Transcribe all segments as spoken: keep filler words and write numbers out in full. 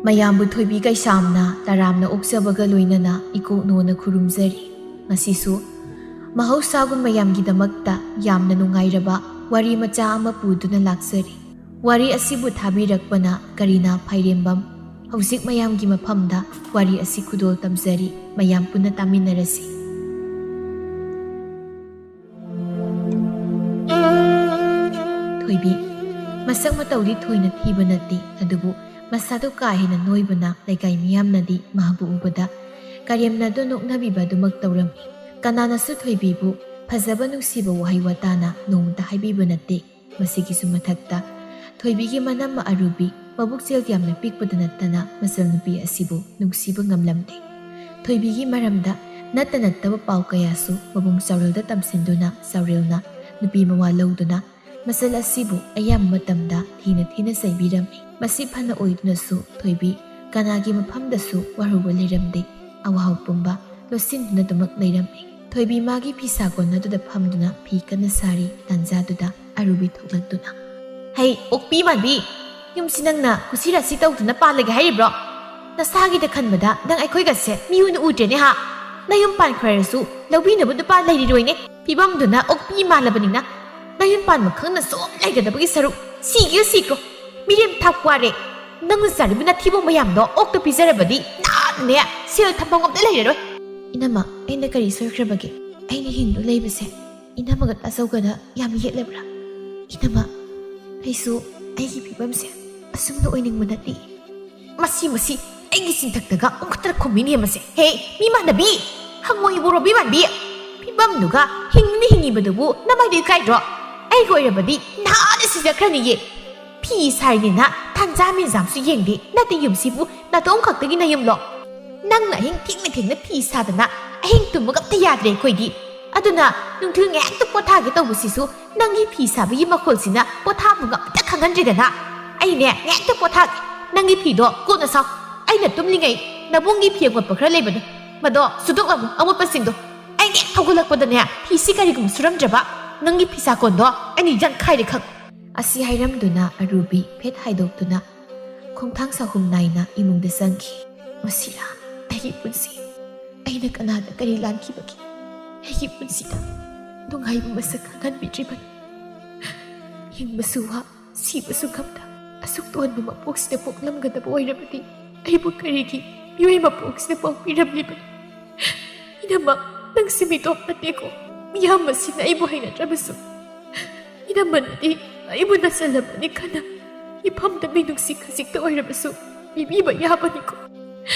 ꯃꯌꯥꯝꯕꯨ ꯊꯣꯏꯕꯤ ꯀꯩꯁꯥꯝꯅ ꯇꯔꯥꯝꯅ ꯑꯣꯛꯆꯕꯒ ꯂꯣꯏꯅꯅ ꯏꯀꯣꯛꯅꯣꯅ ꯈꯨꯔꯨꯝꯖꯔꯤ꯫ ꯉꯁꯤꯁꯨ ꯃꯍꯧꯁꯥꯒꯨꯝ ꯃꯌꯥꯝꯒꯤꯗꯃꯛꯇ ꯌꯥꯝꯅ ꯅꯨꯡꯉꯥꯏꯔꯕ ꯋꯥꯔꯤ ꯃꯆꯥ ꯑꯃ ꯄꯨꯗꯨꯅ ꯂꯥꯛꯆꯔꯤ꯫ ꯋꯥꯔꯤ ꯑꯁꯤꯕꯨ ꯊꯥꯕꯤꯔꯛꯄꯅ ꯀꯔꯤꯅꯥ ꯐꯥꯏꯔꯦꯝꯕꯝ꯫ ꯍꯧꯖꯤꯛ ꯃꯌꯥꯝꯒꯤ ꯃꯐꯝꯗ ꯋꯥꯔꯤ ꯑꯁꯤ ꯈꯨꯗꯣꯜ ꯇꯝꯖꯔꯤ꯫ ꯃꯌꯥꯝ ꯄꯨꯟꯅ ꯇꯥꯃꯤꯟꯅꯔꯁꯤ꯫ ꯊꯣꯏꯕꯤ꯫ ꯃꯁꯛ ꯃꯇꯧꯗꯤ ꯊꯣꯏꯅ ꯊꯤꯕ ꯅꯠꯇꯦ, ꯑꯗꯨꯕꯨ ꯃꯁꯥꯗꯨ ꯀꯥ ꯍꯦꯟꯅ ꯅꯣꯏꯕꯅ ꯂꯩꯀꯥꯏ ꯃꯤꯌꯥꯝꯅꯗꯤ ꯃꯍꯥꯛꯄꯨ ꯎꯕꯗ ꯀꯔꯦꯝꯅꯗꯨꯅ ꯅꯣꯛꯅꯕꯤꯕ ꯑꯗꯨꯃꯛ ꯇꯧꯔꯝꯃꯤ꯫ ꯀꯅꯥꯅꯁꯨ ꯊꯣꯏꯕꯤꯕꯨ ꯐꯖꯕ ꯅꯨꯡꯁꯤꯕ ꯋꯥꯍꯩ ꯋꯥꯇꯥꯅ ꯅꯣꯡꯃꯇ ꯍꯥꯏꯕꯤꯕ ꯅꯠꯇꯦ꯫ ꯃꯁꯤꯒꯤꯁꯨ ꯃꯊꯛꯇ ꯊꯣꯏꯕꯤꯒꯤ ꯃꯅꯝꯃ ꯑꯔꯨꯕꯤ ꯃꯕꯨꯛꯆꯦꯜ ꯌꯥꯝꯅ ꯄꯤꯛꯄꯗ ꯅꯠꯇꯅ ꯃꯆꯜ ꯅꯨꯄꯤ ꯑꯁꯤꯕꯨ ꯅꯨꯡꯁꯤꯕ ꯉꯝꯂꯝꯗꯦ꯫ ꯊꯣꯏꯕꯤꯒꯤ ꯃꯔꯝꯗ ꯅꯠꯇ ꯅꯠꯇꯕ ꯄꯥꯎ ꯀꯌꯥꯁꯨ ꯃꯕꯨꯡ ꯆꯥꯎꯔꯦꯜꯗ ꯇꯝꯁꯤꯟꯗꯨꯅ ꯆꯥꯎꯔꯦꯜꯅ ꯅꯨꯄꯤ ꯃꯋꯥ ꯂꯧꯗꯨꯅ ꯃꯆꯜ ꯑꯁꯤꯕꯨ ꯑꯌꯥꯝꯕ ꯃꯇꯝꯗ ꯊꯤꯅ ꯊꯤꯅ ꯆꯩꯕꯤꯔꯝꯃꯤ꯫ ꯃꯁꯤ ꯐꯅ ꯑꯣꯏꯗꯨꯅꯁꯨ ꯊꯣꯏꯕꯤ ꯀꯅꯥꯒꯤ ꯃꯐꯝꯗꯁꯨ ꯋꯥꯔꯨꯕ ꯂꯩꯔꯝꯗꯦ꯫ ꯑꯋꯥꯍꯧ ꯄꯨꯝꯕ ꯂꯣꯠꯁꯤꯟꯗꯨꯅ ꯑꯗꯨꯃꯛ ꯂꯩꯔꯝꯃꯤ꯫ ꯊꯣꯏꯕꯤ ꯃꯥꯒꯤ ꯐꯤꯁꯥ ꯀꯣꯟ ꯑꯗꯨꯗ ꯐꯝꯗꯨꯅ ꯐꯤ ꯀꯟꯅ ꯁꯥꯔꯤ꯫ ꯇꯥꯟꯖꯥꯗꯨꯗ ꯑꯔꯨꯕꯤ ꯊꯣꯛꯂꯛꯇꯨꯅ, "ꯍꯩ, ꯑꯣꯛꯄꯤ ꯃꯥꯟꯕꯤ! ꯌꯨꯝꯁꯤ ꯅꯪꯅ ꯀꯨꯁꯤ ꯔꯥꯁꯤ ꯇꯧꯗꯨꯅ ꯄꯥꯜꯂꯒꯦ ꯍꯥꯏꯔꯤꯕ꯭ꯔꯣ? ꯅꯁꯥꯒꯤꯗ ꯈꯟꯕꯗ ꯅꯪ ꯑꯩꯈꯣꯏꯒꯁꯦ ꯃꯤ ꯑꯣꯏꯅ ꯎꯗ꯭ꯔꯦꯅꯦ ꯍꯥ? ꯅꯌꯨꯝ ꯄꯥꯟꯈ꯭ꯔꯁꯨ ꯂꯧꯕꯤꯅꯕ ꯅꯨꯄꯥ ꯂꯩꯔꯤꯔꯣꯏꯅꯦ꯫ ꯐꯤꯕꯝꯗꯨꯅ ꯑꯣꯛꯄꯤ ꯃꯥꯜꯂꯕꯅꯤꯅ ꯅꯌꯨꯝ ꯄꯥꯟꯕ ꯈꯪꯅ ꯁꯨꯝ ꯂꯩꯒꯗꯕꯒꯤ ꯁꯔꯨꯛ ꯁꯤꯒꯦ ꯁꯤꯈ꯭ꯔꯣ꯫ ꯃꯤꯔꯦꯝ ꯊꯥꯛ ꯋꯥꯔꯦ꯫ ꯅꯪꯅ ꯆꯥꯔꯤꯕ ꯅꯊꯤꯕꯣꯡ ꯃꯌꯥꯝꯗꯣ ꯑꯣꯛꯇ ꯄꯤꯖꯔꯕꯗꯤ ꯅꯍꯥꯟꯅꯦ ꯁꯦꯜ ꯊꯝꯐꯝ ꯑꯝꯇ ꯂꯩꯔꯔꯣꯏ꯫" "ꯏꯅꯝꯃ, ꯑꯩꯅ ꯀꯔꯤ ꯁꯣꯏꯈ꯭ꯔꯕꯒꯦ? ꯑꯩꯅ ꯍꯤꯡꯗꯨ ꯂꯩꯕꯁꯦ ꯏꯅꯝꯃꯒ ꯇꯥꯖꯧꯒꯗ ꯌꯥꯝ ꯌꯦꯠꯂꯕ꯭ꯔꯥ? ꯏꯅꯝꯃ, ꯑꯩꯁꯨ ꯑꯩꯒꯤ ꯐꯤꯕꯝꯁꯦ ꯑꯁꯨꯝꯅ ꯑꯣꯏꯅꯤꯡꯕ ꯅꯠꯇꯦ꯫" "ꯃꯁꯤ, ꯃꯁꯤ ꯑꯩꯒꯤ ꯆꯤꯟꯊꯛꯇꯒ ꯑꯣꯟꯈꯠꯇꯅ ꯈꯨꯝꯃꯤꯅꯦ ꯃꯁꯦ꯫ ꯍꯦ, ꯃꯤ ꯃꯥꯟꯅꯕꯤ! ꯍꯪꯉꯣꯏꯕꯨ ꯔꯣꯕꯤ ꯃꯥꯟꯕꯤ! ꯐꯤꯕꯝꯗꯨꯒ ꯍꯤꯡꯅ ꯍꯤꯡꯉꯤꯕꯗꯨꯕꯨ ꯅꯃꯥꯏꯗꯨ ꯏꯀꯥꯏꯗ꯭ꯔꯣ? ꯑꯩꯒ ꯑꯣꯏꯔꯕꯗꯤ ꯅꯍꯥꯟꯅ ꯁꯤꯖꯈ꯭ꯔꯅꯤꯌꯦ꯫ ꯐꯤ ꯁꯥꯔꯤꯅꯦꯅ ꯊꯥꯡꯖꯥ ꯃꯦꯟꯖꯥꯝꯁꯨ ꯌꯦꯡꯗꯦ꯫ ꯅꯠꯇꯦ, ꯌꯨꯝꯁꯤꯕꯨ ꯅꯥꯇꯣꯝ ꯈꯛꯇꯒꯤ ꯅꯌꯨꯝꯂꯣ? ꯅꯪꯅ ꯑꯍꯤꯡ ꯊꯦꯡꯅ ꯊꯦꯡꯅ ꯐꯤ ꯁꯥꯗꯅ ꯑꯍꯤꯡ ꯇꯨꯝꯕꯒ ꯑꯝꯇ ꯌꯥꯗ꯭ꯔꯦ ꯑꯩꯈꯣꯏꯗꯤ꯫ ꯑꯗꯨꯅ ꯅꯨꯡꯊꯤꯜ ꯉꯥꯏꯍꯥꯛꯇ ꯄꯣꯊꯥꯒꯦ ꯇꯧꯕꯁꯤꯁꯨ ꯅꯪꯒꯤ ꯐꯤ ꯁꯥꯕꯒꯤ ꯃꯈꯣꯜꯁꯤꯅ ꯄꯣꯊꯥꯐꯝꯒ ꯑꯝꯇ ꯈꯪꯍꯟꯗ꯭ꯔꯦꯗꯅ꯫ ꯑꯩꯅꯦ ꯉꯥꯏꯍꯥꯛꯇ ꯄꯣꯊꯥꯒꯦ꯫ ꯅꯪꯒꯤ ꯐꯤꯗꯣ ꯀꯣꯟꯅ ꯁꯥꯎ꯫ ꯑꯩꯅ ꯇꯨꯝꯂꯤꯉꯩ ꯅꯕꯨꯡꯒꯤ ꯐꯤ ꯑꯃꯣꯠꯄ ꯈꯔ ꯂꯩꯕꯅꯦ꯫ ꯃꯗꯣ ꯁꯨꯗꯣꯛꯂꯝꯃꯨ, ꯑꯃꯣꯠꯄꯁꯤꯡꯗꯣ꯫ ꯑꯩ ꯍꯦꯛ ꯍꯧꯒꯠꯂꯛꯄꯗꯅꯦ ꯐꯤꯁꯤ ꯀꯔꯤꯒꯨꯝꯕ ꯁꯨꯔꯝꯗ꯭ꯔꯕ ꯅꯪꯒꯤ ꯐꯤꯁꯥꯀꯣꯟꯗꯣ ꯑꯩꯅ ꯌꯥꯟꯈꯥꯏꯔꯦ ꯈꯪ꯫" ꯑꯁꯤ ꯍꯥꯏꯔꯝꯗꯨꯅ ꯑꯔꯨꯕꯤ ꯐꯦꯠ ꯍꯥꯏꯗꯣꯛꯇꯨꯅ ꯈꯣꯡꯊꯥꯡ ꯁꯥꯍꯨꯝ ꯅꯥꯏꯅ ꯏꯃꯨꯡꯗ ꯆꯪꯈꯤ꯫ ꯃꯁꯤꯔꯥ ꯑꯩꯒꯤ ꯄꯨꯟꯁꯤ? ꯑꯩꯅ ꯀꯅꯥꯗ ꯀꯔꯤ ꯂꯥꯟꯈꯤꯕꯒꯦ? ꯑꯩꯒꯤ ꯄꯨꯟꯁꯤꯗ ꯅꯨꯡꯉꯥꯏꯕ ꯃꯁꯛ ꯈꯪꯍꯟꯕꯤꯗ꯭ꯔꯤꯕꯅꯤ꯫ ꯍꯤꯡꯕꯁꯨ ꯋꯥ, ꯁꯤꯕꯁꯨ ꯉꯝꯗ ꯑꯁꯨꯛ ꯇꯣꯟꯕ ꯃꯄꯣꯛꯁꯤꯗ ꯄꯣꯛꯂꯝꯒꯗꯕ ꯑꯣꯏꯔꯕꯗꯤ ꯑꯩꯕꯨ ꯀꯔꯤꯒꯤ ꯃꯤꯑꯣꯏ ꯃꯄꯣꯛꯁꯤꯗ ꯄꯣꯛꯄꯤꯔꯝꯂꯤꯕꯅꯣ? ꯏꯅꯝꯃ, ꯅꯪꯁꯦ ꯃꯤꯇꯣꯞ ꯅꯠꯇꯦꯀꯣ꯫ ꯃꯤꯌꯥꯝ ꯑꯁꯤꯅ ꯑꯩꯕꯨ ꯍꯩꯅꯗ꯭ꯔꯕꯁꯨ ꯏꯅꯝꯃꯅꯗꯤ ꯑꯩꯕꯨ ꯅꯆꯜꯂꯝꯃꯅꯤ ꯈꯟꯅ ꯃꯤꯐꯝꯗ ꯃꯤꯅꯨꯡꯁꯤ ꯈꯖꯤꯛꯇ ꯑꯣꯏꯔꯕꯁꯨ ꯄꯤꯕꯤꯕ ꯌꯥꯕꯅꯤꯀꯣ꯫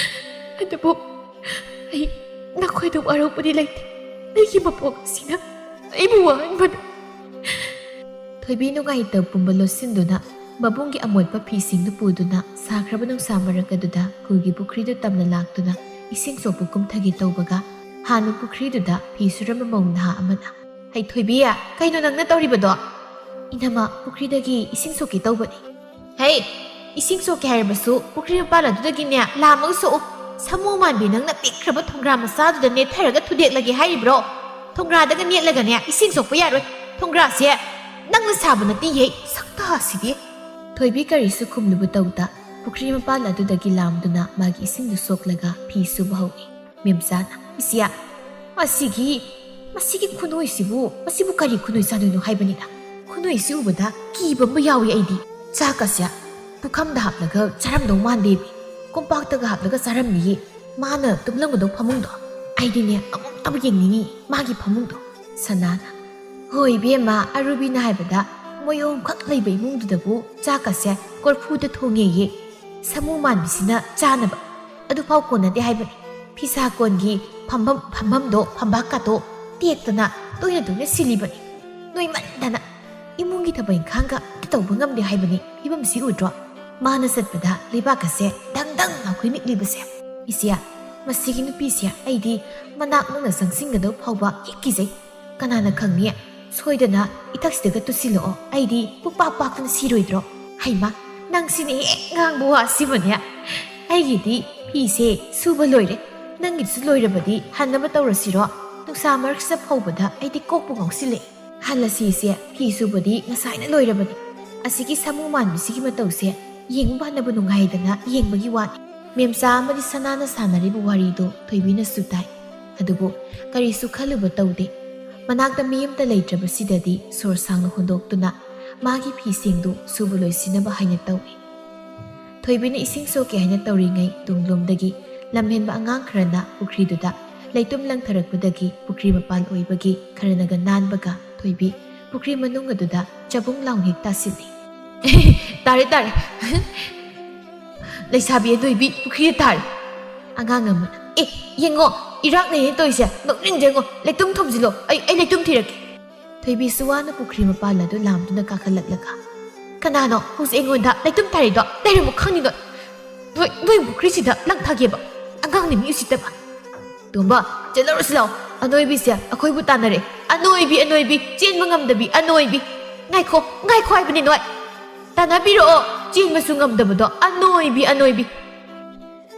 ꯑꯗꯨꯕꯨ ꯑꯩ ꯅꯈꯣꯏꯗ ꯋꯥꯔꯧꯕꯗꯤ ꯂꯩꯇꯦ꯫ ꯑꯩꯒꯤ ꯃꯄꯣꯛ ꯑꯁꯤꯅ ꯑꯩꯕꯨ ꯋꯥꯍꯟꯕꯅꯤ꯫ ꯊꯣꯏꯕꯤ ꯅꯨꯡꯉꯥꯏꯇꯕ ꯄꯨꯝꯕ ꯂꯣꯠꯁꯤꯟꯗꯨꯅ ꯃꯕꯨꯡꯒꯤ ꯑꯃꯣꯠꯄ ꯐꯤꯁꯤꯡꯗꯨ ꯄꯨꯗꯨꯅ ꯁꯥꯈ꯭ꯔꯕ ꯅꯨꯡꯁꯥ ꯃꯔꯛ ꯑꯗꯨꯗ ꯈꯨꯜꯒꯤ ꯄꯨꯈ꯭ꯔꯤꯗꯨ ꯇꯝꯅ ꯂꯥꯛꯇꯨꯅ ꯏꯁꯤꯡ ꯁꯣꯛꯄ ꯀꯨꯝꯊꯒꯦ ꯇꯧꯕꯒ ꯍꯥꯟꯅ ꯄꯨꯈ꯭ꯔꯤꯗꯨꯗ ꯐꯤ ꯁꯨꯔꯝꯕ ꯃꯧ ꯅꯍꯥ ꯑꯃꯅ, "ꯍꯩ ꯊꯣꯏꯕꯤ, ꯀꯩꯅꯣ ꯅꯪꯅ ꯇꯧꯔꯤꯕꯗꯣ?" "ꯏꯅꯝꯃ, ꯄꯨꯈ꯭ꯔꯤꯗꯒꯤ ꯏꯁꯤꯡ ꯁꯣꯛꯀꯦ ꯇꯧꯕꯅꯤ꯫" "ꯍꯩ, ꯏꯁꯤꯡ ꯁꯣꯛꯀꯦ ꯍꯥꯏꯔꯕꯁꯨ ꯄꯨꯈ꯭ꯔꯤ ꯃꯄꯥꯟ ꯑꯗꯨꯗꯒꯤꯅꯦ ꯂꯥꯝꯃꯒ ꯁꯣꯛꯎ꯫ ꯁꯥꯃꯨ ꯃꯥꯟꯕꯤ, ꯅꯪꯅ ꯄꯤꯛꯈ꯭ꯔꯕ ꯊꯣꯡꯒ꯭ꯔꯥ ꯃꯆꯥꯗꯨꯗ ꯅꯦꯠꯊꯔꯒ ꯊꯨꯗꯦꯛꯂꯒꯦ ꯍꯥꯏꯔꯤꯕ꯭ꯔꯣ? ꯊꯣꯡꯒ꯭ꯔꯥꯗꯒ ꯅꯦꯠꯂꯒꯅꯦ ꯏꯁꯤꯡ ꯁꯣꯛꯄ ꯌꯥꯔꯣꯏ꯫ ꯊꯣꯡꯒ꯭ꯔꯥꯁꯦ ꯅꯪꯅ ꯁꯥꯕ ꯅꯠꯇꯦꯌꯦ, ꯁꯛꯇꯥꯁꯤꯗꯤ!" ꯊꯣꯏꯕꯤ ꯀꯔꯤꯁꯨ ꯈꯨꯝꯂꯨꯕ ꯇꯧꯗ ꯄꯨꯈ꯭ꯔꯤ ꯃꯄꯥꯟ ꯑꯗꯨꯗꯒꯤ ꯂꯥꯝꯗꯨꯅ ꯃꯥꯒꯤ ꯏꯁꯤꯡꯗꯨ ꯁꯣꯛꯂꯒ ꯐꯤ ꯁꯨꯕ ꯍꯧꯏ꯫ ꯃꯦꯝꯆꯥꯅ, "ꯏꯆꯦ, ꯃꯁꯤꯒꯤ, ꯃꯁꯤꯒꯤ ꯈꯨꯅꯣꯏꯁꯤꯕꯨ, ꯃꯁꯤꯕꯨ ꯀꯔꯤ ꯈꯨꯅꯣꯏ ꯆꯥꯗꯣꯏꯅꯣ ꯍꯥꯏꯕꯅꯤꯗ? ꯈꯨꯅꯣꯏꯁꯤ ꯎꯕꯗ ꯀꯤꯕ ꯑꯃ ꯌꯥꯎꯏ ꯑꯩꯗꯤ꯫ ꯆꯥꯛꯀꯁꯦ ꯄꯨꯈꯝꯗ ꯍꯥꯞꯂꯒ ꯆꯥꯔꯝꯗꯧ ꯃꯥꯟꯗꯦ꯫ ꯀꯣꯝꯄꯥꯛꯇꯒ ꯍꯥꯞꯂꯒ ꯆꯥꯔꯝꯅꯤꯌꯦ꯫ ꯃꯥꯅ ꯇꯨꯝꯂꯝꯒꯗꯧ ꯐꯃꯨꯡꯗꯣ ꯑꯩꯗꯤꯅꯦ ꯑꯃꯨꯛꯇꯕꯨ ꯌꯦꯡꯅꯤꯡꯉꯤ, ꯃꯥꯒꯤ ꯐꯃꯨꯡꯗꯣ꯫" ꯁꯅꯥꯅ, "ꯍꯣꯏ ꯏꯕꯦꯝꯃ, ꯑꯔꯨꯕꯤꯅ ꯍꯥꯏꯕꯗ ꯃꯣꯏ ꯑꯍꯨꯝꯈꯛ ꯂꯩꯕ ꯏꯃꯨꯡꯗꯨꯗꯕꯨ ꯆꯥꯛꯀꯁꯦ ꯀꯣꯔꯐꯨꯗ ꯊꯣꯡꯉꯦꯌꯦ꯫ ꯁꯥꯃꯨ ꯃꯥꯟꯕꯤꯁꯤꯅ ꯆꯥꯅꯕ꯫ ꯑꯗꯨꯐꯥꯎ ꯀꯣꯟꯅꯗꯦ ꯍꯥꯏꯕꯅꯤ꯫ ꯐꯤꯁꯥ ꯀꯣꯟꯒꯤ ꯐꯝꯐꯝ, ꯐꯝꯐꯝꯗꯣ, ꯐꯝꯕꯥꯛꯀꯥꯗꯣ ꯇꯦꯛꯇꯅ ꯇꯣꯏꯅ ꯇꯣꯏꯅ ꯁꯤꯜꯂꯤꯕꯅꯤ꯫ ꯅꯣꯏꯃꯟꯗꯅ ꯏꯃꯨꯡꯒꯤ ꯊꯕꯛ ꯏꯪꯈꯥꯡꯒ ꯑꯝꯇ ꯇꯧꯕ ꯉꯝꯗꯦ ꯍꯥꯏꯕꯅꯤ꯫ ꯐꯤꯕꯝꯁꯤ ꯎꯗ꯭ꯔꯣ? ꯃꯥꯅ ꯆꯠꯄꯗ ꯂꯩꯕꯥꯛꯀꯁꯦ ꯗꯪ ꯗꯪ ꯂꯥꯎꯈꯩ ꯅꯤꯛꯂꯤꯕꯁꯦ꯫ ꯏꯆꯦ, ꯃꯁꯤꯒꯤ ꯅꯨꯄꯤꯁꯦ ꯑꯩꯗꯤ ꯃꯅꯥꯛ ꯅꯛꯅ ꯆꯪꯁꯤꯟꯒꯗꯧ ꯐꯥꯎꯕ ꯍꯦꯛ ꯀꯤꯖꯩ꯫ ꯀꯅꯥꯅ ꯈꯪꯅꯤ, ꯁꯣꯏꯗꯅ ꯏꯊꯛꯁꯤꯗꯒ ꯇꯨꯁꯤꯜꯂꯛꯑꯣ, ꯑꯩꯗꯤ ꯄꯨꯛꯄꯥꯛ ꯄꯥꯛꯇꯅ ꯁꯤꯔꯣꯏꯗ꯭ꯔꯣ?" "ꯍꯩꯃꯥ, ꯅꯪꯁꯤꯅ ꯍꯦꯛ ꯉꯥꯡꯕ ꯋꯥꯁꯤꯕꯅꯦ꯫ ꯑꯩꯒꯤꯗꯤ ꯐꯤꯁꯦ ꯁꯨꯕ ꯂꯣꯏꯔꯦ, ꯅꯪꯒꯤꯁꯨ ꯂꯣꯏꯔꯕꯗꯤ ꯍꯟꯅꯕ ꯇꯧꯔꯁꯤꯔꯣ? ꯅꯨꯡꯁꯥ ꯃꯔꯛꯁꯤꯗ ꯐꯧꯕꯗ ꯑꯩꯗꯤ ꯀꯣꯛꯄꯨ ꯉꯥꯎꯁꯤꯜꯂꯛꯑꯦ꯫" "ꯍꯜꯂꯁꯤ ꯏꯆꯦ, ꯐꯤ ꯁꯨꯕꯗꯤ ꯉꯁꯥꯏꯅ ꯂꯣꯏꯔꯕꯅꯤ꯫ ꯑꯁꯤꯒꯤ ꯁꯥꯃꯨ ꯃꯥꯟꯕꯤꯁꯤꯒꯤ ꯃꯇꯧꯁꯦ ꯌꯦꯡꯕ ꯐꯅꯕ ꯅꯨꯡꯉꯥꯏꯗꯅ ꯌꯦꯡꯕꯒꯤ ꯋꯥꯅꯤ꯫ ꯃꯦꯝꯆꯥ ꯑꯃꯗꯤ ꯁꯅꯥꯅ ꯁꯥꯟꯅꯔꯤꯕ ꯋꯥꯔꯤꯗꯨ ꯊꯣꯏꯕꯤꯅꯁꯨ ꯇꯥꯏ꯫ ꯑꯗꯨꯕꯨ ꯀꯔꯤꯁꯨ ꯈꯜꯂꯨꯕ ꯇꯧꯗꯦ꯫ ꯃꯅꯥꯛꯇ ꯃꯤ ꯑꯃꯇ ꯂꯩꯇ꯭ꯔꯕꯁꯤꯗꯗꯤ ꯁꯣꯔ ꯁꯥꯡꯅ ꯍꯣꯟꯗꯣꯛꯇꯨꯅ ꯃꯥꯒꯤ ꯐꯤꯁꯤꯡꯗꯨ ꯁꯨꯕ ꯂꯣꯏꯁꯤꯟꯅꯕ ꯍꯥꯏꯅ ꯇꯧꯏ꯫ ꯊꯣꯏꯕꯤꯅ ꯏꯁꯤꯡ ꯁꯣꯛꯀꯦ ꯍꯥꯏꯅ ꯇꯧꯔꯤꯉꯩ ꯇꯨꯡꯂꯣꯝꯗꯒꯤ ꯂꯝꯍꯦꯟꯕ ꯑꯉꯥꯡ ꯈꯔꯅ ꯄꯨꯈ꯭ꯔꯤꯗꯨꯗ ꯂꯩꯇꯨꯝ ꯂꯪꯊꯔꯛꯄꯗꯒꯤ ꯄꯨꯈ꯭ꯔꯤ ꯃꯄꯥꯟ ꯑꯣꯏꯕꯒꯤ ꯈꯔꯅꯒ ꯅꯥꯟꯕꯒ ꯊꯣꯏꯕꯤ ꯄꯨꯈ꯭ꯔꯤ ꯃꯅꯨꯡ ꯑꯗꯨꯗ ꯆꯕꯨꯡ ꯂꯥꯎꯅ ꯍꯦꯛ ꯇꯥꯁꯤꯜꯂꯤ꯫ "ꯇꯥꯔꯦ, ꯇꯥꯔꯦ!" "ꯂꯩꯁꯥꯕꯤ ꯑꯅꯣꯏꯕꯤ ꯄꯨꯈ꯭ꯔꯤꯗ ꯇꯥꯔꯦ!" ꯑꯉꯥꯡ ꯑꯃꯅ, "ꯑꯦ, ꯌꯦꯡꯉꯣ, ꯏꯔꯥꯛꯅꯩꯅꯦ ꯇꯧꯔꯤꯁꯦ, ꯅꯣꯛꯅꯤꯡꯗꯦꯉꯣ, ꯂꯩꯇꯨꯝ ꯊꯣꯝꯖꯤꯜꯂꯣ, ꯑꯩ, ꯑꯩ ꯂꯩꯇꯨꯝ ꯊꯤꯔꯛꯀꯦ꯫" ꯊꯣꯏꯕꯤꯁꯨ ꯋꯥꯅ ꯄꯨꯈ꯭ꯔꯤ ꯃꯄꯥꯟ ꯑꯗꯨ ꯂꯥꯝꯗꯨꯅ ꯀꯥꯈꯠꯂꯛꯂꯒ, "ꯀꯅꯥꯅꯣ ꯍꯧꯖꯤꯛ ꯑꯩꯉꯣꯟꯗ ꯂꯩꯇꯨꯝ ꯊꯥꯔꯤꯗꯣ? ꯂꯩꯔꯝꯃꯣ ꯈꯪꯅꯤ ꯅꯣꯏ꯫ ꯅꯣꯏ, ꯅꯣꯏ ꯄꯨꯈ꯭ꯔꯤꯁꯤꯗ ꯂꯪ ꯊꯥꯒꯦꯕ? ꯑꯉꯥꯡꯅꯤ ꯃꯤ ꯎꯁꯤꯠꯇꯕ꯫" "ꯇꯣꯝꯕ, ꯆꯦꯜꯂꯔꯨꯁꯤ ꯂꯥꯎ꯫ ꯑꯅꯣꯏꯕꯤꯁꯦ ꯑꯩꯈꯣꯏꯕꯨ ꯇꯥꯟꯅꯔꯦ꯫ ꯑꯅꯣꯏꯕꯤ, ꯑꯅꯣꯏꯕꯤ, ꯆꯦꯟꯕ ꯉꯝꯗꯕꯤ, ꯑꯅꯣꯏꯕꯤ꯫ ꯉꯥꯏꯈꯣ, ꯉꯥꯏꯈꯣ ꯍꯥꯏꯕꯅꯤ ꯅꯣꯏ꯫ ꯇꯥꯟꯅꯕꯤꯔꯛꯑꯣ, ꯆꯦꯟꯕꯁꯨ ꯉꯝꯗꯕꯗꯣ, ꯑꯅꯣꯏꯕꯤ, ꯑꯅꯣꯏꯕꯤ꯫"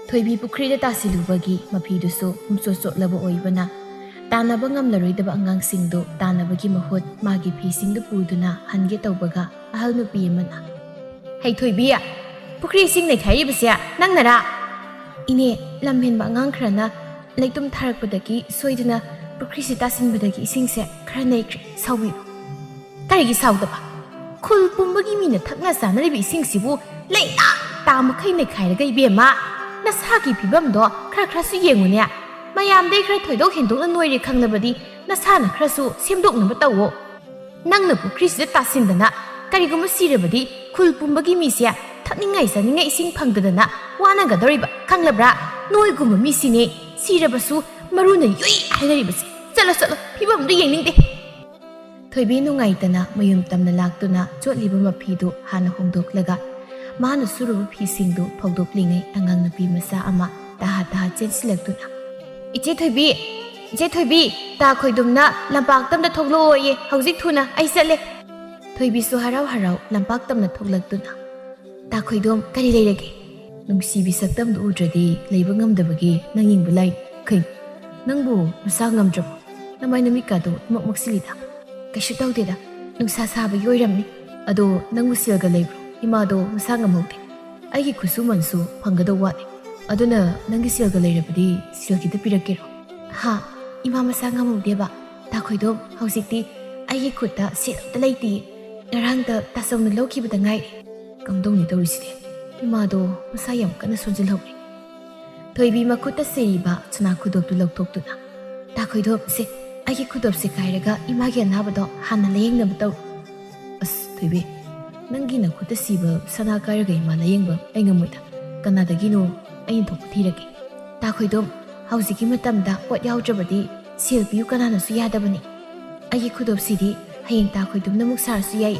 ꯊꯣꯏꯕꯤ ꯄꯨꯈ꯭ꯔꯤꯗ ꯇꯥꯁꯤꯜꯂꯨꯕꯒꯤ ꯃꯐꯤꯗꯨꯁꯨ ꯄꯨꯝꯆꯣꯠ ꯆꯣꯠꯂꯕ ꯑꯣꯏꯕꯅ, ꯇꯥꯟꯅꯕ ꯉꯝꯂꯔꯣꯏꯗꯕ ꯑꯉꯥꯡꯁꯤꯡꯗꯨ ꯇꯥꯟꯅꯕꯒꯤ ꯃꯍꯨꯠ ꯃꯥꯒꯤ ꯐꯤꯁꯤꯡꯗꯨ ꯄꯨꯗꯨꯅ ꯍꯟꯒꯦ ꯇꯧꯕꯒ, ꯑꯍꯜ ꯅꯨꯄꯤ ꯑꯃꯅ, "ꯍꯩ ꯊꯣꯏꯕꯤ, ꯄꯨꯈ꯭ꯔꯤ ꯏꯁꯤꯡ ꯅꯩꯈꯥꯏꯔꯤꯕꯁꯦ ꯅꯪꯅꯔꯥ?" "ꯏꯅꯦ, ꯂꯝꯍꯦꯟꯕ ꯑꯉꯥꯡ ꯈꯔꯅ ꯂꯩꯇꯨꯝ ꯊꯥꯔꯛꯄꯗꯒꯤ ꯁꯣꯏꯗꯨꯅ ꯄꯨꯈ꯭ꯔꯤꯁꯤ ꯇꯥꯁꯤꯟꯕꯗꯒꯤ ꯏꯁꯤꯡꯁꯦ ꯈꯔ ꯅꯩꯈ꯭ꯔꯦ, ꯁꯥꯎꯕꯤꯅꯨ꯫" "ꯀꯔꯤꯒꯤ ꯁꯥꯎꯗꯕ? ꯈꯨꯜ ꯄꯨꯝꯕꯒꯤ ꯃꯤꯅ ꯊꯛꯅ ꯆꯥꯅꯔꯤꯕ ꯏꯁꯤꯡꯁꯤꯕꯨ ꯂꯩꯇꯥ ꯇꯥ ꯃꯈꯩ ꯅꯩꯈꯥꯏꯔꯒ, ꯏꯕꯦꯝꯃ, ꯅꯁꯥꯒꯤ ꯐꯤꯕꯝꯗꯣ ꯈꯔ ꯈꯔꯁꯨ ꯌꯦꯡꯉꯨꯅꯦ꯫ ꯃꯌꯥꯝꯗꯩ ꯈꯔ ꯊꯣꯏꯗꯣꯛ ꯍꯦꯟꯗꯣꯛꯅ ꯅꯣꯏꯔꯦ ꯈꯪꯂꯕꯗꯤ ꯅꯁꯥꯅ ꯈꯔꯁꯨ ꯁꯦꯝꯗꯣꯛꯅꯕ ꯇꯧꯋꯣ꯫ ꯅꯪꯅ ꯄꯨꯈ꯭ꯔꯤꯁꯤꯗ ꯇꯥꯁꯤꯟꯗꯅ ꯀꯔꯤꯒꯨꯝꯕ ꯁꯤꯔꯕꯗꯤ ꯈꯨꯜ ꯄꯨꯝꯕꯒꯤ ꯃꯤꯁꯦ ꯊꯛꯅꯤꯡꯉꯥꯏ ꯆꯥꯅꯤꯡꯉꯥꯏ ꯏꯁꯤꯡ ꯐꯪꯗꯗꯅ ꯋꯥꯅꯒꯗꯧꯔꯤꯕ ꯈꯪꯂꯕ꯭ꯔꯥ? ꯅꯣꯏꯒꯨꯝꯕ ꯃꯤꯁꯤꯅꯦ ꯁꯤꯔꯕꯁꯨ ꯃꯔꯨꯅ ꯌꯨꯏ ꯍꯥꯏꯅꯔꯤꯕꯁꯦ꯫ ꯆꯠꯂꯣ, ꯆꯠꯂꯣ, ꯐꯤꯕꯝꯗꯨ ꯌꯦꯡꯅꯤꯡꯗꯦ꯫" ꯊꯣꯏꯕꯤ ꯅꯨꯡꯉꯥꯏꯇꯅ ꯃꯌꯨꯝ ꯇꯝꯅ ꯂꯥꯛꯇꯨꯅ ꯆꯣꯠꯂꯤꯕ ꯃꯐꯤꯗꯨ ꯍꯥꯟꯅ ꯍꯣꯡꯗꯣꯛꯂꯒ, ꯃꯥꯅ ꯁꯨꯔꯨꯕ ꯐꯤꯁꯤꯡꯗꯨ ꯐꯧꯗꯣꯛꯂꯤꯉꯩ ꯑꯉꯥꯡ ꯅꯨꯄꯤ ꯃꯆꯥ ꯑꯃ ꯇꯍꯥ ꯇꯍꯥ ꯆꯦꯟꯁꯤꯜꯂꯛꯇꯨꯅ, "ꯏꯆꯦ ꯊꯣꯏꯕꯤ, ꯏꯆꯦ ꯊꯣꯏꯕꯤ, ꯇꯥ ꯈꯣꯏꯗꯨꯝꯅ ꯂꯝꯄꯥꯛꯇ ꯑꯝꯇ ꯊꯣꯛꯂꯛꯑꯣꯌꯦ, ꯍꯧꯖꯤꯛ ꯊꯨꯅ, ꯑꯩ ꯆꯠꯂꯦ꯫" ꯊꯣꯏꯕꯤꯁꯨ ꯍꯔꯥꯎ ꯍꯔꯥꯎ ꯂꯝꯄꯥꯛ ꯇꯝꯅ ꯊꯣꯛꯂꯛꯇꯨꯅ, "ꯇꯥ ꯈꯣꯏꯗꯨꯝ, ꯀꯔꯤ ꯂꯩꯔꯒꯦ?" "ꯅꯨꯡꯁꯤꯕꯤ ꯁꯛꯇꯝꯗꯨ ꯎꯗ꯭ꯔꯗꯤ ꯂꯩꯕ ꯉꯝꯗꯕꯒꯤ ꯅꯪ ꯌꯦꯡꯕ ꯂꯥꯛꯏ꯫ ꯀꯩꯅꯣ, ꯅꯪꯕꯨ ꯅꯁꯥ ꯉꯝꯗ꯭ꯔꯕꯣ? ꯅꯃꯥꯏ ꯅꯃꯤꯠꯀꯥꯗꯣ ꯏꯃꯛ ꯃꯛꯁꯤꯜꯂꯤꯗ꯫" "ꯀꯩꯁꯨ ꯇꯧꯗꯦꯗ, ꯅꯨꯡꯁꯥ ꯁꯥꯕꯒꯤ ꯑꯣꯏꯔꯝꯅꯤ꯫ ꯑꯗꯣ ꯅꯪꯕꯨ ꯁꯦꯜꯒ ꯂꯩꯕ꯭ꯔꯣ? ꯏꯃꯥꯗꯣ ꯃꯁꯥ ꯉꯝꯍꯧꯗꯦ꯫" ꯑꯩꯒꯤ ꯈꯨꯠꯁꯨꯃꯟꯁꯨ ꯐꯪꯒꯗꯧ ꯋꯥꯠꯂꯤ꯫ ꯑꯗꯨꯅ ꯅꯪꯒꯤ ꯁꯦꯜꯒ ꯂꯩꯔꯕꯗꯤ ꯁꯦꯜ ꯈꯤꯇ ꯄꯤꯔꯛꯀꯦꯔꯣ? ꯍꯥ? ꯏꯃꯥ ꯃꯁꯥ ꯉꯝꯍꯧꯗꯦꯕ꯫ ꯇꯥ ꯈꯣꯏꯗꯣꯝ, ꯍꯧꯖꯤꯛꯇꯤ ꯑꯩꯒꯤ ꯈꯨꯠꯇ ꯁꯦꯜ ꯑꯝꯇ ꯂꯩꯇꯤꯌꯦ꯫ ꯉꯔꯥꯡꯇ ꯇꯥꯆꯧꯅ ꯂꯧꯈꯤꯕꯗ ꯉꯥꯏꯔꯤ꯫ ꯀꯝꯗꯧꯅꯤ ꯇꯧꯔꯤꯁꯤꯗꯤ? ꯏꯃꯥꯗꯣ ꯃꯁꯥ ꯌꯥꯝ ꯀꯟꯅ ꯁꯣꯟꯖꯤꯜꯍꯧꯔꯦ꯫ ꯊꯣꯏꯕꯤ ꯃꯈꯨꯠꯇ ꯁꯤꯔꯤꯕ ꯁꯅꯥ ꯈꯨꯗꯣꯞꯇꯨ ꯂꯧꯊꯣꯛꯇꯨꯅ, "ꯇꯥ ꯈꯣꯏꯗꯣꯝ, ꯁꯦ, ꯑꯩꯒꯤ ꯈꯨꯗꯣꯞꯁꯦ ꯀꯥꯏꯔꯒ ꯏꯃꯥꯒꯤ ꯑꯅꯥꯕꯗꯣ ꯍꯥꯟꯅ ꯂꯥꯌꯦꯡꯅꯕ ꯇꯧꯔꯨ꯫" "ꯑꯁ, ꯊꯣꯏꯕꯤ, ꯅꯪꯒꯤ ꯅꯈꯨꯠꯇ ꯁꯤꯕ ꯁꯅꯥ ꯀꯥꯏꯔꯒ ꯏꯃꯥ ꯂꯥꯌꯦꯡꯕ ꯑꯩ ꯉꯝꯃꯣꯏꯗ꯫ ꯀꯅꯥꯗꯒꯤꯅꯣ ꯑꯩꯅ ꯊꯣꯛꯄ ꯊꯤꯔꯒꯦ꯫" "ꯇꯥ ꯈꯣꯏꯗꯣꯝ, ꯍꯧꯖꯤꯛꯀꯤ ꯃꯇꯝꯗ ꯄꯣꯠ ꯌꯥꯎꯗ꯭ꯔꯕꯗꯤ ꯁꯦꯜ ꯄꯤꯌꯨ ꯀꯅꯥꯅꯁꯨ ꯌꯥꯗꯕꯅꯤ꯫ ꯑꯩꯒꯤ ꯈꯨꯗꯣꯞꯁꯤꯗꯤ ꯍꯌꯦꯡ ꯇꯥ ꯈꯣꯏꯗꯣꯝꯅ ꯑꯃꯨꯛ ꯁꯥꯔꯁꯨ ꯌꯥꯏ꯫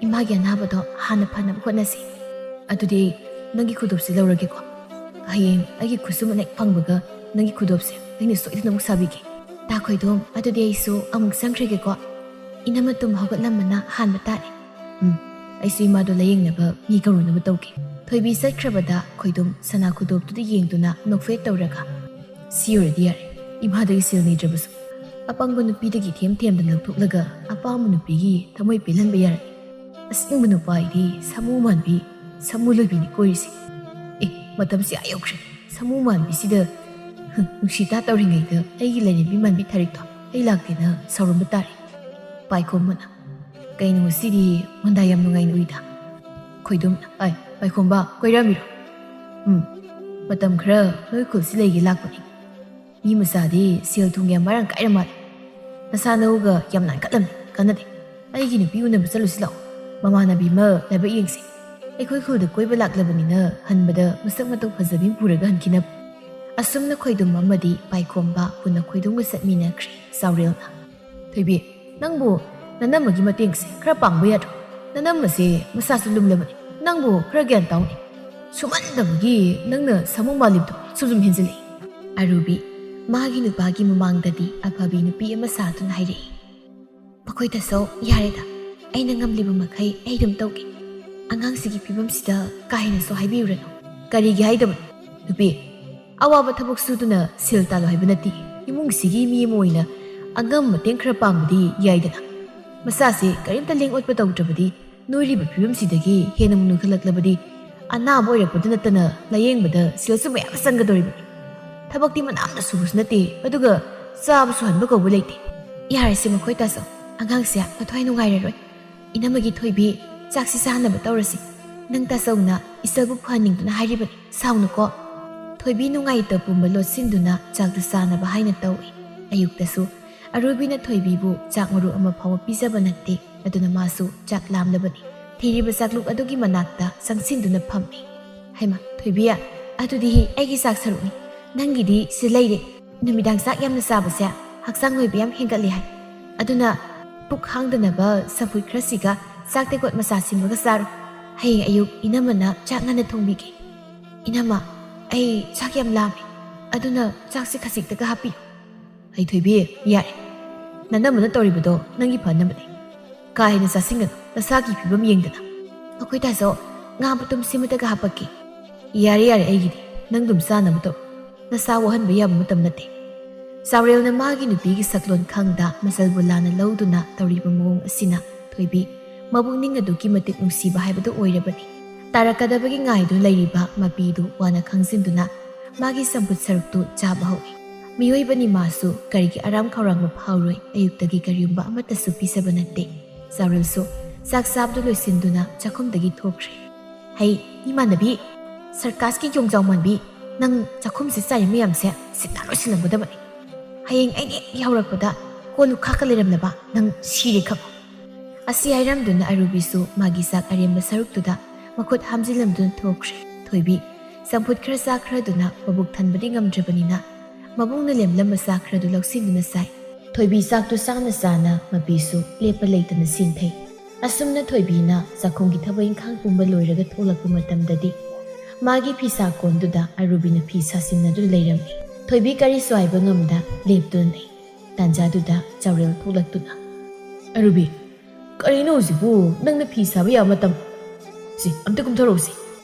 ꯏꯃꯥꯒꯤ ꯑꯅꯥꯕꯗꯣ ꯍꯥꯟꯅ ꯐꯅꯕ ꯍꯣꯠꯅꯁꯤ꯫ ꯑꯗꯨꯗꯤ ꯅꯪꯒꯤ ꯈꯨꯗꯣꯞꯁꯤ ꯂꯧꯔꯒꯦꯀꯣ꯫ ꯍꯌꯦꯡ ꯑꯩꯒꯤ ꯈꯨꯠꯁꯨꯃꯟ ꯍꯦꯛ ꯐꯪꯕꯒ ꯅꯪꯒꯤ ꯈꯨꯗꯣꯞꯁꯦ ꯑꯩꯅ ꯁꯣꯏꯗꯅ ꯑꯃꯨꯛ ꯁꯥꯕꯤꯒꯦ꯫ ꯇꯥ ꯈꯣꯏꯗꯣꯝ, ꯑꯗꯨꯗꯤ ꯑꯩꯁꯨ ꯑꯃꯨꯛ ꯆꯪꯈ꯭ꯔꯒꯦꯀꯣ꯫ ꯏꯅꯝꯃ ꯇꯨꯝ ꯍꯧꯒꯠꯂꯝꯕꯅ ꯍꯥꯟꯕ ꯇꯥꯔꯦ꯫ ꯎꯝ, ꯑꯩꯁꯨ ꯏꯃꯥꯗꯣ ꯂꯥꯌꯦꯡꯅꯕ ꯃꯤ ꯀꯧꯔꯨꯅꯕ ꯇꯧꯒꯦ꯫" ꯊꯣꯏꯕꯤ ꯆꯠꯈ꯭ꯔꯕꯗ ꯈꯣꯏꯗꯣꯝ ꯁꯅꯥ ꯈꯨꯗꯣꯞꯇꯨꯗ ꯌꯦꯡꯗꯨꯅ ꯅꯣꯛꯐꯦꯠ ꯇꯧꯔꯒ, "ꯁꯤ ꯑꯣꯏꯔꯗꯤ ꯌꯥꯔꯦ, ꯏꯃꯥꯗꯒꯤ ꯁꯦꯜ ꯅꯤꯗ꯭ꯔꯕꯁꯨ꯫ ꯑꯄꯪꯕ ꯅꯨꯄꯤꯗꯒꯤ ꯊꯦꯝ ꯊꯦꯝꯗꯅ ꯂꯧꯊꯣꯛꯂꯒ ꯑꯄꯥꯝꯕ ꯅꯨꯄꯤꯒꯤ ꯊꯃꯣꯏ ꯄꯦꯜꯍꯟꯕ ꯌꯥꯔꯦ꯫ ꯑꯁꯦꯡꯕ ꯅꯨꯄꯥ ꯑꯩꯗꯤ ꯁꯥꯃꯨ ꯃꯥꯟꯕꯤ, ꯁꯥꯃꯨ ꯂꯣꯏꯕꯤꯅꯤ ꯀꯣꯏꯔꯤꯁꯦ꯫ ꯑꯦ, ꯃꯇꯝꯁꯤ ꯑꯥ ꯌꯧꯈ꯭ꯔꯦ꯫ ꯁꯥꯃꯨ ꯃꯥꯟꯕꯤꯁꯤꯗ, ꯍ, ꯅꯨꯡꯁꯤꯇꯥ ꯇꯧꯔꯤꯉꯩꯗ ꯑꯩꯒꯤ ꯂꯥꯏꯔꯦꯝꯕꯤ ꯃꯥꯟꯕꯤ ꯊꯥꯔꯤꯛꯇꯣ ꯑꯩ ꯂꯥꯛꯇꯦꯅ ꯁꯥꯎꯔꯝꯕ ꯇꯥꯔꯦ꯫" ꯄꯥꯏꯈꯣꯝꯕꯅ, "ꯀꯩꯅꯣ ꯉꯁꯤꯗꯤ ꯃꯣꯟꯗꯥ ꯌꯥꯝ ꯅꯨꯡꯉꯥꯏꯅ ꯎꯏꯗ?" ꯈꯣꯏꯗꯣꯝꯅ, "ꯑꯥꯏ, ꯄꯥꯏꯈꯣꯝꯕ, ꯀꯣꯏꯔꯝꯃꯤꯔꯣ?" "ꯎꯝ, ꯃꯇꯝ ꯈꯔ ꯅꯣꯏ ꯈꯨꯜꯁꯤ ꯂꯩꯒꯦ ꯂꯥꯛꯄꯅꯤ꯫ ꯃꯤ ꯃꯆꯥꯗꯤ ꯁꯦꯜ ꯊꯨꯝ ꯌꯥꯝ ꯃꯔꯥꯡ ꯀꯥꯏꯔ ꯃꯥꯜꯂꯦ꯫ ꯅꯁꯥ ꯅꯎꯒ ꯌꯥꯝ ꯅꯥꯟꯈꯠꯂꯝꯃꯤ, ꯀꯥꯟꯅꯗꯦ꯫ ꯑꯩꯒꯤ ꯅꯨꯄꯤ ꯎꯅꯕ ꯆꯠꯂꯨꯁꯤ ꯂꯥꯛꯑꯣ꯫ ꯃꯃꯥꯟꯅꯕꯤ ꯑꯃ ꯂꯥꯏꯕꯛ ꯌꯦꯡꯁꯦ꯫ ꯑꯩꯈꯣꯏ ꯈꯨꯜꯗ ꯀꯣꯏꯕ ꯂꯥꯛꯂꯕꯅꯤꯅ ꯍꯟꯕꯗ ꯃꯁꯛ ꯃꯇꯧ ꯐꯖꯕꯤ ꯑꯃ ꯄꯨꯔꯒ ꯍꯟꯈꯤꯅꯕ꯫" ꯑꯁꯨꯝꯅ ꯈꯣꯏꯗꯣꯝ ꯑꯃꯗꯤ ꯄꯥꯏꯈꯣꯝꯕ ꯄꯨꯟꯅ ꯈꯣꯏꯗꯣꯝꯒ ꯆꯠꯃꯤꯟꯅꯈ꯭ꯔꯦ꯫ ꯆꯥꯎꯔꯦꯜꯅ, "ꯊꯣꯏꯕꯤ, ꯅꯪꯕꯨ ꯅꯅꯝꯃꯒꯤ ꯃꯇꯦꯡꯁꯦ ꯈꯔ ꯄꯥꯡꯕ ꯌꯥꯗ꯭ꯔꯣ? ꯅꯅꯝꯃꯁꯦ ꯃꯁꯥꯁꯨ ꯂꯨꯝꯂꯕꯅꯤ꯫ ꯅꯪꯕꯨ ꯈꯔ ꯒ꯭ꯌꯥꯟ ꯇꯥꯎꯅꯦ꯫ ꯁꯨꯃꯟꯗꯕꯒꯤ ꯅꯪꯅ ꯁꯥꯃꯨ ꯃꯥꯜꯂꯤꯕꯗꯣ ꯁꯨꯝ ꯁꯨꯝ ꯍꯦꯟꯖꯤꯜꯂꯛꯏ꯫" ꯑꯔꯨꯕꯤ ꯃꯥꯒꯤ ꯅꯨꯄꯥꯒꯤ ꯃꯃꯥꯡꯗꯗꯤ ꯑꯐꯕꯤ ꯅꯨꯄꯤ ꯑꯃ ꯁꯥꯗꯨꯅ ꯍꯥꯏꯔꯛꯏ꯫ "ꯃꯈꯣꯏꯗꯁꯨ ꯌꯥꯔꯦꯗ, ꯑꯩꯅ ꯉꯝꯂꯤꯕ ꯃꯈꯩ ꯑꯩ ꯑꯗꯨꯝ ꯇꯧꯒꯦ꯫ ꯑꯉꯥꯡꯁꯤꯒꯤ ꯐꯤꯕꯝꯁꯤꯗ ꯀꯥ ꯍꯦꯟꯅꯁꯨ ꯍꯥꯏꯕꯤꯔꯨꯔꯅꯨ꯫" "ꯀꯔꯤꯒꯤ ꯍꯥꯏꯗꯕꯅꯣ? ꯅꯨꯄꯤ, ꯑꯋꯥꯕ ꯊꯕꯛ ꯁꯨꯗꯨꯅ ꯁꯦꯜ ꯇꯥꯜꯂꯣ ꯍꯥꯏꯕ ꯅꯠꯇꯦ꯫ ꯏꯃꯨꯡꯁꯤꯒꯤ ꯃꯤ ꯑꯃ ꯑꯣꯏꯅ ꯑꯉꯝ ꯃꯇꯦꯡ ꯈꯔ ꯄꯥꯡꯕꯗꯤ ꯌꯥꯏꯗꯅ꯫ ꯃꯁꯥꯁꯦ ꯀꯔꯤꯝꯇ ꯂꯦꯡ ꯑꯣꯠꯄ ꯇꯧꯗ꯭ꯔꯕꯗꯤ ꯅꯣꯏꯔꯤꯕ ꯐꯤꯕꯝꯁꯤꯗꯒꯤ ꯍꯦꯟꯅ ꯅꯣꯏꯈꯠꯂꯛꯂꯕꯗꯤ ꯑꯅꯥꯕ ꯑꯣꯏꯔꯛꯄꯗ ꯅꯠꯇꯅ ꯂꯥꯌꯦꯡꯕꯗ ꯁꯦꯜꯁꯨ ꯃꯌꯥꯝ ꯆꯪꯒꯗꯧꯔꯤꯕꯅꯤ꯫ ꯊꯕꯛꯇꯤ ꯃꯅꯥꯝꯅ ꯁꯨꯕꯁꯨ ꯅꯠꯇꯦ, ꯑꯗꯨꯒ ꯆꯥꯕꯁꯨ ꯍꯟꯕ ꯀꯧꯕ ꯂꯩꯇꯦ꯫ ꯌꯥꯔꯦꯁꯦ ꯃꯈꯣꯏ ꯇꯥꯆꯧ, ꯑꯉꯥꯡꯁꯦ ꯃꯊ꯭ꯋꯥꯏ ꯅꯨꯡꯉꯥꯏꯔꯔꯣꯏ꯫ ꯏꯅꯝꯃꯒꯤ ꯊꯣꯏꯕꯤ, ꯆꯥꯛꯁꯤ ꯆꯥꯅꯕ ꯇꯧꯔꯁꯤ꯫ ꯅꯪ ꯇꯥꯆꯧꯅ ꯏꯆꯜꯕꯨ ꯐꯍꯟꯅꯤꯡꯗꯨꯅ ꯍꯥꯏꯔꯤꯕꯅꯤ, ꯁꯥꯎꯅꯨꯀꯣ꯫ ꯊꯣꯏꯕꯤ ꯅꯨꯡꯉꯥꯏꯇ ꯄꯨꯝꯕ ꯂꯣꯠꯁꯤꯟꯗꯨꯅ ꯆꯥꯛꯇꯨ ꯆꯥꯅꯕ ꯍꯥꯏꯅ ꯇꯧꯏ꯫ ꯑꯌꯨꯛꯇꯁꯨ ꯑꯔꯨꯕꯤꯅ ꯊꯣꯏꯕꯤꯕꯨ ꯆꯥꯛ ꯃꯔꯨ ꯑꯃ ꯐꯥꯎꯕ ꯄꯤꯖꯕ ꯅꯠꯇꯦ꯫ ꯑꯗꯨꯅ ꯃꯥꯁꯨ ꯆꯥꯛ ꯂꯥꯝꯂꯕꯅꯤ꯫ ꯊꯤꯔꯤꯕ ꯆꯥꯛꯂꯨꯛ ꯑꯗꯨꯒꯤ ꯃꯅꯥꯛꯇ ꯆꯪꯁꯤꯟꯗꯨꯅ ꯐꯝꯃꯤ꯫ ꯍꯩꯃꯥ, ꯊꯣꯏꯕꯤ, ꯑꯗꯨꯗꯤ ꯑꯩꯒꯤ ꯆꯥꯛ ꯁꯔꯨꯛꯅꯤ꯫ ꯅꯪꯒꯤꯗꯤ ꯁꯤ ꯂꯩꯔꯦ꯫ ꯅꯨꯃꯤꯗꯥꯡ ꯆꯥꯛ ꯌꯥꯝꯅ ꯆꯥꯕꯁꯦ ꯍꯛꯆꯥꯡ ꯅꯣꯏꯕ ꯌꯥꯝ ꯍꯦꯟꯒꯠꯂꯦ ꯍꯥꯏ꯫ ꯑꯗꯨꯅ ꯄꯨꯛ ꯍꯥꯡꯗꯅꯕ ꯆꯝꯐꯨꯠ ꯈꯔꯁꯤꯒ ꯆꯥꯛ ꯇꯦꯡꯀꯣꯠ ꯃꯆꯥ ꯁꯤꯃꯒ ꯆꯥꯔꯣ꯫ ꯍꯌꯦꯡ ꯑꯌꯨꯛ ꯏꯅꯝꯃꯅ ꯆꯥꯛ ꯉꯟꯅ ꯊꯣꯡꯕꯤꯒꯦ꯫ ꯏꯅꯝꯃ, ꯑꯩ ꯆꯥꯛ ꯌꯥꯝ ꯂꯥꯝꯃꯦ꯫ ꯑꯗꯨꯅ ꯆꯥꯛꯁꯦ ꯈꯖꯤꯛꯇꯒ ꯍꯥꯞꯄꯤꯌꯨ꯫ ꯑꯩ ꯊꯣꯏꯕꯤ, ꯌꯥꯔꯦ꯫ ꯅꯅꯝꯃꯅ ꯇꯧꯔꯤꯕꯗꯣ ꯅꯪꯒꯤ ꯐꯅꯕꯅꯦ꯫ ꯀꯥ ꯍꯦꯟꯅ ꯆꯥꯁꯤꯟꯒꯅꯨ, ꯅꯁꯥꯒꯤ ꯐꯤꯕꯝ ꯌꯦꯡꯗꯅ꯫ ꯑꯩꯈꯣꯏ ꯇꯥꯆꯧ, ꯉꯥ ꯃꯇꯨꯝ ꯁꯤꯃꯇꯒ ꯍꯥꯄꯛꯀꯦ꯫ ꯌꯥꯔꯦ, ꯌꯥꯔꯦ, ꯑꯩꯒꯤꯗꯤ꯫ ꯅꯪ ꯑꯗꯨꯝ ꯆꯥꯅꯕ ꯇꯧ꯫ ꯅꯁꯥ ꯋꯥꯍꯟꯕ ꯌꯥꯕ ꯃꯇꯝ ꯅꯠꯇꯦ꯫ ꯆꯥꯎꯔꯦꯜꯅ ꯃꯥꯒꯤ ꯅꯨꯄꯤꯒꯤ ꯁꯛꯂꯣꯟ ꯈꯪꯗ ꯃꯆꯜꯕꯨ ꯂꯥꯟꯅ ꯂꯧꯗꯨꯅ ꯇꯧꯔꯤꯕ ꯃꯑꯣꯡ ꯑꯁꯤꯅ ꯊꯣꯏꯕꯤ ꯃꯕꯨꯛꯅꯤꯡ ꯑꯗꯨꯛꯀꯤ ꯃꯇꯤꯛ ꯅꯨꯡꯁꯤꯕ ꯍꯥꯏꯕꯗꯨ ꯑꯣꯏꯔꯕꯅꯤ꯫ ꯇꯥꯔꯛꯀꯗꯕꯒꯤ ꯉꯥꯏꯗꯨꯅ ꯂꯩꯔꯤꯕ ꯃꯄꯤꯗꯨ ꯋꯥꯅ ꯈꯪꯖꯤꯟꯗꯨꯅ ꯃꯥꯒꯤ ꯆꯝꯐꯨꯠ ꯁꯔꯨꯛꯇꯨ ꯆꯥꯕ ꯍꯧꯏ꯫ ꯃꯤꯑꯣꯏꯕꯅꯤ ꯃꯥꯁꯨ, ꯀꯔꯤꯒꯤ ꯑꯔꯥꯝ ꯈꯧꯔꯥꯡꯕ ꯐꯥꯎꯔꯣꯏ? ꯑꯌꯨꯛꯇꯒꯤ ꯀꯔꯤꯒꯨꯝꯕ ꯑꯃꯠꯇꯁꯨ ꯄꯤꯖꯕ ꯅꯠꯇꯦ꯫ ꯆꯥꯎꯔꯦꯜꯁꯨ ꯆꯥꯛ ꯆꯥꯕꯗꯨ ꯂꯣꯏꯁꯤꯟꯗꯨꯅ ꯆꯥꯛꯈꯨꯝꯗꯒꯤ ꯊꯣꯛꯈ꯭ꯔꯦ꯫ ꯍꯩ, ꯏꯃꯥꯟꯅꯕꯤ, ꯁꯔꯀꯥꯁꯀꯤ ꯌꯣꯡꯖꯥꯎ ꯃꯥꯟꯕꯤ, ꯅꯪ ꯆꯥꯛꯈꯨꯝꯁꯦ ꯆꯥꯏꯔꯤ ꯃꯌꯥꯝꯁꯦ ꯁꯤꯠꯅ ꯂꯣꯏꯁꯤꯜꯂꯝꯒꯗꯕꯅꯤ꯫ ꯍꯌꯦꯡ ꯑꯩꯅ ꯍꯦꯛ ꯌꯥꯍꯧꯔꯛꯄꯗ ꯀꯣꯜ ꯂꯨꯈꯥꯛꯀ ꯂꯩꯔꯝꯂꯕ ꯅꯪ ꯁꯤꯔꯦ ꯈꯪꯉꯨ꯫ ꯑꯁꯤ ꯍꯥꯏꯔꯝꯗꯨꯅ ꯑꯔꯨꯕꯤꯁꯨ ꯃꯥꯒꯤ ꯆꯥꯛ ꯑꯔꯦꯝꯕ ꯁꯔꯨꯛꯇꯨꯗ ꯃꯈꯨꯠ ꯍꯥꯝꯖꯤꯜꯂꯝꯗꯨꯅ ꯊꯣꯛꯈ꯭ꯔꯦ꯫ ꯊꯣꯏꯕꯤ ꯆꯝꯐꯨꯠ ꯈꯔ ꯆꯥꯈ꯭ꯔꯗꯨꯅ ꯃꯕꯨꯛ ꯊꯟꯕꯗꯤ ꯉꯝꯗ꯭ꯔꯕꯅꯤꯅ ꯃꯕꯨꯡꯅ ꯂꯦꯝꯂꯝꯕ ꯆꯥꯛ ꯈꯔꯗꯨ ꯂꯧꯁꯤꯟꯗꯨꯅ ꯆꯥꯏ꯫ ꯊꯣꯏꯕꯤ ꯆꯥꯛꯇꯨ ꯆꯥꯅ ꯆꯥꯅ ꯃꯄꯤꯁꯨ ꯂꯦꯞꯄ ꯂꯩꯇꯅ ꯁꯤꯟꯊꯩ꯫ ꯑꯁꯨꯝꯅ ꯊꯣꯏꯕꯤꯅ ꯆꯥꯛꯈꯨꯝꯒꯤ ꯊꯕꯛ ꯏꯪꯈꯥꯡ ꯄꯨꯝꯕ ꯂꯣꯏꯔꯒ ꯊꯣꯛꯂꯛꯄ ꯃꯇꯝꯗꯗꯤ ꯃꯥꯒꯤ ꯐꯤꯁꯥ ꯀꯣꯟꯗꯨꯗ ꯑꯔꯨꯕꯤꯅ ꯐꯤ ꯁꯥꯁꯤꯟꯅꯗꯨꯅ ꯂꯩꯔꯝꯃꯤ꯫ ꯊꯣꯏꯕꯤ ꯀꯔꯤꯁꯨ ꯍꯥꯏꯕ ꯉꯝꯗ ꯂꯦꯞꯇꯨꯅ ꯂꯩ꯫ ꯇꯥꯟꯖꯥꯗꯨꯗ ꯆꯥꯎꯔꯦꯜ ꯊꯣꯛꯂꯛꯇꯨꯅ, "ꯑꯔꯨꯕꯤ, ꯀꯔꯤꯅꯣ ꯍꯧꯖꯤꯛꯄꯨ? ꯅꯪꯅ ꯐꯤ ꯁꯥꯕ ꯌꯥꯕ ꯃꯇꯝ? ꯁꯤ, ꯑꯝꯇ ꯀꯨꯝꯊꯣꯔꯛꯎꯁꯤ꯫"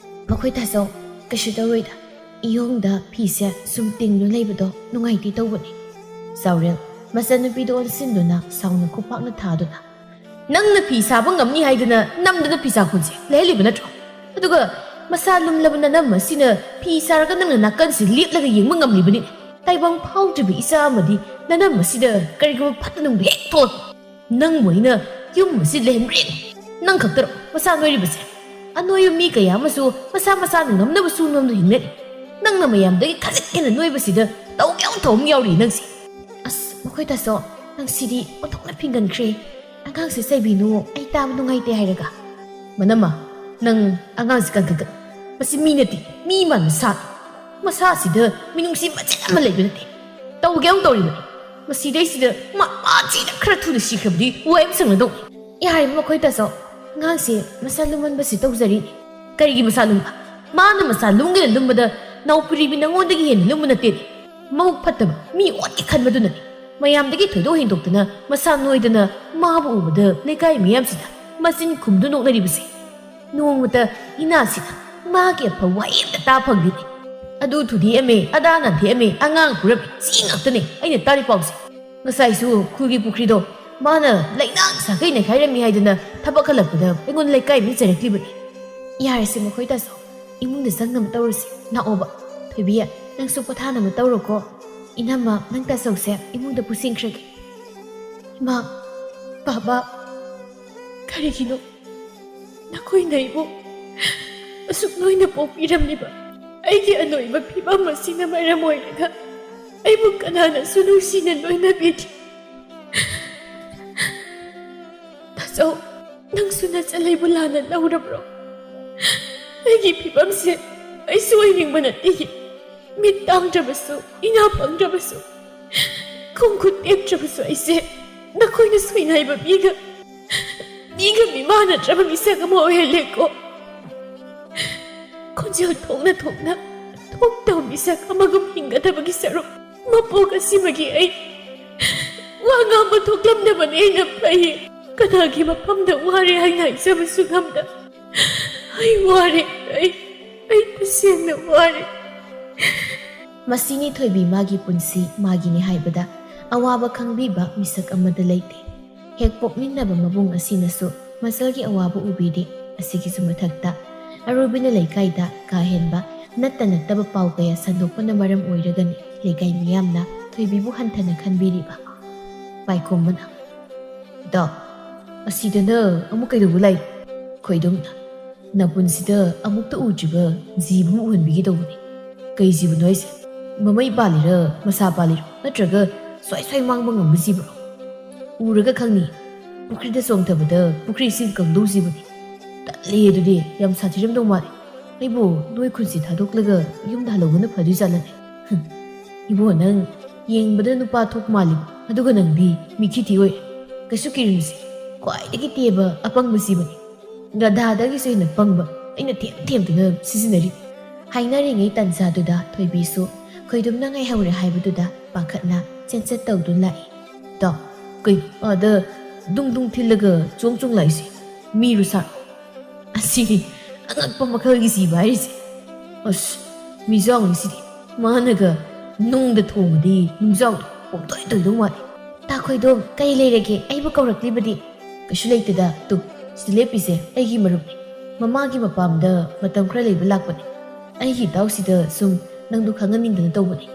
"ꯃꯈꯣꯏ ꯇꯥꯆꯧ, ꯀꯩꯁꯨ ꯇꯧꯔꯣꯏꯗ꯫ ꯏꯌꯣꯡꯗ ꯐꯤꯁꯦ ꯁꯨꯝ ꯇꯤꯡꯗꯨꯅ ꯂꯩꯕꯗꯣ ꯅꯨꯡꯉꯥꯏꯇꯦ ꯇꯧꯕꯅꯤ꯫" ꯆꯥꯎꯔꯦꯜ ꯃꯆꯟꯅꯨꯄꯤꯗ ꯑꯣꯟꯁꯤꯟꯗꯨꯅ ꯁꯥꯎꯅ ꯈꯨꯄꯥꯛꯅ ꯊꯥꯗꯨꯅ, "ꯅꯪꯅ ꯐꯤ ꯁꯥꯕ ꯉꯝꯅꯤ ꯍꯥꯏꯗꯅ ꯅꯝꯗꯅ ꯐꯤ ꯁꯥꯈꯣꯟꯁꯦ ꯂꯩꯍꯜꯂꯤꯕ ꯅꯠꯇ꯭ꯔꯣ? ꯑꯗꯨꯒ ꯃꯁꯥ ꯂꯨꯝꯂꯕ ꯅꯅꯝ ꯑꯁꯤꯅ ꯐꯤ ꯁꯥꯔꯒ ꯅꯪꯅ ꯅꯥꯀꯟꯁꯤ ꯂꯦꯞꯂꯒ ꯌꯦꯡꯕ ꯉꯝꯂꯤꯕꯅꯤ꯫ ꯇꯥꯏꯕꯪ ꯐꯥꯎꯗ꯭ꯔꯤꯕ ꯏꯆꯥ ꯑꯃꯗꯤ ꯅꯅꯝ ꯑꯁꯤꯗ ꯀꯔꯤꯒꯨꯝꯕ ꯐꯠꯇ ꯅꯨꯡꯗ ꯍꯦꯛ ꯊꯣꯛꯂꯛꯄ꯫ ꯅꯪꯕꯨ ꯑꯩꯅ ꯌꯨꯝ ꯑꯁꯤ ꯂꯩꯍꯟꯕ꯭ꯔꯦ꯫ ꯅꯪ ꯈꯛꯇꯔꯣ ꯃꯁꯥ ꯅꯣꯏꯔꯤꯕꯁꯦ? ꯑꯅꯣꯏꯕ ꯃꯤ ꯀꯌꯥ ꯑꯃꯁꯨ ꯃꯁꯥ ꯃꯁꯥꯅ ꯉꯝꯅꯕ ꯁꯨ ꯅꯣꯝꯗꯨꯅ ꯍꯤꯡꯅꯔꯤ꯫ ꯅꯪꯅ ꯃꯌꯥꯝꯗꯒꯤ ꯈꯖꯤꯛ ꯍꯦꯟꯅ ꯅꯣꯏꯕꯁꯤꯗ ꯇꯧꯒꯦ ꯌꯥꯎꯅ ꯇꯧ ꯑꯃ ꯌꯥꯎꯔꯤ ꯅꯪꯁꯦ꯫ ꯑꯁ, ꯃꯈꯣꯏ ꯇꯥꯆꯧ, ꯅꯪ ꯁꯤꯗꯤ ꯑꯣꯟꯊꯣꯛꯅ ꯐꯤꯡꯒꯟꯈ꯭ꯔꯦ꯫ ꯑꯉꯥꯡꯁꯦ ꯆꯩꯕꯤꯅꯨ, ꯑꯩ ꯇꯥꯕ ꯅꯨꯡꯉꯥꯏꯇꯦ ꯍꯥꯏꯔꯒ꯫ ꯃꯅꯝꯃ, ꯅꯪ ꯑꯉꯥꯡꯁꯤ ꯀꯟꯈꯠꯀꯅꯨ꯫ ꯃꯁꯤ ꯃꯤ ꯅꯠꯇꯦ, ꯃꯤ ꯃꯥꯟꯕ ꯁꯥ꯫ ꯃꯁꯥꯁꯤꯗ ꯃꯤꯅꯨꯡꯁꯤ ꯃꯆꯦꯠ ꯑꯃ ꯂꯩꯕ ꯅꯠꯇꯦ꯫ ꯇꯧꯒꯦ ꯑꯃ ꯇꯧꯔꯤꯕꯅꯤ꯫ ꯃꯁꯤꯗꯩꯁꯤꯗ ꯃꯥ, ꯃꯥ ꯆꯦꯅ ꯈꯔ ꯊꯨꯅ ꯁꯤꯈ꯭ꯔꯕꯗꯤ ꯋꯥ ꯌꯥꯝ ꯁꯪꯅꯗꯧꯅꯤ꯫ ꯌꯥꯔꯤꯕ ꯃꯈꯣꯏ ꯇꯥꯆꯧ, ꯑꯉꯥꯡꯁꯦ ꯃꯁꯥ ꯂꯨꯝꯃꯟꯕꯁꯤ ꯇꯧꯖꯔꯤ꯫ ꯀꯔꯤꯒꯤ ꯃꯁꯥ ꯂꯨꯝꯕ? ꯃꯥꯅ ꯃꯁꯥ ꯂꯨꯝꯒꯦꯅ ꯂꯨꯝꯕꯗ ꯅꯥꯎꯄꯤꯔꯤꯕꯤ ꯅꯉꯣꯟꯗꯒꯤ ꯍꯦꯟꯅ ꯂꯨꯝꯕ ꯅꯠꯇꯦ꯫ ꯃꯕꯨꯛ ꯐꯠꯇꯕ ꯃꯤ ꯑꯣꯠꯀꯦ ꯈꯟꯕꯗꯨꯅꯅꯤ꯫ ꯃꯌꯥꯝꯗꯒꯤ ꯊꯣꯏꯗꯣꯛ ꯍꯦꯟꯗꯣꯛꯇꯅ ꯃꯁꯥ ꯅꯣꯏꯗꯅ ꯃꯥꯕꯨ ꯎꯕꯗ ꯂꯩꯀꯥꯏ ꯃꯤꯌꯥꯝꯁꯤꯗ ꯃꯆꯤꯟ ꯈꯨꯝꯗꯨ ꯅꯣꯛꯅꯔꯤꯕꯁꯦ꯫ ꯅꯣꯡꯃꯇ ꯏꯅꯥꯁꯤꯅ ꯃꯥꯒꯤ ꯑꯐꯕ ꯋꯥꯍꯩ ꯑꯃꯇ ꯇꯥ ꯐꯪꯗꯦꯅꯦ꯫ ꯑꯗꯨ ꯊꯨꯗꯦꯛꯑꯝꯃꯦ, ꯑꯗꯥ ꯅꯥꯟꯊꯦꯛꯑꯝꯃꯦ, ꯑꯉꯥꯡ ꯐꯨꯔꯝꯃꯦ, ꯁꯤ ꯉꯥꯛꯇꯅꯦ ꯑꯩꯅ ꯇꯥꯔꯤ ꯄꯥꯎꯁꯦ꯫ ꯉꯁꯥꯏꯁꯨ ꯈꯨꯜꯒꯤ ꯄꯨꯈ꯭ꯔꯤꯗꯣ ꯃꯥꯅ ꯂꯩꯅꯥꯡ ꯁꯥꯒꯩ ꯅꯩꯈꯥꯏꯔꯝꯃꯤ ꯍꯥꯏꯗꯅ ꯊꯕꯛ ꯍꯜꯂꯛꯄꯗ ꯑꯩꯉꯣꯟꯗ ꯂꯩꯀꯥꯏ ꯃꯤ ꯆꯩꯔꯛꯂꯤꯕꯅꯤ꯫ ꯌꯥꯔꯦꯁꯦ ꯃꯈꯣꯏ ꯇꯥꯆꯧ, ꯏꯃꯨꯡꯗ ꯆꯪꯅꯕ ꯇꯧꯔꯁꯤ꯫ ꯂꯥꯛꯑꯣꯕ, ꯊꯣꯏꯕꯤ, ꯅꯪꯁꯨ ꯄꯣꯊꯥꯅꯕ ꯇꯧꯔꯣꯀꯣ꯫ ꯏꯅꯝꯃ, ꯅꯪ ꯇꯥꯆꯧꯁꯦ ꯏꯃꯨꯡꯗ ꯄꯨꯁꯤꯟꯈ꯭ꯔꯒꯦ꯫ ꯏꯃꯥ, ꯕꯥꯕꯥ, ꯀꯔꯤꯒꯤꯅꯣ ꯅꯈꯣꯏꯅ ꯑꯩꯕꯨ ꯑꯁꯨꯛ ꯅꯣꯏꯅ ꯄꯣꯛꯄꯤꯔꯝꯂꯤꯕ ꯑꯩꯒꯤ ꯑꯅꯣꯏꯕ ꯐꯤꯕꯝ ꯑꯁꯤꯅ ꯃꯔꯝ ꯑꯣꯏꯔꯒ ꯑꯩꯕꯨ ꯀꯅꯥꯅꯁꯨ ꯅꯨꯡꯁꯤꯅ ꯂꯣꯏꯅꯕꯤꯗ꯭ꯔꯤ? ꯇꯥꯆꯧ, ꯅꯪꯁꯨ ꯅꯆꯜ ꯑꯩꯕꯨ ꯂꯥꯟꯅ ꯂꯧꯔꯕ꯭ꯔꯣ? ꯑꯩꯒꯤ ꯐꯤꯕꯝꯁꯦ ꯑꯩꯁꯨ ꯑꯣꯏꯅꯤꯡꯕ ꯅꯠꯇꯦ꯫ ꯃꯤꯠ ꯇꯥꯡꯗ꯭ꯔꯕꯁꯨ, ꯏꯅꯥ ꯄꯪꯗ꯭ꯔꯕꯁꯨ, ꯈꯣꯡ ꯈꯨꯠ ꯇꯦꯛꯇ꯭ꯔꯕꯁꯨ ꯑꯩꯁꯦ ꯅꯈꯣꯏꯅ ꯁꯣꯏꯅꯥꯏꯕ ꯃꯤꯒ, ꯃꯤꯒ ꯃꯤꯃꯥꯟꯅꯗ꯭ꯔꯕ ꯃꯤꯁꯛ ꯑꯃ ꯑꯣꯏꯍꯜꯂꯦꯀꯣ꯫ ꯈꯣꯟꯖꯦꯜ ꯊꯣꯛꯅ ꯊꯣꯛꯅ ꯊꯣꯛꯇꯕ ꯃꯤꯁꯛ ꯑꯃꯒꯨꯝ ꯍꯤꯡꯒꯗꯕꯒꯤ ꯁꯔꯨꯛ ꯃꯄꯣꯛ ꯑꯁꯤꯃꯒꯤ ꯑꯩ ꯋꯥ ꯉꯥꯡꯕ ꯊꯣꯛꯂꯝꯗꯕꯅ ꯍꯦꯟꯅ ꯐꯩ꯫ ꯀꯅꯥꯒꯤ ꯃꯐꯝꯗ ꯋꯥꯔꯦ ꯍꯥꯏꯅ ꯍꯥꯏꯖꯕꯁꯨ ꯉꯝꯗ꯫ ꯑꯩ ꯋꯥꯔꯦ, ꯑꯩ, ꯑꯩ ꯇꯁꯦꯡꯅ ꯋꯥꯔꯦ꯫ ꯃꯁꯤꯅꯤ ꯊꯣꯏꯕꯤ ꯃꯥꯒꯤ ꯄꯨꯟꯁꯤ ꯃꯥꯒꯤꯅꯤ ꯍꯥꯏꯕꯗ ꯑꯋꯥꯕ ꯈꯪꯕꯤꯕ ꯃꯤꯁꯛ ꯑꯃꯗ ꯂꯩꯇꯦ꯫ ꯍꯦꯛ ꯄꯣꯛꯃꯤꯟꯅꯕ ꯃꯕꯨꯡ ꯑꯁꯤꯅꯁꯨ ꯃꯆꯜꯒꯤ ꯑꯋꯥꯕ ꯎꯕꯤꯗꯦ꯫ ꯑꯁꯤꯒꯤꯁꯨ ꯃꯊꯛꯇ ꯑꯔꯣꯏꯕꯅ ꯂꯩꯀꯥꯏꯗ ꯀꯥ ꯍꯦꯟꯕ ꯅꯠꯇ ꯅꯠꯇꯕ ꯄꯥꯎ ꯀꯌꯥ ꯁꯟꯗꯣꯛꯄꯅ ꯃꯔꯝ ꯑꯣꯏꯔꯒꯅꯤ ꯂꯩꯀꯥꯏ ꯃꯤꯌꯥꯝꯅ ꯊꯣꯏꯕꯤꯕꯨ ꯍꯟꯊꯅ ꯈꯟꯕꯤꯔꯤꯕ꯫ ꯄꯥꯏꯈꯣꯝꯕꯅ, "ꯗꯣ, ꯑꯁꯤꯗꯅ ꯑꯃꯨꯛ ꯀꯩꯗꯧꯕ ꯂꯥꯛꯏ?" ꯈꯣꯏꯗꯣꯝꯅ, "ꯅꯄꯨꯟꯁꯤꯗ ꯑꯃꯨꯛꯇ ꯎꯗ꯭ꯔꯤꯕ ꯖꯤꯕ ꯑꯃ ꯎꯍꯟꯕꯤꯒꯦ ꯇꯧꯕꯅꯤ꯫ ꯀꯩ ꯖꯤꯕꯅꯣ ꯍꯥꯏꯁꯦ? ꯃꯃꯩ ꯄꯥꯜꯂꯤꯔ, ꯃꯁꯥ ꯄꯥꯜꯂꯤꯔ, ꯅꯠꯇ꯭ꯔꯒ ꯁ꯭ꯋꯥꯏ ꯁ꯭ꯋꯥꯏ ꯃꯥꯡꯕ ꯉꯝꯕ ꯖꯤꯕꯔꯣ? ꯎꯔꯒ ꯈꯪꯅꯤ꯫ ꯄꯨꯈ꯭ꯔꯤꯗ ꯆꯣꯡꯊꯕꯗ ꯄꯨꯈ꯭ꯔꯤ ꯏꯁꯤꯡ ꯀꯪꯗꯧ ꯖꯤꯕꯅꯤ꯫ ꯇꯜꯂꯦ, ꯑꯗꯨꯗꯤ ꯌꯥꯝ ꯁꯥꯊꯤꯔꯝꯗꯧ ꯃꯥꯜꯂꯦ꯫ ꯑꯩꯕꯨ ꯅꯣꯏ ꯈꯨꯟꯁꯤ ꯊꯥꯗꯣꯛꯂꯒ ꯌꯨꯝꯗ ꯍꯜꯍꯧꯕꯅ ꯐꯗꯣꯏ ꯖꯥꯠꯂꯅꯦ?" "ꯍꯨꯝ, ꯏꯕꯣ, ꯅꯪ ꯌꯦꯡꯕꯗ ꯅꯨꯄꯥ ꯊꯣꯛ ꯃꯥꯜꯂꯤꯕ, ꯑꯗꯨꯒ ꯅꯪꯗꯤ ꯃꯤꯈꯤ ꯊꯤ ꯑꯣꯏ꯫ ꯀꯩꯁꯨ ꯀꯤꯔꯨꯅꯨꯁꯦ, ꯈ꯭ꯋꯥꯏꯗꯒꯤ ꯇꯦꯕ ꯑꯄꯪꯕ ꯖꯤꯕꯅꯤ꯫ ꯒꯙꯥꯗꯒꯤꯁꯨ ꯍꯦꯟꯅ ꯄꯪꯕ ꯑꯩꯅ ꯊꯦꯝ ꯊꯦꯝꯗꯨꯅ ꯁꯤꯖꯤꯟꯅꯔꯤ꯫" ꯍꯥꯏꯅꯔꯤꯉꯩ ꯇꯥꯟꯖꯥꯗꯨꯗ ꯊꯣꯏꯕꯤꯁꯨ ꯈꯣꯏꯗꯨꯝꯅ ꯉꯥꯏꯍꯧꯔꯦ ꯍꯥꯏꯕꯗꯨꯗ ꯄꯥꯈꯠꯅ ꯆꯦꯟꯆꯠ ꯇꯧꯗꯨꯅ ꯂꯥꯛꯏ꯫ "ꯇꯣ, ꯀꯩꯅꯣ ꯑꯥꯗ ꯗꯨꯡ ꯗꯨꯡ ꯊꯤꯜꯂꯒ ꯆꯣꯡ ꯆꯣꯡ ꯂꯥꯛꯏꯁꯦ? ꯃꯤꯔꯣ ꯁꯥꯔꯣ? ꯑꯁꯤꯗꯤ ꯑꯉꯛꯄ ꯃꯈꯜꯒꯤ ꯖꯤꯕ ꯍꯥꯏꯔꯤꯁꯦ꯫ ꯑꯁ, ꯃꯤꯖꯥꯎꯅꯤ ꯁꯤꯗꯤ꯫ ꯃꯥꯅꯒ ꯅꯨꯡꯗ ꯊꯣꯡꯉꯗꯤ ꯅꯨꯡꯖꯥꯎꯗꯣ ꯄꯨꯝꯇꯣꯏ ꯇꯣꯏꯗꯧ ꯃꯥꯜꯂꯤ꯫" "ꯇꯥ ꯈꯣꯏꯗꯣꯝ, ꯀꯩ ꯂꯩꯔꯒꯦ? ꯑꯩꯕꯨ ꯀꯧꯔꯛꯂꯤꯕꯗꯤ?" "ꯀꯩꯁꯨ ꯂꯩꯇꯦꯗ, ꯇꯨ, ꯁꯤꯗ ꯂꯦꯞꯄꯤꯁꯦ ꯑꯩꯒꯤ ꯃꯔꯨꯞꯅꯤ꯫ ꯃꯃꯥꯒꯤ ꯃꯄꯥꯝꯗ ꯃꯇꯝ ꯈꯔ ꯂꯩꯕ ꯂꯥꯛꯄꯅꯤ꯫ ꯑꯩꯒꯤ ꯏꯇꯥꯎꯁꯤꯗ ꯁꯨꯝ ꯅꯪꯗꯨ ꯈꯪꯍꯟꯅꯤꯡꯗꯅ ꯇꯧꯕꯅꯤ꯫"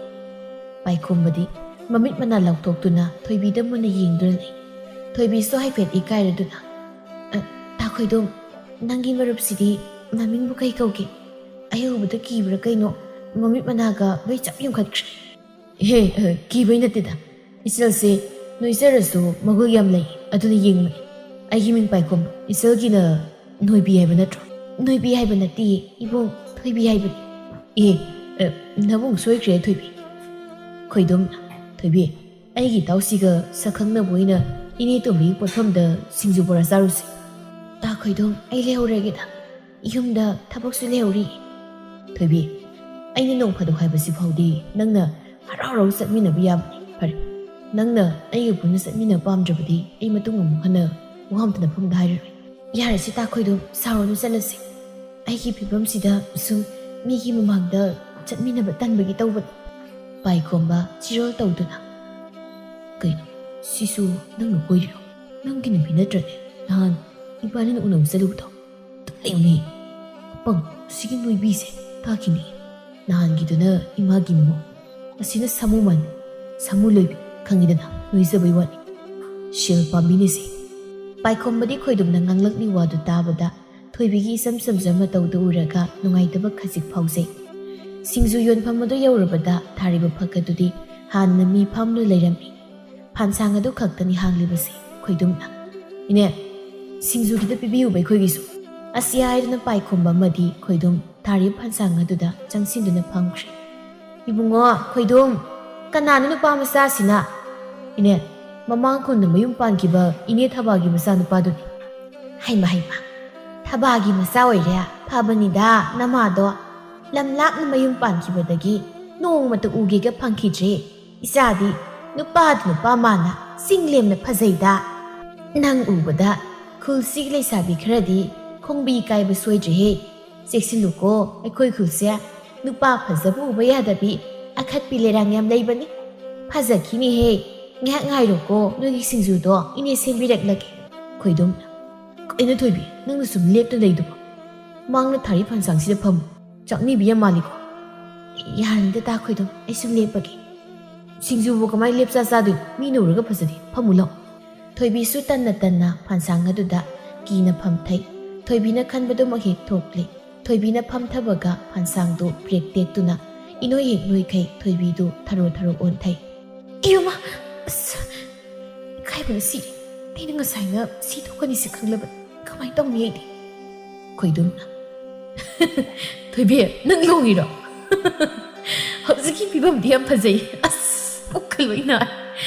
ꯄꯥꯏꯈꯣꯝꯕꯗꯤ ꯃꯃꯤꯠ ꯃꯅꯥ ꯂꯥꯎꯊꯣꯛꯇꯨꯅ ꯊꯣꯏꯕꯤꯗ ꯃꯨꯟꯅ ꯌꯦꯡꯗꯨꯅ ꯂꯩ꯫ ꯊꯣꯏꯕꯤꯁꯨ ꯍꯥꯏꯐꯦꯠ ꯏꯀꯥꯏꯔꯗꯨꯅ, "ꯑ, ꯇꯥ ꯈꯣꯏꯗꯣꯝ, ꯅꯪꯒꯤ ꯃꯔꯨꯞꯁꯤꯗꯤ ꯃꯃꯤꯡꯕꯨ ꯀꯩ ꯀꯧꯒꯦ? ꯑꯩ ꯎꯕꯗ ꯀꯤꯕ꯭ꯔꯥ ꯀꯩꯅꯣ, ꯃꯃꯤꯠ ꯃꯅꯥꯒ ꯂꯣꯏ ꯆꯞ ꯌꯨꯡꯈꯠꯈ꯭ꯔꯦ꯫" "ꯍꯦ, ꯑ, ꯀꯤꯕꯩ ꯅꯠꯇꯦꯗ꯫ ꯏꯆꯜꯁꯦ ꯅꯣꯏꯖꯔꯁꯨ ꯃꯒꯨꯜ ꯌꯥꯝ ꯂꯩ, ꯑꯗꯨꯅ ꯌꯦꯡꯕꯅꯤ꯫ ꯑꯩꯒꯤ ꯃꯤꯡ ꯄꯥꯏꯈꯣꯝꯕ, ꯏꯆꯜꯒꯤꯅ ꯅꯣꯏꯕꯤ ꯍꯥꯏꯕ ꯅꯠꯇ꯭ꯔꯣ?" "ꯅꯣꯏꯕꯤ ꯍꯥꯏꯕ ꯅꯠꯇꯦ ꯏꯕꯨꯡ, ꯊꯣꯏꯕꯤ ꯍꯥꯏꯕꯅꯤ꯫" "ꯑꯦ, ꯑ, ꯅꯕꯨꯡ ꯁꯣꯏꯈ꯭ꯔꯦ ꯊꯣꯏꯕꯤ꯫" ꯈꯣꯏꯗꯣꯝ, "ꯊꯣꯏꯕꯤ, ꯑꯩꯒꯤ ꯏꯇꯥꯎꯁꯤꯒ ꯁꯛꯈꯪꯅꯕ ꯑꯣꯏꯅ ꯏꯅꯦ ꯇꯣꯝꯕꯤꯒꯤ ꯄꯣꯠꯐꯝꯗ ꯁꯤꯡꯖꯨ ꯕꯣꯔꯥ ꯆꯥꯔꯨꯁꯤ꯫" "ꯇꯥ ꯈꯣꯏꯗꯣꯝ, ꯑꯩ ꯂꯩꯍꯧꯔꯒꯦꯗ꯫ ꯌꯨꯝꯗ ꯊꯕꯛꯁꯨ ꯂꯩꯍꯧꯔꯤ꯫" "ꯊꯣꯏꯕꯤ, ꯑꯩꯅ ꯅꯣꯡ ꯐꯥꯗꯣꯛ ꯍꯥꯏꯕꯁꯤ ꯐꯥꯎꯗꯤ ꯅꯪꯅ ꯍꯔꯥꯎ ꯍꯔꯥꯎ ꯆꯠꯃꯤꯟꯅꯕ ꯌꯥꯕꯅꯤ꯫ ꯐꯔꯦ, ꯅꯪꯅ ꯑꯩꯒ ꯄꯨꯟꯅ ꯆꯠꯃꯤꯟꯅꯕ ꯄꯥꯝꯗ꯭ꯔꯕꯗꯤ ꯑꯩ ꯃꯇꯨꯡ ꯑꯃꯨꯛ ꯍꯟꯅ ꯋꯥ ꯑꯝꯇ ꯅꯐꯝꯗ ꯍꯥꯏꯔꯔꯣꯏ꯫" "ꯌꯥꯔꯦꯁꯦ ꯇꯥ ꯈꯣꯏꯗꯣꯝ, ꯁꯥꯎꯔꯅꯨ, ꯆꯠꯂꯁꯤ꯫ ꯑꯩꯒꯤ ꯐꯤꯕꯝꯁꯤꯗ ꯁꯨꯝ ꯃꯤꯒꯤ ꯃꯃꯥꯡꯗ ꯆꯠꯃꯤꯟꯅꯕ ꯇꯟꯕꯒꯤ ꯇꯧꯕꯅꯤ꯫" ꯄꯥꯏꯈꯣꯝꯕ ꯆꯤꯔꯣꯜ ꯇꯧꯗꯨꯅ, "ꯀꯩꯅꯣ, ꯁꯤꯁꯨ ꯅꯪꯅ ꯀꯣꯏꯔꯤꯔꯣ? ꯅꯪꯒꯤ ꯅꯨꯄꯤ ꯅꯠꯇ꯭ꯔꯅꯦ ꯅꯍꯥꯟ ꯏꯕꯥꯅꯤꯅ ꯎꯅꯕ ꯆꯠꯂꯨꯕꯗꯣ? ꯇꯨꯃꯤꯟ ꯂꯩꯌꯨꯅꯦ꯫ "ꯄꯪ, ꯁꯤꯒꯤ ꯅꯣꯏꯕꯤꯁꯦ ꯇꯥꯈꯤꯅꯤ꯫ ꯅꯍꯥꯟꯒꯤꯗꯨꯅ ꯏꯃꯥꯒꯤ ꯃꯃꯧ, ꯑꯁꯤꯅ ꯁꯥꯃꯨ ꯃꯥꯟꯕꯤ, ꯁꯥꯃꯨ ꯂꯣꯏꯕꯤ, ꯈꯪꯉꯤꯗꯅ, ꯅꯣꯏꯖꯕꯩ ꯋꯥꯅꯤ꯫ ꯁꯦꯜ ꯄꯥꯝꯕꯤꯅꯦꯁꯦ꯫" ꯄꯥꯏꯈꯣꯝꯕꯗꯤ ꯈꯣꯏꯗꯨꯝꯅ ꯉꯥꯡꯂꯛꯂꯤ ꯋꯥꯗꯨ ꯇꯥꯕꯗ ꯊꯣꯏꯕꯤꯒꯤ ꯏꯆꯝ ꯆꯝꯖꯕ ꯃꯇꯧꯗꯨ ꯎꯔꯒ ꯅꯨꯡꯉꯥꯏꯇꯕ ꯈꯖꯤꯛ ꯐꯥꯎꯖꯩ꯫ ꯁꯤꯡꯖꯨ ꯌꯣꯟꯐꯝ ꯑꯗꯨ ꯌꯧꯔꯕꯗ ꯊꯥꯔꯤꯕ ꯐꯛ ꯑꯗꯨꯗꯤ ꯍꯥꯟꯅ ꯃꯤ ꯐꯝꯗꯨꯅ ꯂꯩꯔꯝꯃꯤ꯫ ꯐꯥꯟꯁꯥꯡ ꯑꯗꯨ ꯈꯛꯇꯅꯤ ꯍꯥꯡꯂꯤꯕꯁꯦ꯫ ꯈꯣꯏꯗꯨꯝꯅ, "ꯏꯅꯦ, ꯁꯤꯡꯖꯨ ꯈꯤꯇ ꯄꯤꯕꯤꯌꯨꯕ ꯑꯩꯈꯣꯏꯒꯤꯁꯨ꯫" ꯑꯁꯤ ꯍꯥꯏꯗꯨꯅ ꯄꯥꯏꯈꯣꯝꯕ ꯑꯃꯗꯤ ꯈꯣꯏꯗꯨꯝ ꯊꯥꯔꯤꯕ ꯐꯥꯟꯁꯥꯡ ꯑꯗꯨꯗ ꯆꯪꯁꯤꯟꯗꯨꯅ ꯐꯝꯈ꯭ꯔꯦ꯫ "ꯏꯕꯨꯡꯉꯣ ꯈꯣꯏꯗꯨꯝ, ꯀꯅꯥꯅꯣ ꯅꯨꯄꯥ ꯃꯆꯥꯁꯤꯅ?" "ꯏꯅꯦ, ꯃꯃꯥꯡ ꯀꯨꯟꯗ ꯃꯌꯨꯝ ꯄꯥꯟꯈꯤꯕ ꯏꯅꯦ ꯊꯕꯥꯒꯤ ꯃꯆꯥꯅꯨꯄꯥꯗꯨꯅꯤ꯫" "ꯍꯩꯃ ꯍꯩꯃ, ꯊꯕꯥꯒꯤ ꯃꯆꯥ ꯑꯣꯏꯔꯦ? ꯐꯕꯅꯤꯗ ꯅꯃꯥꯗꯣ꯫ ꯂꯝ ꯂꯥꯞꯅ ꯃꯌꯨꯝ ꯄꯥꯟꯈꯤꯕꯗꯒꯤ ꯅꯣꯡꯃꯇ ꯎꯒꯦꯒ ꯐꯪꯈꯤꯗ꯭ꯔꯦ꯫ ꯏꯆꯥꯗꯤ ꯅꯨꯄꯥꯗ ꯅꯨꯄꯥ ꯃꯥꯟꯅ ꯆꯤꯡꯂꯦꯝꯅ ꯐꯖꯩꯗ꯫ ꯅꯪ ꯎꯕꯗ ꯈꯨꯜꯁꯤꯒꯤ ꯂꯩꯁꯥꯕꯤ ꯈꯔꯗꯤ ꯈꯣꯡꯕꯤ ꯀꯥꯏꯕ ꯁꯣꯏꯗ꯭ꯔꯦꯍꯦ꯫ ꯆꯦꯛꯁꯤꯜꯂꯨꯀꯣ, ꯑꯩꯈꯣꯏ ꯈꯨꯜꯁꯦ ꯅꯨꯄꯥ ꯐꯖꯕ ꯎꯕ ꯌꯥꯗꯕꯤ ꯑꯈꯠꯄꯤ ꯂꯩꯔꯥꯡ ꯌꯥꯝ ꯂꯩꯕꯅꯤ꯫ ꯐꯖꯈꯤꯅꯤꯍꯦ꯫ ꯉꯥꯏꯍꯥꯛ ꯉꯥꯏꯔꯣꯀꯣ, ꯅꯣꯏꯒꯤ ꯁꯤꯡꯖꯨꯗꯣ ꯏꯅꯦ ꯁꯦꯝꯕꯤꯔꯛꯂꯒꯦ꯫" ꯈꯣꯏꯗꯨꯝ, "ꯀꯩꯅꯣ ꯊꯣꯏꯕꯤ, ꯅꯪꯅ ꯁꯨꯝ ꯂꯦꯞꯇ ꯂꯩꯗꯨꯕꯣ? ꯃꯥꯡꯅ ꯊꯥꯔꯤ ꯐꯟꯁꯥꯡꯁꯤꯗ ꯐꯝꯃꯨ꯫ ꯆꯥꯛꯅꯤꯕꯤ ꯌꯥꯝ ꯃꯥꯜꯂꯤꯀꯣ꯫" "ꯌꯥꯔꯅꯤꯗ ꯇꯥ ꯈꯣꯏꯗꯨꯝ, ꯑꯩ ꯁꯨꯝ ꯂꯦꯞꯄꯒꯦ꯫" "ꯁꯤꯡꯖꯨꯕꯨ ꯀꯃꯥꯏꯅ ꯂꯦꯞꯆꯥ ꯆꯥꯗꯣꯏꯅꯣ? ꯃꯤꯅ ꯎꯔꯒ ꯐꯖꯗꯦ꯫ ꯐꯝꯃꯨ ꯂꯥꯎ꯫" ꯊꯣꯏꯕꯤꯁꯨ ꯇꯟꯅ ꯇꯟꯅ ꯐꯥꯟꯁꯥꯡ ꯑꯗꯨꯗ ꯀꯤꯅ ꯐꯝꯊꯩ꯫ ꯊꯣꯏꯕꯤꯅ ꯈꯟꯕꯗꯨꯃꯛ ꯍꯦꯛ ꯊꯣꯛꯂꯦ꯫ ꯊꯣꯏꯕꯤꯅ ꯐꯝꯊꯕꯒ ꯐꯥꯟꯁꯥꯡꯗꯨ ꯕ꯭ꯔꯦꯛ ꯇꯦꯛꯇꯨꯅ ꯏꯅꯣꯏ ꯍꯦꯛ ꯅꯣꯏꯈꯩ꯫ ꯊꯣꯏꯕꯤꯗꯨ ꯊꯔꯣ ꯊꯔꯣ ꯑꯣꯟꯊꯩ꯫ "ꯑꯌꯣꯃ! ꯑꯁ! ꯏꯀꯥꯏꯕꯅ ꯁꯤꯔꯦ꯫ ꯑꯩꯅ ꯉꯁꯥꯏꯅ ꯁꯤ ꯊꯣꯛꯀꯅꯤꯁꯦ ꯈꯪꯂꯕꯅꯤ꯫ ꯀꯃꯥꯏꯅ ꯇꯧꯅꯤ ꯑꯩꯗꯤ?" ꯈꯣꯏꯗꯨꯝꯅ, "ꯊꯣꯏꯕꯤ, ꯅꯪ ꯂꯣꯡꯉꯤꯔꯣ? ꯍꯧꯖꯤꯛꯀꯤ ꯐꯤꯕꯝꯗꯤ ꯌꯥꯝ ꯐꯖꯩ꯫ ꯑꯁ, ꯄꯨꯛꯀ ꯂꯣꯏ ꯅꯥꯔꯦ꯫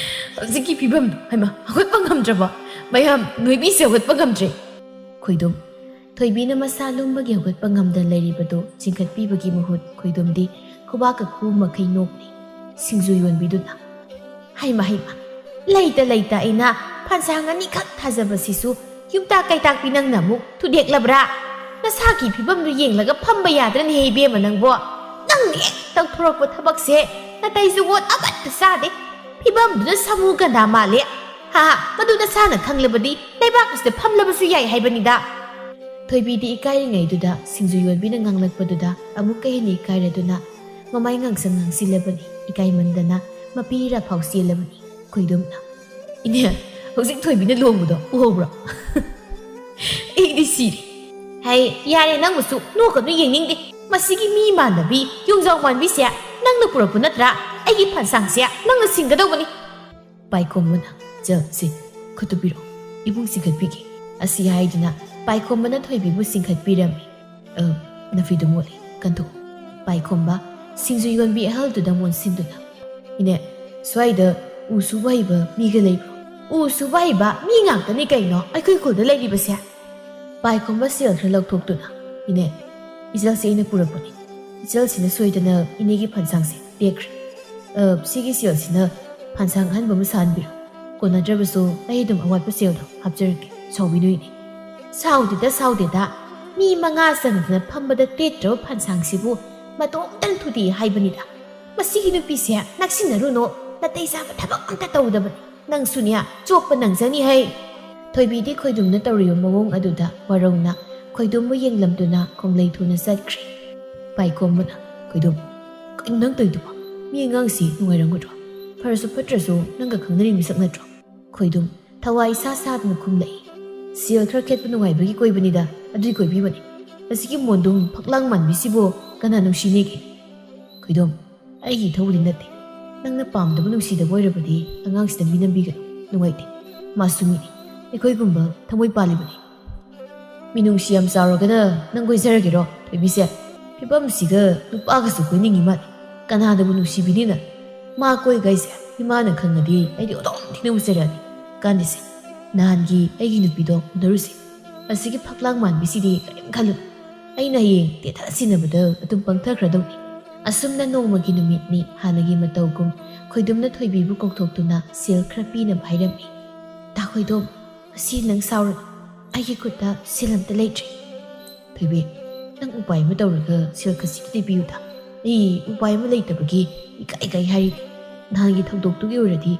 ꯍꯧꯖꯤꯛꯀꯤ ꯐꯤꯕꯝꯗꯣ, ꯍꯩꯃꯥ, ꯍꯧꯒꯠꯄ ꯉꯝꯗ꯭ꯔꯕꯣ? ꯃꯌꯥꯝ, ꯅꯣꯏꯕꯤꯁꯦ ꯍꯧꯒꯠꯄ ꯉꯝꯗ꯭ꯔꯦ꯫" ꯈꯣꯏꯗꯨꯝ, ꯊꯣꯏꯕꯤꯅ ꯃꯁꯥ ꯂꯨꯝꯕꯒꯤ ꯍꯧꯒꯠꯄ ꯉꯝꯗ ꯂꯩꯔꯤꯕꯗꯨ ꯆꯤꯡꯈꯠꯄꯤꯕꯒꯤ ꯃꯍꯨꯠ ꯈꯣꯏꯗꯨꯝꯗꯤ ꯈꯨꯕꯥꯛꯀ ꯈꯨ ꯃꯈꯩ ꯅꯣꯛꯂꯤ꯫ ꯁꯤꯡꯖꯨ ꯌꯣꯟꯕꯤꯗꯨꯅ, "ꯍꯩꯃ ꯍꯩꯃ, ꯂꯩꯇ ꯂꯩꯇ ꯑꯩꯅ ꯐꯥꯟꯁꯥꯡ ꯑꯅꯤꯈꯛ ꯊꯥꯖꯕꯁꯤꯁꯨ ꯌꯨꯝꯇꯥꯛ ꯀꯩꯇꯥꯛꯄꯤ ꯅꯪꯅ ꯑꯃꯨꯛ ꯊꯨꯗꯦꯛꯂꯕ꯭ꯔꯥ? ꯅꯁꯥꯒꯤ ꯐꯤꯕꯝꯗꯨ ꯌꯦꯡꯂꯒ ꯐꯝꯕ ꯌꯥꯗ꯭ꯔꯅꯦꯍꯦ ꯏꯕꯦꯝꯃ ꯅꯪꯕꯣ꯫ ꯅꯪꯅ ꯍꯦꯛ ꯇꯧꯊꯣꯔꯛꯄ ꯊꯕꯛꯁꯦ ꯅꯥꯇꯩ ꯖꯨꯒꯣꯠ ꯑꯃꯠꯇ ꯆꯥꯗꯦ꯫ ꯐꯤꯕꯝꯗꯨꯗ ꯁꯥꯃꯨ ꯒꯟꯗꯥ ꯃꯥꯜꯂꯦ꯫ ꯍꯥ, ꯃꯗꯨ ꯅꯁꯥꯅ ꯈꯪꯂꯕꯗꯤ ꯂꯩꯕꯥꯛ ꯑꯁꯤꯗ ꯐꯝꯂꯕꯁꯨ ꯌꯥꯏ ꯍꯥꯏꯕꯅꯤꯗ꯫" ꯊꯣꯏꯕꯤꯗꯤ ꯏꯀꯥꯏꯔꯤꯉꯩꯗꯨꯗ ꯁꯤꯡꯖꯨ ꯌꯣꯟꯕꯤꯅ ꯉꯥꯡꯂꯛꯄꯗꯨꯗ ꯑꯃꯨꯛꯀ ꯍꯦꯟꯅ ꯏꯀꯥꯏꯔꯗꯨꯅ ꯃꯃꯥꯏ ꯉꯥꯡꯁꯪ ꯉꯥꯡꯁꯤꯜꯂꯕꯅꯤ꯫ ꯏꯀꯥꯏꯃꯟꯗꯅ ꯃꯄꯤ ꯏꯔꯥ ꯐꯥꯎ ꯆꯦꯜꯂꯕꯅꯤ꯫ ꯈꯣꯏꯗꯨꯝꯅ, "ꯏꯅꯦ, ꯍꯧꯖꯤꯛ ꯊꯣꯏꯕꯤꯅ ꯂꯣꯡꯕꯗꯣ ꯎꯍꯧꯕ꯭ꯔꯣ?" ꯑꯩꯗꯤ ꯁꯤꯔꯦ꯫ "ꯍꯩ, ꯌꯥꯔꯦ, ꯅꯪꯕꯨꯁꯨ ꯅꯣꯛꯀꯅꯨ, ꯌꯦꯡꯅꯤꯡꯗꯦ꯫ ꯃꯁꯤꯒꯤ ꯃꯤ ꯃꯥꯟꯗꯕꯤ ꯌꯣꯡꯖꯥꯎ ꯃꯥꯟꯕꯤꯁꯦ ꯅꯪꯅ ꯄꯨꯔꯛꯄ ꯅꯠꯇ꯭ꯔꯥ? ꯑꯩꯒꯤ ꯐꯟꯁꯥꯡꯁꯦ ꯅꯪꯅ ꯁꯤꯡꯒꯗꯧꯕꯅꯤ꯫" ꯄꯥꯏꯈꯣꯝꯕꯅ, "ꯆ, ꯁꯤ, ꯈꯨꯠꯇꯨ ꯄꯤꯔꯛꯑꯣ, ꯏꯕꯨꯡ ꯆꯤꯡꯈꯠꯄꯤꯒꯦ꯫" ꯑꯁꯤ ꯍꯥꯏꯗꯨꯅ ꯄꯥꯏꯈꯣꯝꯕꯅ ꯊꯣꯏꯕꯤꯕꯨ ꯆꯤꯡꯈꯠꯄꯤꯔꯝꯃꯤ꯫ "ꯑ, ꯅꯐꯤꯗꯨ ꯃꯣꯠꯂꯤ, ꯀꯟꯊꯣꯛꯎ꯫" ꯄꯥꯏꯈꯣꯝꯕ ꯁꯤꯡꯖꯨ ꯌꯣꯟꯕꯤ ꯑꯍꯜꯗꯨꯗ ꯃꯣꯟꯁꯤꯟꯗꯨꯅ, "ꯏꯅꯦ, ꯁ꯭ꯋꯥꯏꯗ ꯎ ꯁꯨꯕ ꯍꯩꯕ ꯃꯤꯒ ꯂꯩꯕ꯭ꯔꯣ?" "ꯎ ꯁꯨꯕ ꯍꯩꯕ ꯃꯤ ꯉꯥꯛꯇꯅꯤ ꯀꯩꯅꯣ ꯑꯩꯈꯣꯏ ꯈꯨꯜꯗ ꯂꯩꯔꯤꯕꯁꯦ꯫" ꯄꯥꯏꯈꯣꯝꯕ ꯁꯦꯜ ꯈꯔ ꯂꯧꯊꯣꯛꯇꯨꯅ, "ꯏꯅꯦ, ꯏꯆꯜꯁꯦ ꯑꯩꯅ ꯄꯨꯔꯛꯄꯅꯤ꯫ ꯏꯆꯜꯁꯤꯅ ꯁꯣꯏꯗꯅ ꯏꯅꯦꯒꯤ ꯐꯟꯁꯥꯡꯁꯦ ꯇꯦꯛꯈ꯭ꯔꯦ꯫ ꯑ, ꯁꯤꯒꯤ ꯁꯦꯜꯁꯤꯅ ꯐꯟꯁꯥꯡ ꯑꯍꯟꯕ ꯑꯃ ꯁꯥꯍꯟꯕꯤꯔꯣ꯫ ꯀꯣꯟꯅꯗ꯭ꯔꯕꯁꯨ ꯑꯩ ꯑꯗꯨꯝ ꯑꯋꯥꯠꯄ ꯁꯦꯜꯗꯣ ꯍꯥꯞꯆꯔꯛꯀꯦ꯫ ꯁꯥꯎꯕꯤꯅꯨ ꯏꯅꯦ꯫" "ꯁꯥꯎꯗꯦꯗ, ꯁꯥꯎꯗꯦꯗ꯫ ꯃꯤ ꯃꯉꯥ ꯆꯟꯗꯅ ꯐꯝꯕꯗ ꯇꯦꯛꯇ꯭ꯔꯕ ꯐꯟꯁꯥꯡꯁꯤꯕꯨ ꯃꯇꯣꯝꯇꯅ ꯊꯨꯗꯦꯛꯏ ꯍꯥꯏꯕꯅꯤꯗ꯫ ꯃꯁꯤꯒꯤ ꯅꯨꯄꯤꯁꯦ ꯅꯛꯁꯤꯟꯅꯔꯨꯅꯨ꯫ ꯅꯥꯇꯩ ꯆꯥꯕ ꯊꯕꯛ ꯑꯝꯇ ꯇꯧꯗꯕꯅꯤ꯫ ꯅꯪꯁꯨꯅꯦ, ꯆꯣꯞꯄ ꯅꯪꯖꯅꯤ ꯍꯩ꯫" ꯊꯣꯏꯕꯤꯗꯤ ꯈꯣꯏꯗꯨꯝꯅ ꯇꯧꯔꯤꯕ ꯃꯑꯣꯡ ꯑꯗꯨꯗ ꯋꯥꯔꯧꯅ ꯈꯣꯏꯗꯨꯝꯕꯨ ꯌꯦꯡꯂꯝꯗꯨꯅ ꯈꯣꯡꯂꯩ ꯊꯨꯅ ꯆꯠꯈ꯭ꯔꯦ꯫ ꯄꯥꯏꯈꯣꯝꯕꯅ, "ꯈꯣꯏꯗꯨꯝ, ꯀꯩꯅꯣ ꯅꯪ ꯇꯧꯔꯤꯗꯨꯕꯣ? ꯃꯤ ꯑꯉꯥꯡꯁꯤ ꯅꯨꯡꯉꯥꯏꯔꯝꯒꯗ꯭ꯔꯣ? ꯐꯔꯁꯨ ꯐꯠꯇ꯭ꯔꯁꯨ ꯅꯪꯒ ꯈꯪꯅꯔꯤ ꯃꯤꯁꯛ ꯅꯠꯇ꯭ꯔꯣ?" ꯈꯣꯏꯗꯨꯝ ꯊꯋꯥꯏ ꯏꯁꯥ ꯁꯥꯗꯅ ꯈꯨꯝꯂꯛꯏ, "ꯁꯦꯜ ꯈꯔ ꯈꯦꯠꯄ ꯅꯨꯡꯉꯥꯏꯕꯒꯤ ꯀꯣꯏꯕꯅꯤꯗ, ꯑꯗꯨꯒꯤ ꯀꯣꯏꯕꯤꯕꯅꯤ꯫ ꯑꯁꯤꯒꯤ ꯃꯣꯟꯗꯨꯝ ꯐꯛꯂꯥꯡ ꯃꯥꯟꯕꯤꯁꯤꯕꯨ ꯀꯅꯥ ꯅꯨꯡꯁꯤꯅꯦꯒꯦ?" ꯈꯣꯏꯗꯨꯝ, "ꯑꯩꯒꯤ ꯏꯊꯧꯗꯤ ꯅꯠꯇꯦ꯫ ꯅꯪꯅ ꯄꯥꯝꯗꯕ ꯅꯨꯡꯁꯤꯗꯕ ꯑꯣꯏꯔꯕꯗꯤ ꯑꯉꯥꯡꯁꯤꯗ ꯃꯤ ꯅꯝꯕꯤꯒꯅꯨ꯫ ꯅꯨꯡꯉꯥꯏꯇꯦ꯫ ꯃꯥꯁꯨ ꯃꯤꯅꯤ꯫ ꯑꯩꯈꯣꯏꯒꯨꯝꯕ ꯊꯃꯣꯏ ꯄꯥꯜꯂꯤꯕꯅꯤ꯫" "ꯃꯤꯅꯨꯡꯁꯤ ꯌꯥꯝ ꯆꯥꯎꯔꯒꯅ ꯅꯪ ꯀꯣꯏꯖꯔꯒꯦꯔꯣ, ꯊꯣꯏꯕꯤꯁꯦ? ꯐꯤꯕꯝꯁꯤꯒ ꯅꯨꯄꯥꯒꯁꯨ ꯀꯣꯏꯅꯤꯡꯉꯤ ꯃꯥꯜꯂꯦ꯫ ꯀꯅꯥꯅꯕꯨ ꯅꯨꯡꯁꯤꯕꯤꯅꯤꯅ? ꯃꯥ ꯀꯣꯏꯒꯩꯁꯦ ꯏꯃꯥꯅ ꯈꯪꯉꯗꯤ ꯑꯩꯗꯤ ꯑꯣꯟꯊꯣꯛꯅ ꯊꯤꯅ ꯎꯁꯤꯔꯛꯑꯅꯤ꯫ ꯀꯥꯟꯗꯦꯁꯦ, ꯅꯍꯥꯟꯒꯤ ꯑꯩꯒꯤ ꯅꯨꯄꯤꯗꯣ ꯎꯅꯔꯨꯁꯦ꯫ ꯑꯁꯤꯒꯤ ꯐꯛꯂꯥꯡ ꯃꯥꯟꯕꯤꯁꯤꯗꯤ ꯀꯔꯤꯝ ꯈꯜꯂꯨ꯫ ꯑꯩꯅ ꯍꯌꯦꯡ ꯇꯦꯊꯥ ꯁꯤꯟꯅꯕꯗ ꯑꯗꯨꯝ ꯄꯪꯊꯈ꯭ꯔꯗꯧꯅꯤ꯫" ꯑꯁꯨꯝꯅ ꯅꯣꯡꯃꯒꯤ ꯅꯨꯃꯤꯠꯅꯤ꯫ ꯍꯥꯟꯅꯒꯤ ꯃꯇꯧꯒꯨꯝ ꯈꯣꯏꯗꯨꯝꯅ ꯊꯣꯏꯕꯤꯕꯨ ꯀꯧꯊꯣꯛꯇꯨꯅ ꯁꯦꯜ ꯈꯔ ꯄꯤꯅꯕ ꯍꯥꯏꯔꯝꯃꯤ꯫ "ꯇꯥ ꯈꯣꯏꯗꯨꯝ, ꯉꯁꯤ ꯅꯪ ꯁꯥꯎꯔꯅꯨ꯫ ꯑꯩꯒꯤ ꯈꯨꯠꯇ ꯁꯦꯜ ꯑꯝꯇ ꯂꯩꯇ꯭ꯔꯦ꯫" "ꯊꯣꯏꯕꯤ, ꯅꯪ ꯎꯄꯥꯏ ꯑꯃ ꯇꯧꯔꯒ ꯁꯦꯜ ꯈꯖꯤꯛꯇꯗꯤ ꯄꯤꯌꯨꯗ꯫ ꯑꯩ ꯎꯄꯥꯏ ꯑꯃ ꯂꯩꯇꯕꯒꯤ ꯏꯀꯥꯏ ꯏꯀꯥꯏ ꯍꯥꯏꯔꯤꯅꯤ꯫ ꯅꯍꯥꯟꯒꯤ ꯊꯧꯗꯣꯛꯇꯨꯒꯤ ꯑꯣꯏꯔꯗꯤ,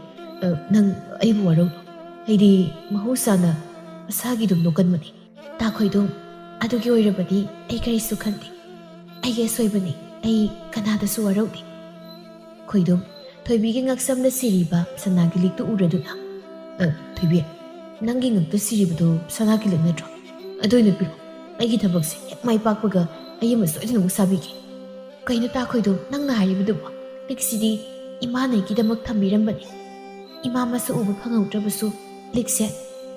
ꯑ, ꯅꯪ ꯑꯩꯕꯨ ꯋꯥꯔꯧꯅꯨ꯫ ꯑꯩꯗꯤ ꯃꯍꯧꯁꯥꯅ ꯃꯁꯥꯒꯤ ꯑꯗꯨꯝ ꯅꯣꯛꯀꯟꯕꯅꯤ꯫ ꯇꯥ ꯈꯣꯏꯗꯨꯝ, ꯑꯗꯨꯒꯤ ꯑꯣꯏꯔꯕꯗꯤ ꯑꯩ ꯀꯔꯤꯁꯨ ꯈꯟꯗꯦ꯫ ꯑꯩꯒꯤ ꯑꯁꯣꯏꯕꯅꯤ꯫ ꯑꯩ ꯀꯅꯥꯗꯁꯨ ꯋꯥꯔꯧꯗꯦ꯫ ꯈꯣꯏꯗꯨꯝ, ꯊꯣꯏꯕꯤꯒꯤ ꯉꯛꯁꯝꯗ ꯁꯤꯔꯤꯕ ꯁꯅꯥꯒꯤ ꯂꯤꯛꯇꯨ ꯎꯔꯗꯨꯅ, "ꯑ, ꯊꯣꯏꯕꯤ, ꯅꯪꯒꯤ ꯉꯛꯇ ꯁꯤꯔꯤꯕꯗꯨ ꯁꯅꯥꯒꯤ ꯂꯤꯛ ꯅꯠꯇ꯭ꯔꯣ? ꯑꯗꯨ ꯑꯣꯏꯅ ꯄꯤꯔꯛꯑꯣ꯫ ꯑꯩꯒꯤ ꯊꯕꯛꯁꯦ ꯍꯦꯛ ꯃꯥꯏ ꯄꯥꯛꯄꯒ ꯑꯩ ꯑꯃ ꯁꯣꯏꯗꯅꯃꯛ ꯁꯥꯕꯤꯒꯦ꯫" "ꯀꯩꯅꯣ ꯇꯥ ꯈꯣꯏꯗꯨꯝ, ꯅꯪꯅ ꯍꯥꯏꯔꯤꯕꯗꯨꯕꯣ? ꯂꯤꯛꯁꯤꯗꯤ ꯏꯃꯥꯅ ꯑꯩꯒꯤꯗꯃꯛ ꯊꯝꯕꯤꯔꯝꯕꯅꯤ꯫ ꯏꯃꯥ ꯃꯁꯛ ꯎꯕ ꯐꯪꯍꯧꯗ꯭ꯔꯕꯁꯨ ꯂꯤꯛꯁꯦ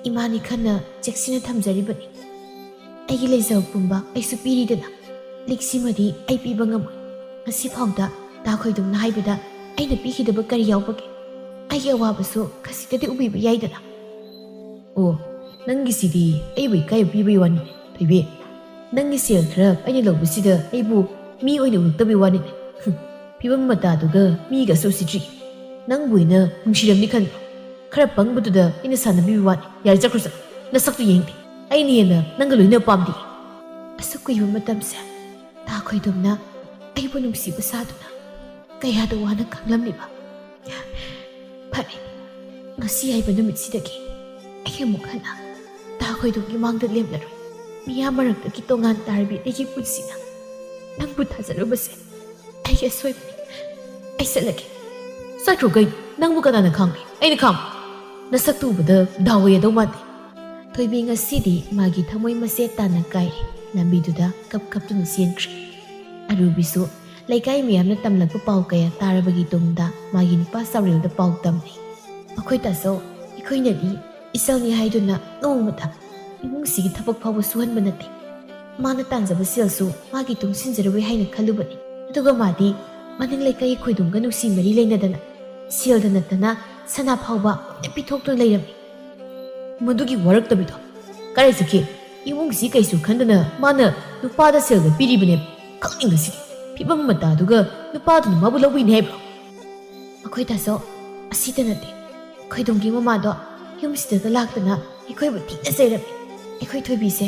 ꯏꯃꯥꯅꯤ ꯈꯟꯅ ꯆꯦꯛꯁꯤꯟꯅ ꯊꯝꯖꯔꯤꯕꯅꯤ꯫ ꯑꯩꯒꯤ ꯂꯩꯖꯕ ꯄꯨꯝꯕ ꯑꯩꯁꯨ ꯄꯤꯔꯤꯗꯅ꯫ ꯂꯤꯛꯁꯤꯃꯗꯤ ꯑꯩ ꯄꯤꯕ ꯉꯝꯃꯣꯏ꯫ ꯉꯁꯤ ꯐꯥꯎꯗ ꯇꯥ ꯈꯣꯏꯗꯨꯝꯅ ꯍꯥꯏꯕꯗ ꯑꯩꯅ ꯄꯤꯈꯤꯗꯕ ꯀꯔꯤ ꯌꯥꯎꯕꯒꯦ? ꯑꯩꯒꯤ ꯑꯋꯥꯕꯁꯨ ꯈꯖꯤꯛꯇꯗꯤ ꯎꯕꯤꯕ ꯌꯥꯏꯗꯅ꯫" "ꯑꯣ, ꯅꯪꯒꯤꯁꯤꯗꯤ ꯑꯩꯕꯨ ꯏꯀꯥꯏꯕ ꯄꯤꯕꯒꯤ ꯋꯥꯅꯤ, ꯊꯣꯏꯕꯤ꯫ ꯅꯪꯒꯤ ꯁꯦꯜ ꯈꯔ ꯑꯩꯅ ꯂꯧꯕꯁꯤꯗ ꯑꯩꯕꯨ ꯃꯤ ꯑꯣꯏꯅ ꯎꯔꯛꯇꯕꯒꯤ ꯋꯥꯅꯤꯅꯦ꯫ ꯍꯨꯝ, ꯐꯤꯕꯝ ꯃꯇꯥꯗꯨꯒ ꯃꯤꯒꯁꯨ ꯎꯁꯤꯠꯇ꯭ꯔꯤ꯫ ꯅꯪꯕꯨ ꯑꯩꯅ ꯅꯨꯡꯁꯤꯔꯝꯅꯤ ꯈꯟꯕ꯭ꯔꯣ? ꯈꯔ ꯄꯪꯕꯗꯨꯗ ꯑꯩꯅ ꯁꯥꯟꯅꯕꯤꯕ ꯋꯥꯅꯤ꯫ ꯌꯥꯔꯦ, ꯆꯠꯈ꯭ꯔꯣ, ꯆꯠꯂꯣ꯫ ꯅꯁꯛꯇꯨ ꯌꯦꯡꯗꯦ꯫ ꯑꯩꯅ ꯍꯦꯟꯅ ꯅꯪꯒ ꯂꯣꯏꯅ ꯄꯥꯝꯗꯦ꯫" ꯑꯁꯨꯛ ꯀꯨꯏꯕ ꯃꯇꯝꯁꯦ ꯇꯥ ꯈꯣꯏꯗꯨꯝꯅ ꯑꯩꯕꯨ ꯅꯨꯡꯁꯤꯕ ꯁꯥꯗꯨꯅ ꯀꯌꯥꯗ ꯋꯥꯅ ꯈꯥꯡꯂꯝꯂꯤꯕ꯫ ꯐꯔꯦ, ꯉꯁꯤ ꯍꯥꯏꯕ ꯅꯨꯃꯤꯠꯁꯤꯗꯒꯤ ꯑꯩ ꯑꯃꯨꯛ ꯍꯟꯅ ꯇꯥ ꯈꯣꯏꯗꯨꯝꯒꯤ ꯃꯥꯡꯗ ꯂꯦꯝꯂꯔꯣꯏ꯫ ꯃꯤꯌꯥꯝ ꯃꯔꯛꯇꯒꯤ ꯇꯣꯉꯥꯟ ꯇꯥꯔꯕꯤ ꯑꯩꯒꯤ ꯄꯨꯟꯁꯤꯅ ꯅꯪꯕꯨ ꯊꯥꯖꯔꯨꯕꯁꯦ ꯑꯩꯒꯤ ꯑꯁꯣꯏꯕꯅꯤ꯫ ꯑꯩ ꯆꯠꯂꯒꯦ꯫ "ꯆꯠꯈ꯭ꯔꯣ ꯀꯩꯅꯣ? ꯅꯪꯕꯨ ꯀꯅꯥꯅ ꯈꯥꯝꯒꯦ? ꯑꯩꯅ ꯈꯥꯝ꯫ ꯅꯁꯛꯇꯨ ꯎꯕꯗ ꯗꯥꯎ ꯑꯣꯏꯒꯗꯧ ꯃꯥꯟꯗꯦ꯫" ꯊꯣꯏꯕꯤ ꯉꯁꯤꯗꯤ ꯃꯥꯒꯤ ꯊꯃꯣꯏ ꯃꯆꯦꯠ ꯇꯥꯅ ꯀꯥꯏꯔꯦ꯫ ꯂꯝꯕꯤꯗꯨꯗ ꯀꯞ ꯀꯞꯇꯨꯅ ꯆꯦꯟꯈ꯭ꯔꯦ꯫ ꯑꯔꯨꯕꯤꯁꯨ ꯂꯩꯀꯥꯏ ꯃꯤꯌꯥꯝꯅ ꯇꯝꯂꯛꯄ ꯄꯥꯎ ꯀꯌꯥ ꯇꯥꯔꯕꯒꯤ ꯇꯨꯡꯗ ꯃꯥꯒꯤ ꯅꯨꯄꯥ ꯆꯥꯎꯔꯦꯜꯗ ꯄꯥꯎ ꯇꯝꯂꯦ꯫ "ꯃꯈꯣꯏ ꯇꯥꯆꯧ, ꯑꯩꯈꯣꯏꯅꯗꯤ ꯏꯆꯜꯅꯤ ꯍꯥꯏꯗꯨꯅ ꯅꯣꯡꯃꯇ ꯏꯃꯨꯡꯁꯤꯒꯤ ꯊꯕꯛ ꯐꯥꯎꯕ ꯁꯨꯍꯟꯕ ꯅꯠꯇꯦ꯫ ꯃꯥꯅ ꯇꯥꯟꯖꯕ ꯁꯦꯜꯁꯨ ꯃꯥꯒꯤ ꯇꯨꯡꯁꯤꯟꯖꯔꯔꯣꯏ ꯍꯥꯏꯅ ꯈꯜꯂꯨꯕꯅꯤ꯫ ꯑꯗꯨꯒ ꯃꯥꯗꯤ ꯃꯅꯤꯡ ꯂꯩꯀꯥꯏꯒꯤ ꯈꯣꯏꯗꯨꯝꯒ ꯅꯨꯡꯁꯤ ꯃꯔꯤ ꯂꯩꯅꯗꯅ ꯁꯦꯜꯗ ꯅꯠꯇꯅ ꯁꯅꯥ ꯐꯥꯎꯕ ꯂꯣꯏꯅ ꯄꯤꯊꯣꯛꯇꯨꯅ ꯂꯩꯔꯝꯃꯤ꯫" "ꯃꯗꯨꯒꯤ ꯋꯥꯔꯛꯇꯕꯤꯗꯣ ꯀꯔꯥꯏ ꯆꯠꯈꯤ? ꯏꯃꯨꯡꯁꯤ ꯀꯩꯁꯨ ꯈꯟꯗꯅ ꯃꯥꯅ ꯅꯨꯄꯥꯗ ꯁꯦꯜꯒ ꯄꯤꯔꯤꯕꯅꯦ꯫ ꯈꯪꯅꯤꯡꯕꯁꯤꯗꯤ꯫ ꯐꯤꯕꯝ ꯃꯇꯥꯗꯨꯒ ꯅꯨꯄꯥꯗꯨꯅ ꯃꯥꯕꯨ ꯂꯧꯕꯤꯅꯤ ꯍꯥꯏꯕ꯭ꯔꯣ?" "ꯃꯈꯣꯏ ꯇꯥꯆꯧ, ꯑꯁꯤꯇ ꯅꯠꯇꯦ꯫ ꯈꯣꯏꯗꯨꯝꯒꯤ ꯃꯃꯥꯗꯣ ꯌꯨꯝꯁꯤꯗꯒ ꯂꯥꯛꯇꯅ ꯑꯩꯈꯣꯏꯕꯨ ꯊꯤꯅ ꯆꯩꯔꯝꯃꯤ꯫ ꯑꯩꯈꯣꯏ ꯊꯣꯏꯕꯤꯁꯦ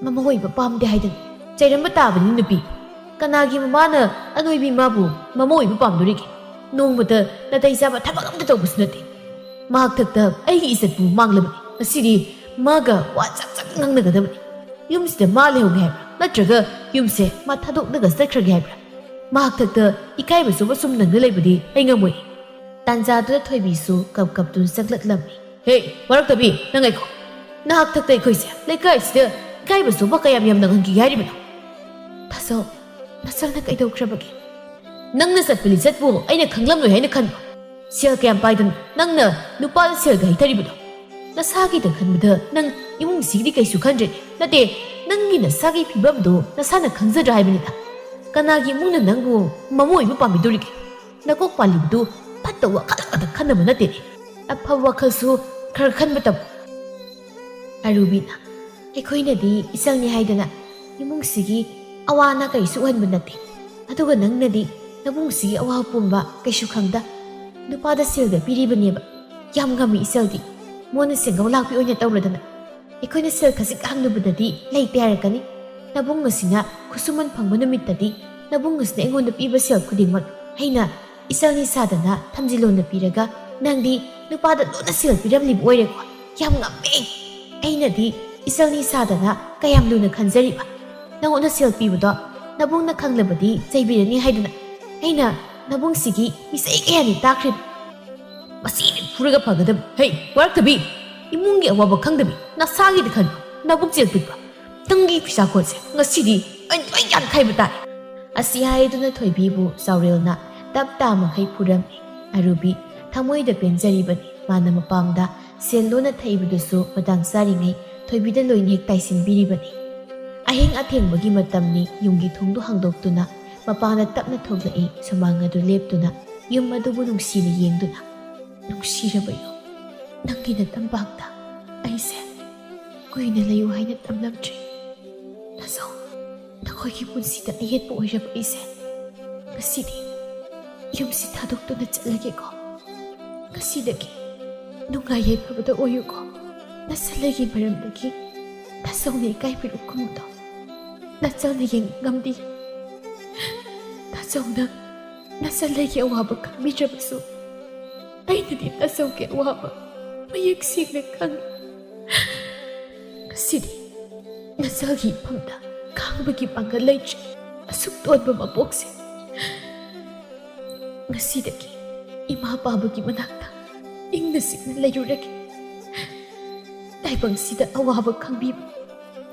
ꯃꯃꯧ ꯑꯣꯏꯕ ꯄꯥꯝꯗꯦ ꯍꯥꯏꯗꯅ꯫ ꯆꯩꯔꯝꯕ ꯇꯥꯕꯅꯤ ꯅꯨꯄꯤ꯫ ꯀꯅꯥꯒꯤ ꯃꯃꯥꯅ ꯑꯅꯣꯏꯕꯤ ꯃꯥꯕꯨ ꯃꯃꯧ ꯑꯣꯏꯕ ꯄꯥꯝꯗꯣꯔꯤꯒꯦ? ꯅꯣꯡꯃꯇ ꯅꯥꯇꯩ ꯆꯥꯕ ꯊꯕꯛ ꯑꯝꯇ ꯇꯧꯕꯁꯨ ꯅꯠꯇꯦ꯫ ꯃꯍꯥꯛꯊꯛꯇ ꯑꯩꯒꯤ ꯏꯖꯠꯄꯨ ꯃꯥꯡꯂꯕꯅꯤ꯫ ꯉꯁꯤꯗꯤ ꯃꯥꯒ ꯋꯥ ꯆꯥꯛ ꯆꯥꯛ ꯉꯥꯡꯅꯒꯗꯕꯅꯤ꯫" ꯌꯨꯝꯁꯤꯗ ꯃꯥ ꯂꯩꯍꯧꯒꯦ ꯍꯥꯏꯕ꯭ꯔꯥ? ꯅꯠꯇ꯭ꯔꯒ ꯌꯨꯝꯁꯦ ꯃꯥ ꯊꯥꯗꯣꯛꯂꯒ ꯆꯠꯈ꯭ꯔꯒꯦ ꯍꯥꯏꯕ꯭ꯔꯥ? ꯃꯍꯥꯛ ꯊꯛꯇ ꯏꯀꯥꯏꯕ ꯆꯨꯕ ꯁꯨꯝ ꯅꯪꯅ ꯂꯩꯕꯗꯤ ꯑꯩ ꯉꯝꯃꯣꯏ꯫ ꯇꯥꯟꯖꯥꯗꯨꯗ ꯊꯣꯏꯕꯤꯁꯨ ꯀꯞ ꯀꯞꯇꯨꯅ ꯆꯪꯂꯛꯂꯝꯃꯤ꯫ "ꯍꯦ, ꯋꯥꯔꯛꯇꯕꯤ, ꯅꯪ ꯉꯥꯏꯈꯣ꯫ ꯅꯍꯥꯛ ꯊꯛꯇ ꯑꯩꯈꯣꯏꯁꯦ ꯂꯩꯀꯥꯏꯁꯤꯗ ꯏꯀꯥꯏꯕ ꯆꯨꯕ ꯀꯌꯥꯝ ꯌꯥꯝꯅ ꯉꯝꯈꯤꯒꯦ ꯍꯥꯏꯔꯤꯕꯅꯣ?" "ꯇꯥꯆꯧ, ꯅꯆꯜꯅ ꯀꯩꯗꯧꯈ꯭ꯔꯕꯒꯦ?" "ꯅꯪꯅ ꯆꯠꯄ ꯂꯤꯆꯠꯄꯨ ꯑꯩꯅ ꯈꯪꯂꯝꯂꯣꯏ ꯍꯥꯏꯅ ꯈꯟꯕ? ꯁꯦꯜ ꯀꯌꯥꯝ ꯄꯥꯏꯗꯅ ꯅꯪꯅ ꯅꯨꯄꯥꯗ ꯁꯦꯜꯒ ꯍꯩꯊꯔꯤꯕꯗꯣ? ꯅꯁꯥꯒꯤꯗ ꯈꯟꯕꯗ ꯅꯪ ꯏꯃꯨꯡꯁꯤꯒꯤꯗꯤ ꯀꯩꯁꯨ ꯈꯟꯗ꯭ꯔꯦ꯫ ꯅꯠꯇꯦ, ꯅꯪꯒꯤ ꯅꯁꯥꯒꯤ ꯐꯤꯕꯝꯗꯨ ꯅꯁꯥꯅ ꯈꯪꯖꯗ꯭ꯔꯥ ꯍꯥꯏꯕꯅꯤꯗ꯫ ꯀꯅꯥꯒꯤ ꯏꯃꯨꯡꯅ ꯅꯪꯕꯨ ꯃꯃꯧ ꯑꯣꯏꯕ ꯄꯥꯝꯕꯤꯗꯣꯔꯤꯒꯦ? ꯅꯀꯣꯛ ꯄꯥꯜꯂꯤꯕꯗꯨ ꯐꯠꯇꯕ ꯋꯥꯈꯜ ꯈꯛꯇ ꯈꯟꯅꯕ ꯅꯠꯇꯦ꯫ ꯑꯐꯕ ꯋꯥꯈꯜꯁꯨ ꯈꯔ ꯈꯟꯕ ꯇꯝꯃꯨ꯫" ꯑꯔꯨꯕꯤꯅ, "ꯑꯩꯈꯣꯏꯅꯗꯤ ꯏꯆꯜꯅꯤ ꯍꯥꯏꯗꯅ ꯏꯃꯨꯡꯁꯤꯒꯤ ꯑꯋꯥ ꯑꯅꯥ ꯀꯔꯤꯁꯨ ꯎꯍꯟꯕ ꯅꯠꯇꯦ꯫ ꯑꯗꯨꯒ ꯅꯪꯅꯗꯤ ꯅꯕꯨꯡꯁꯤꯒꯤ ꯑꯋꯥꯕ ꯄꯨꯝꯕ ꯀꯩꯁꯨ ꯈꯪꯗ ꯅꯨꯄꯥꯗ ꯁꯦꯜꯗ ꯄꯤꯔꯤꯕꯅꯦꯕ꯫ ꯌꯥꯝ ꯉꯝꯃꯤ ꯏꯆꯜꯗꯤ꯫ ꯃꯣꯟꯅ ꯁꯦꯡꯒꯧ ꯂꯥꯛꯄꯤ ꯑꯣꯏꯅ ꯇꯧꯔꯗꯅ꯫ ꯑꯩꯈꯣꯏꯅ ꯁꯦꯜ ꯈꯖꯤꯛ ꯍꯪꯂꯨꯕꯗꯗꯤ ꯂꯩꯇꯦ ꯍꯥꯏꯔꯛꯀꯅꯤ꯫ ꯅꯕꯨꯡ ꯑꯁꯤꯅ ꯈꯨꯠꯁꯨꯃꯟ ꯐꯪꯕ ꯅꯨꯃꯤꯠꯇꯗꯤ ꯅꯕꯨꯡ ꯑꯁꯤꯅ ꯑꯩꯉꯣꯟꯗ ꯄꯤꯕ ꯁꯦꯜ ꯈꯨꯗꯤꯡꯃꯛ ꯑꯩꯅ ꯏꯆꯜꯅꯤ ꯁꯥꯗꯅ ꯊꯝꯖꯤꯜꯂꯣꯅ ꯄꯤꯔꯒ ꯅꯪꯗꯤ ꯅꯨꯄꯥꯗ ꯂꯣꯟꯅ ꯁꯦꯜ ꯄꯤꯔꯝꯂꯤꯕ ꯑꯣꯏꯔꯦꯀꯣ꯫ ꯌꯥꯝ ꯉꯝꯃꯦ꯫ ꯑꯩꯅꯗꯤ ꯏꯆꯜꯅꯤ ꯁꯥꯗꯅ ꯀꯌꯥꯝ ꯂꯨꯅ ꯈꯟꯖꯔꯤꯕ꯫ ꯅꯉꯣꯟꯗ ꯁꯦꯜ ꯄꯤꯕꯗꯣ ꯅꯕꯨꯡꯅ ꯈꯪꯂꯕꯗꯤ ꯆꯩꯕꯤꯔꯅꯤ ꯍꯥꯏꯗꯨꯅ ꯑꯩꯅ ꯅꯕꯨꯡꯁꯤꯒꯤ ꯃꯤꯆꯩ ꯀꯌꯥꯅꯤ ꯇꯥꯈ꯭ꯔꯤꯕ꯫ ꯃꯁꯤꯗꯤ ꯐꯨꯔꯒ ꯐꯒꯗꯕ꯫ ꯍꯩ, ꯋꯥꯔꯛꯇꯕꯤ! ꯏꯃꯨꯡꯒꯤ ꯑꯋꯥꯕ ꯈꯪꯗꯕꯤ, ꯅꯁꯥꯒꯤꯗꯤ ꯈꯟꯕ, ꯅꯕꯨꯛ ꯆꯦꯜ ꯄꯤꯛꯄ꯫ ꯅꯪꯒꯤ ꯐꯤꯁꯥꯈꯣꯟꯁꯦ ꯉꯁꯤꯗꯤ ꯑꯩ ꯂꯣꯏ ꯌꯥꯟꯈꯥꯏꯕ ꯇꯥꯔꯦ꯫" ꯑꯁꯤ ꯍꯥꯏꯗꯨꯅ ꯊꯣꯏꯕꯤꯕꯨ ꯆꯥꯎꯔꯦꯜꯅ ꯇꯞ ꯇꯥ ꯃꯈꯩ ꯐꯨꯔꯝꯃꯤ꯫ ꯑꯔꯨꯕꯤ ꯊꯃꯣꯏꯗ ꯄꯦꯟꯖꯔꯤꯕꯅꯤ꯫ ꯃꯥꯅ ꯃꯄꯥꯝꯗ ꯁꯦꯜ ꯂꯣꯟꯅ ꯊꯛꯏꯕꯗꯨꯁꯨ ꯃꯇꯥꯡ ꯆꯥꯔꯤꯉꯩ ꯊꯣꯏꯕꯤꯗ ꯂꯣꯏꯅ ꯍꯦꯛ ꯇꯥꯏꯁꯤꯟꯕꯤꯔꯤꯕꯅꯤ꯫ ꯑꯍꯤꯡ ꯑꯊꯦꯡꯕꯒꯤ ꯃꯇꯝꯅꯤ꯫ ꯌꯨꯝꯒꯤ ꯊꯣꯡꯗꯨ ꯍꯥꯡꯗꯣꯛꯇꯨꯅ ꯃꯄꯥꯟꯗ ꯇꯞꯅ ꯊꯣꯛꯂꯛꯏ꯫ ꯁꯨꯃꯥꯡ ꯑꯗꯨ ꯂꯦꯞꯇꯨꯅ ꯌꯨꯝ ꯑꯗꯨꯕꯨ ꯅꯨꯡꯁꯤꯅ ꯌꯦꯡꯗꯨꯅ, "ꯅꯨꯡꯁꯤꯔꯕ ꯌꯨꯝ, ꯅꯪꯒꯤ ꯅꯇꯝꯄꯥꯛꯇ ꯑꯩꯁꯦ ꯀꯨꯏꯅ ꯂꯩꯌꯨ ꯍꯥꯏꯅ ꯇꯝꯂꯝꯗ꯭ꯔꯤ꯫ ꯇꯥꯆꯧ, ꯅꯈꯣꯏꯒꯤ ꯄꯨꯟꯁꯤꯗ ꯑꯌꯦꯠꯄ ꯑꯣꯏꯔꯕ ꯑꯩꯁꯦ ꯉꯁꯤꯗꯤ ꯌꯨꯝꯁꯤ ꯊꯥꯗꯣꯛꯇꯨꯅ ꯆꯠꯂꯒꯦꯀꯣ꯫ ꯉꯁꯤꯗꯒꯤ ꯅꯨꯡꯉꯥꯏ ꯌꯥꯏꯐꯕꯗ ꯑꯣꯏꯌꯨꯀꯣ꯫ ꯅꯆꯜꯂꯩꯒꯤ ꯃꯔꯝꯗꯒꯤ ꯇꯥꯆꯧꯅ ꯏꯀꯥꯏꯕꯤꯔꯛꯀꯨꯝꯕꯗꯣ ꯅꯆꯜꯅ ꯌꯦꯡꯕ ꯉꯝꯗꯦ꯫ ꯇꯥꯆꯧꯅ ꯅꯆꯜꯂꯩꯒꯤ ꯑꯋꯥꯕ ꯈꯪꯕꯤꯗ꯭ꯔꯕꯁꯨ ꯑꯩꯅꯗꯤ ꯇꯥꯆꯧꯒꯤ ꯑꯋꯥꯕ ꯃꯌꯦꯛ ꯁꯦꯡꯅ ꯈꯪꯏ꯫ ꯉꯁꯤꯗꯤ ꯃꯆꯥꯒꯤ ꯏꯐꯝꯗ ꯈꯥꯡꯕꯒꯤ ꯄꯥꯡꯒꯜ ꯂꯩꯇ꯭ꯔꯦ꯫ ꯑꯁꯨꯛ ꯇꯣꯟꯕ ꯃꯄꯣꯛꯁꯦ ꯉꯁꯤꯗꯒꯤ ꯏꯃꯥ ꯄꯥꯕꯒꯤ ꯃꯅꯥꯛꯇ ꯏꯪꯅ ꯆꯤꯛꯅ ꯂꯩꯔꯨꯔꯒꯦ꯫ ꯇꯥꯏꯕꯪꯁꯤꯗ ꯑꯋꯥꯕ ꯈꯪꯕꯤꯕ,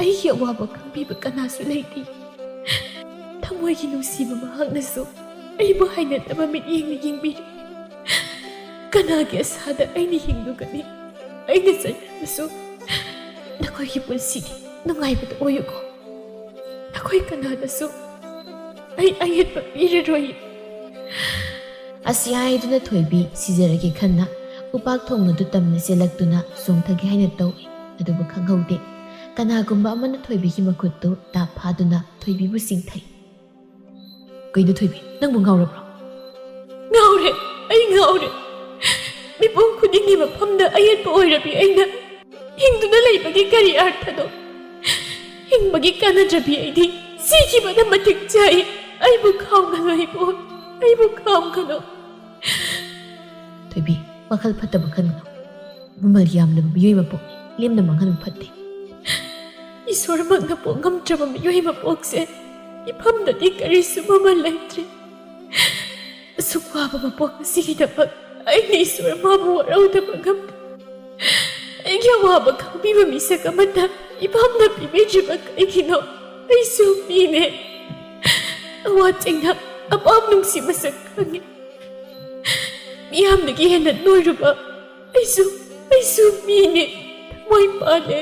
ꯑꯩꯒꯤ ꯑꯋꯥꯕ ꯈꯪꯕꯤꯕ ꯀꯅꯥꯁꯨ ꯂꯩꯇꯦ꯫ ꯊꯃꯣꯏꯒꯤ ꯅꯨꯡꯁꯤꯕ ꯃꯍꯥꯛꯅꯁꯨ ꯑꯩꯕꯨ ꯍꯩꯅꯗꯕ ꯃꯤꯠꯌꯦꯡꯅ ꯌꯦꯡꯕꯤꯔꯤ꯫ ꯀꯅꯥꯒꯤ ꯑꯁꯥꯗ ꯑꯩꯅ ꯍꯤꯡꯗꯨꯒꯅꯤ? ꯑꯩꯅ ꯆꯠꯈ꯭ꯔꯕꯁꯨ ꯅꯈꯣꯏꯒꯤ ꯄꯨꯟꯁꯤꯗꯤ ꯅꯨꯡꯉꯥꯏꯕꯗ ꯑꯣꯏꯌꯨꯀꯣ꯫ ꯅꯈꯣꯏ ꯀꯅꯥꯗꯁꯨ ꯑꯩ ꯑꯌꯦꯠꯄ ꯄꯤꯔꯔꯣꯏ꯫ ꯑꯁꯤ ꯍꯥꯏꯗꯨꯅ ꯊꯣꯏꯕꯤ ꯁꯤꯖꯔꯒꯦ ꯈꯟꯅ ꯎꯄꯥꯛ ꯊꯣꯡ ꯑꯗꯨ ꯇꯝꯅ ꯆꯦꯜꯂꯛꯇꯨꯅ ꯆꯣꯡꯊꯒꯦ ꯍꯥꯏꯅ ꯇꯧꯏ꯫ ꯑꯗꯨꯕꯨ ꯈꯪꯍꯧꯗꯦ, ꯀꯅꯥꯒꯨꯝꯕ ꯑꯃꯅ ꯊꯣꯏꯕꯤꯒꯤ ꯃꯈꯨꯠꯇꯨ ꯇꯥꯞ ꯐꯥꯗꯨꯅ ꯊꯣꯏꯕꯤꯕꯨ ꯆꯤꯡꯊꯩ꯫ "ꯀꯩꯅꯣ ꯊꯣꯏꯕꯤ, ꯅꯪꯕꯨ ꯉꯥꯎꯔꯕ꯭ꯔꯣ?" "ꯉꯥꯎꯔꯦ, ꯑꯩ ꯉꯥꯎꯔꯦ꯫ ꯃꯤꯄꯨꯝ ꯈꯨꯗꯤꯡꯒꯤ ꯃꯐꯝꯗ ꯑꯌꯦꯠꯄ ꯑꯣꯏꯔꯕꯤ ꯑꯩꯅ ꯍꯤꯡꯗꯨꯅ ꯂꯩꯕꯒꯤ ꯀꯔꯤ ꯑꯔꯊꯅꯣ? ꯍꯤꯡꯕꯒꯤ ꯀꯥꯟꯅꯗ꯭ꯔꯕꯤ ꯑꯩꯗꯤ ꯁꯤꯈꯤꯕꯅ ꯃꯇꯤꯛ ꯆꯥꯏ꯫ ꯑꯩꯕꯨ ꯈꯥꯝꯒꯅꯨ, ꯏꯕꯨꯡ, ꯑꯩꯕꯨ ꯈꯥꯝꯒꯅꯨ꯫" ꯊꯣꯏꯕꯤ, ꯋꯥꯈꯜ ꯐꯠꯇꯕ ꯈꯟꯒꯅꯨ꯫ ꯃꯃꯜ ꯌꯥꯝꯂꯕ ꯃꯤꯑꯣꯏ ꯃꯄꯣꯛꯅꯤ, ꯂꯦꯝꯅ ꯃꯥꯡꯍꯟꯕ ꯐꯠꯇꯦ꯫ ꯏꯁꯣꯔꯃꯛꯅ ꯄꯣꯛꯉꯝꯗ꯭ꯔꯕ ꯃꯤꯑꯣꯏ ꯃꯄꯣꯛꯁꯦ ꯏꯐꯝꯗꯗꯤ ꯀꯔꯤꯁꯨ ꯃꯃꯜ ꯂꯩꯇ꯭ꯔꯦ꯫ ꯑꯁꯨꯛ ꯋꯥꯕ ꯃꯄꯣꯛ ꯑꯁꯤꯒꯤꯗꯃꯛ ꯑꯩꯅ ꯏꯁꯣꯔ ꯃꯥꯕꯨ ꯋꯥꯔꯧꯗꯕ ꯉꯝꯗꯦ꯫ ꯑꯩꯒꯤ ꯑꯋꯥꯕ ꯈꯪꯕꯤꯕ ꯃꯤꯁꯛ ꯑꯃꯠꯇ ꯏꯄꯥꯝꯅ ꯄꯤꯕꯤꯗ꯭ꯔꯤꯕ ꯀꯩꯒꯤꯅꯣ? ꯑꯩꯁꯨ ꯃꯤꯅꯦ꯫ ꯑꯋꯥ ꯆꯩꯅ ꯑꯄꯥꯝ ꯅꯨꯡꯁꯤ ꯃꯁꯛ ꯈꯪꯉꯤ꯫ ꯃꯤꯌꯥꯝꯗꯒꯤ ꯍꯦꯟꯅ ꯅꯣꯏꯔꯨꯕ ꯑꯩꯁꯨ, ꯑꯩꯁꯨ ꯃꯤꯅꯦ꯫ ꯊꯃꯣꯏ ꯄꯥꯜꯂꯦ꯫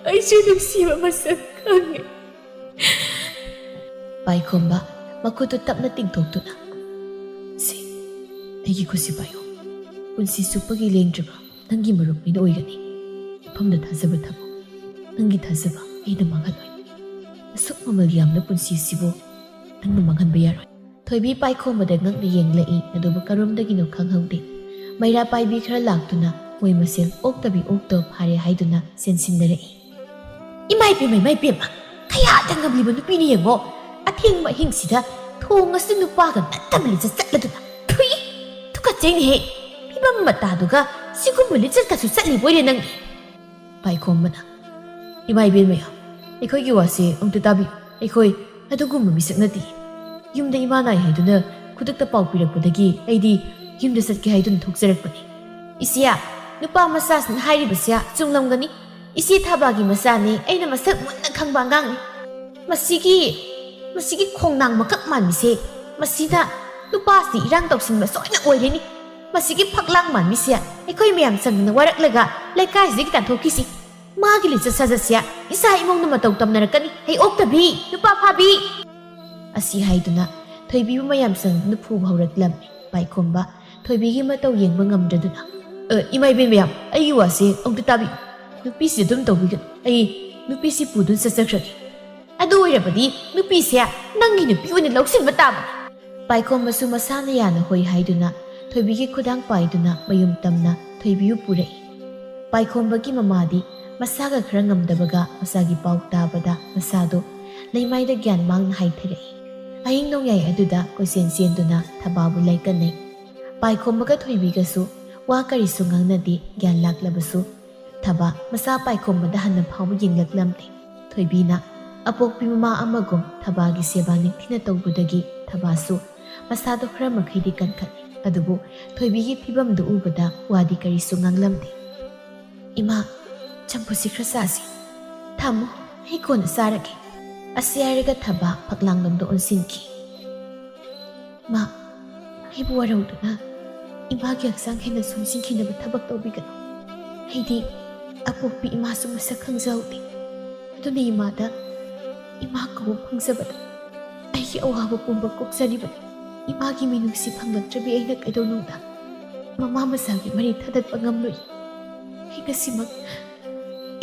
ꯑꯩꯁꯨ ꯅꯨꯡꯁꯤꯕ ꯃꯁꯛ ꯈꯪꯉꯤ꯫ ꯄꯥꯏꯈꯣꯝꯕ ꯃꯈꯨꯠꯇꯨ ꯇꯞꯅ ꯇꯤꯡꯊꯣꯛꯇꯨꯅ, "ꯁꯤ, ꯑꯩꯒꯤ ꯈꯨꯠꯁꯤ ꯄꯥꯏꯌꯨ꯫ ꯄꯨꯟꯁꯤ ꯆꯨꯞꯄꯒꯤ ꯂꯦꯡꯗ꯭ꯔꯤꯕ ꯅꯪꯒꯤ ꯃꯔꯨꯞ ꯑꯩꯅ ꯑꯣꯏꯒꯅꯤ꯫ ꯃꯐꯝꯗ ꯊꯥꯖꯕ ꯊꯝꯃꯨ꯫ ꯅꯪꯒꯤ ꯊꯥꯖꯕ ꯑꯩꯅ ꯃꯥꯡꯍꯜꯂꯣꯏ꯫ ꯑꯁꯨꯛ ꯃꯃꯜ ꯌꯥꯝꯅ ꯄꯨꯟꯁꯤꯁꯤꯕꯨ ꯅꯪꯅ ꯃꯥꯡꯍꯟꯕ ꯌꯥꯔꯣꯏ꯫" ꯊꯣꯏꯕꯤ ꯄꯥꯏꯈꯣꯝꯕꯗ ꯉꯛꯅ ꯌꯦꯡꯂꯛꯏ, ꯑꯗꯨꯕꯨ ꯀꯔꯣꯝꯗꯒꯤꯅꯣ ꯈꯪꯍꯧꯗꯦ꯫ ꯃꯩꯔꯥ ꯄꯥꯏꯕꯤ ꯈꯔ ꯂꯥꯛꯇꯨꯅ ꯃꯣꯏ ꯃꯁꯦꯜ ꯑꯣꯛꯇꯕꯤ ꯑꯣꯛꯇꯕ ꯐꯥꯔꯦ ꯍꯥꯏꯗꯨꯅ ꯆꯦꯟꯁꯤꯟꯅꯔꯛꯏ꯫ "ꯏꯃꯥ ꯏꯄꯦꯝꯃ, ꯏꯃꯥ ꯏꯄꯦꯝꯃ, ꯀꯌꯥꯗ ꯉꯝꯂꯤꯕ ꯅꯨꯄꯤꯅ ꯌꯦꯡꯉꯣ꯫ ꯑꯊꯦꯡꯕ ꯑꯍꯤꯡꯁꯤꯗ ꯊꯣꯡ ꯑꯁꯤꯗ ꯅꯨꯄꯥꯒ ꯅꯠꯇꯕ ꯂꯤꯆꯠ ꯆꯠꯂꯗꯨꯅ꯫ ꯊꯨꯏ! ꯇꯨꯀꯠꯆꯩꯅꯦꯍꯦ꯫ ꯐꯤꯕꯝ ꯃꯇꯥꯗꯨꯒ ꯁꯤꯒꯨꯝꯕ ꯂꯤꯆꯠꯀꯁꯨ ꯆꯠꯂꯤꯕꯣꯏꯔꯦ ꯅꯪ꯫" ꯄꯥꯏꯈꯣꯝꯕꯅ, "ꯏꯃꯥ ꯏꯕꯦꯟ ꯃꯌꯥꯝ, ꯑꯩꯈꯣꯏꯒꯤ ꯋꯥꯁꯦ ꯑꯃꯨꯛꯇ ꯇꯥꯕꯤꯌꯨ꯫ ꯑꯩꯈꯣꯏ ꯑꯗꯨꯒꯨꯝꯕ ꯃꯤꯁꯛ ꯅꯠꯇꯦ꯫ ꯌꯨꯝꯗ ꯏꯃꯥ ꯅꯥꯏ ꯍꯥꯏꯗꯨꯅ ꯈꯨꯗꯛꯇ ꯄꯥꯎ ꯄꯤꯔꯛꯄꯗꯒꯤ ꯑꯩꯗꯤ ꯌꯨꯝꯗ ꯆꯠꯀꯦ ꯍꯥꯏꯗꯨꯅ ꯊꯣꯛꯆꯔꯛꯄꯅꯤ꯫ ꯏꯆꯦ, ꯅꯨꯄꯥ ꯃꯆꯥꯁꯤꯅ ꯍꯥꯏꯔꯤꯕꯁꯦ ꯆꯨꯝꯂꯝꯒꯅꯤ꯫ ꯏꯆꯦ ꯊꯥꯕꯥꯒꯤ ꯃꯆꯥꯅꯤ, ꯑꯩꯅ ꯃꯁꯛ ꯃꯨꯟꯅ ꯈꯪꯕ ꯑꯉꯥꯡꯅꯤ꯫ ꯃꯁꯤꯒꯤ, ꯃꯁꯤꯒꯤ ꯈꯣꯡꯅꯥꯡ ꯃꯀꯛ ꯃꯥꯟꯕꯤꯁꯦ, ꯃꯁꯤꯅ ꯅꯨꯄꯥꯁꯤ ꯏꯔꯥꯡ ꯇꯧꯁꯤꯟꯕ ꯁꯣꯏꯅ ꯑꯣꯏꯔꯅꯤ꯫ ꯃꯁꯤꯒꯤ ꯐꯛꯂꯥꯡ ꯃꯥꯟꯕꯤꯁꯦ ꯑꯩꯈꯣꯏ ꯃꯌꯥꯝ ꯆꯪꯗꯅ ꯋꯥꯔꯛꯂꯒ ꯂꯩꯀꯥꯏꯁꯤꯗꯒꯤ ꯇꯥꯟꯊꯣꯛꯈꯤꯁꯤ꯫ ꯃꯥꯒꯤ ꯂꯤꯆꯠ ꯁꯥꯖꯠꯁꯦ ꯏꯆꯥ ꯏꯃꯨꯡꯅ ꯃꯇꯧ ꯇꯝꯅꯔꯛꯀꯅꯤ꯫ ꯍꯩ ꯑꯣꯛꯇꯕꯤ, ꯅꯨꯄꯥ ꯐꯥꯕꯤ! ꯑꯁꯤ ꯍꯥꯏꯗꯨꯅ ꯊꯣꯏꯕꯤꯕꯨ ꯃꯌꯥꯝ ꯆꯪꯗꯨꯅ ꯐꯨꯕ ꯍꯧꯔꯛꯂꯝꯃꯤ꯫ ꯄꯥꯏꯈꯣꯝꯕ ꯊꯣꯏꯕꯤꯒꯤ ꯃꯇꯧ ꯌꯦꯡꯕ ꯉꯝꯗ꯭ꯔꯗꯨꯅ, "ꯑ, ꯏꯃꯥ ꯏꯕꯦꯟ ꯃꯌꯥꯝ, ꯑꯩꯒꯤ ꯋꯥꯁꯦ ꯑꯃꯨꯛꯇ ꯇꯥꯕꯤꯌꯨ꯫ ꯅꯨꯄꯤꯁꯤ ꯑꯗꯨꯝ ꯇꯧꯕꯤꯒꯅꯨ꯫ ꯑꯩ ꯅꯨꯄꯤꯁꯤ ꯄꯨꯗꯨꯅ ꯆꯠꯆꯈ꯭ꯔꯒꯦ꯫ ꯑꯗꯨ ꯑꯣꯏꯔꯕꯗꯤ ꯅꯨꯄꯤꯁꯦ ꯅꯪꯒꯤ ꯅꯨꯄꯤ ꯑꯣꯏꯅ ꯂꯧꯁꯤꯟꯕ ꯇꯥꯕꯅꯤ꯫" ꯄꯥꯏꯈꯣꯝꯕꯁꯨ ꯃꯁꯥꯅ ꯌꯥꯅ ꯍꯣꯏ ꯍꯥꯏꯗꯨꯅ ꯊꯣꯏꯕꯤꯒꯤ ꯈꯨꯗꯥꯡ ꯄꯥꯏꯗꯨꯅ ꯃꯌꯨꯝ ꯇꯝꯅ ꯊꯣꯏꯕꯤꯕꯨ ꯄꯨꯔꯛꯏ꯫ ꯄꯥꯏꯈꯣꯝꯕꯒꯤ ꯃꯃꯥꯗꯤ ꯃꯁꯥꯒ ꯈꯔ ꯉꯝꯗꯕꯒ ꯃꯆꯥꯒꯤ ꯄꯥꯎ ꯇꯥꯕꯗ ꯃꯆꯥꯗꯣ ꯂꯩꯃꯥꯏꯗ ꯒ꯭ꯌꯥꯟ ꯃꯥꯡꯅ ꯍꯥꯏꯊꯔꯛꯏ꯫ ꯑꯍꯤꯡ ꯅꯣꯡꯌꯥꯏ ꯑꯗꯨꯗ ꯀꯣꯏꯆꯦꯟ ꯆꯦꯟꯗꯨꯅ ꯊꯕꯥꯕꯨ ꯂꯥꯏꯀꯠꯅꯩ꯫ ꯄꯥꯏꯈꯣꯝꯕꯒ ꯊꯣꯏꯕꯤꯒꯁꯨ ꯋꯥ ꯀꯔꯤꯁꯨ ꯉꯥꯡꯅꯗꯦ꯫ ꯒ꯭ꯌꯥꯟ ꯂꯥꯛꯂꯕꯁꯨ ꯊꯕꯥ ꯃꯆꯥ ꯄꯥꯏꯈꯣꯝꯕꯗ ꯍꯟꯅ ꯐꯥꯎꯕ ꯌꯦꯡꯂꯛꯂꯝꯗꯦ꯫ ꯊꯣꯏꯕꯤꯅ ꯑꯄꯣꯛꯄꯤ ꯃꯃꯥ ꯑꯃꯒꯨꯝ ꯊꯕꯥꯒꯤ ꯁꯦꯕꯥ ꯅꯤꯡꯊꯤꯅ ꯇꯧꯕꯗꯒꯤ ꯊꯕꯥꯁꯨ ꯃꯁꯥꯗꯣ ꯈꯔ ꯃꯈꯩꯗꯤ ꯀꯟꯈꯠꯂꯦ꯫ ꯑꯗꯨꯕꯨ ꯊꯣꯏꯕꯤꯒꯤ ꯐꯤꯕꯝꯗꯨ ꯎꯕꯗ ꯋꯥꯗꯤ ꯀꯔꯤꯁꯨ ꯉꯥꯡꯂꯝꯗꯦ꯫ "ꯏꯃꯥ, ꯆꯝꯐꯨꯠꯁꯤ ꯈꯔ ꯆꯥꯁꯤ꯫ ꯊꯝꯃꯣ, ꯑꯩ ꯀꯣꯟꯅ ꯆꯥꯔꯒꯦ꯫" ꯑꯁꯤ ꯍꯥꯏꯔꯒ ꯊꯕꯥ ꯐꯛꯂꯥꯡꯂꯣꯝꯗ ꯑꯣꯟꯁꯤꯟꯈꯤ꯫ "ꯏꯃꯥ, ꯑꯩꯕꯨ ꯋꯥꯔꯧꯗꯨꯅ ꯏꯃꯥꯒꯤ ꯍꯛꯆꯥꯡ ꯍꯦꯟꯅ ꯁꯣꯟꯁꯤꯟꯈꯤꯅꯕ ꯊꯕꯛ ꯇꯧꯕꯤꯒꯅꯨ꯫ ꯑꯩꯗꯤ ꯑꯄꯣꯛꯄꯤ ꯏꯃꯥꯁꯨ ꯃꯁꯛ ꯈꯪꯖꯍꯧꯗꯦ꯫ ꯑꯗꯨꯅ ꯏꯃꯥꯗ ꯏꯃꯥ ꯀꯧꯕ ꯐꯪꯖꯕꯗ ꯑꯩꯒꯤ ꯑꯋꯥꯕ ꯄꯨꯝꯕ ꯀꯣꯛꯆꯔꯤꯕꯅꯤ꯫ ꯏꯃꯥꯒꯤ ꯃꯤꯅꯨꯡꯁꯤ ꯐꯪꯂꯛꯇ꯭ꯔꯕꯤ ꯑꯩꯅ ꯀꯩꯗꯧꯅꯨꯡꯗ ꯃꯃꯥ ꯃꯆꯥꯒꯤ ꯃꯔꯤ ꯊꯥꯗꯠꯄ ꯉꯝꯂꯣꯏ꯫ ꯑꯩ ꯉꯁꯤꯃꯛ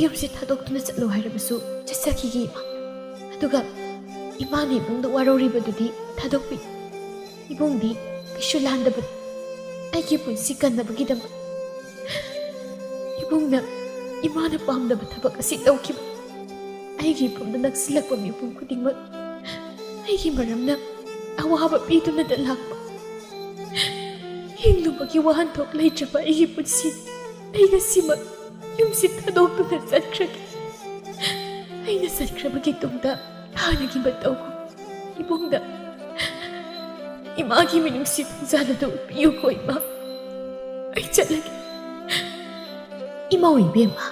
ꯌꯨꯝꯁꯦ ꯊꯥꯗꯣꯛꯇꯨꯅ ꯆꯠꯂꯣ ꯍꯥꯏꯔꯕꯁꯨ ꯆꯠꯆꯈꯤꯒꯦ ꯏꯃꯥ꯫ ꯑꯗꯨꯒ ꯏꯃꯥꯅ ꯏꯕꯨꯡꯗ ꯋꯥꯔꯧꯔꯤꯕꯗꯨꯗꯤ ꯊꯥꯗꯣꯛꯄꯤ꯫ ꯏꯕꯨꯡꯗꯤ ꯀꯩꯁꯨ ꯂꯥꯟꯗꯕꯅꯤ꯫ ꯑꯩꯒꯤ ꯄꯨꯟꯁꯤ ꯀꯟꯅꯕꯒꯤꯗꯃꯛ ꯏꯕꯨꯡꯅ ꯏꯃꯥꯅ ꯄꯥꯝꯗꯕ ꯊꯕꯛ ꯑꯁꯤ ꯇꯧꯈꯤꯕ꯫ ꯑꯩꯒꯤ ꯏꯐꯝꯗ ꯅꯛꯁꯤꯜꯂꯛꯄ ꯃꯤꯄꯨꯝ ꯈꯨꯗꯤꯡꯃꯛ ꯑꯩꯒꯤ ꯃꯔꯝꯅ ꯑꯋꯥꯕ ꯄꯤꯗꯨꯅꯗ ꯂꯥꯛꯄ꯫ ꯍꯤꯡꯂꯨꯕꯒꯤ ꯋꯥꯍꯟꯊꯣꯛ ꯂꯩꯇ꯭ꯔꯕ ꯑꯩꯒꯤ ꯄꯨꯟꯁꯤ꯫ ꯑꯩ ꯉꯁꯤꯃꯛ ꯌꯨꯝꯁꯤ ꯊꯥꯗꯣꯛꯇꯨꯅ ꯆꯠꯈ꯭ꯔꯒꯦ꯫ ꯑꯩꯅ ꯆꯠꯈ꯭ꯔꯕꯒꯤ ꯇꯨꯡꯗ ꯍꯥꯟꯅꯒꯤ ꯃꯇꯧꯒꯨꯝ ꯏꯕꯨꯡꯗ ꯏꯃꯥꯒꯤ ꯃꯤꯅꯨꯡꯁꯤ ꯊꯧꯖꯥꯜ ꯑꯗꯨ ꯄꯤꯌꯨꯀꯣ ꯏꯃꯥ꯫ ꯑꯩ ꯆꯠꯂꯒꯦ꯫ ꯏꯃꯧ ꯏꯕꯦꯝꯃ꯫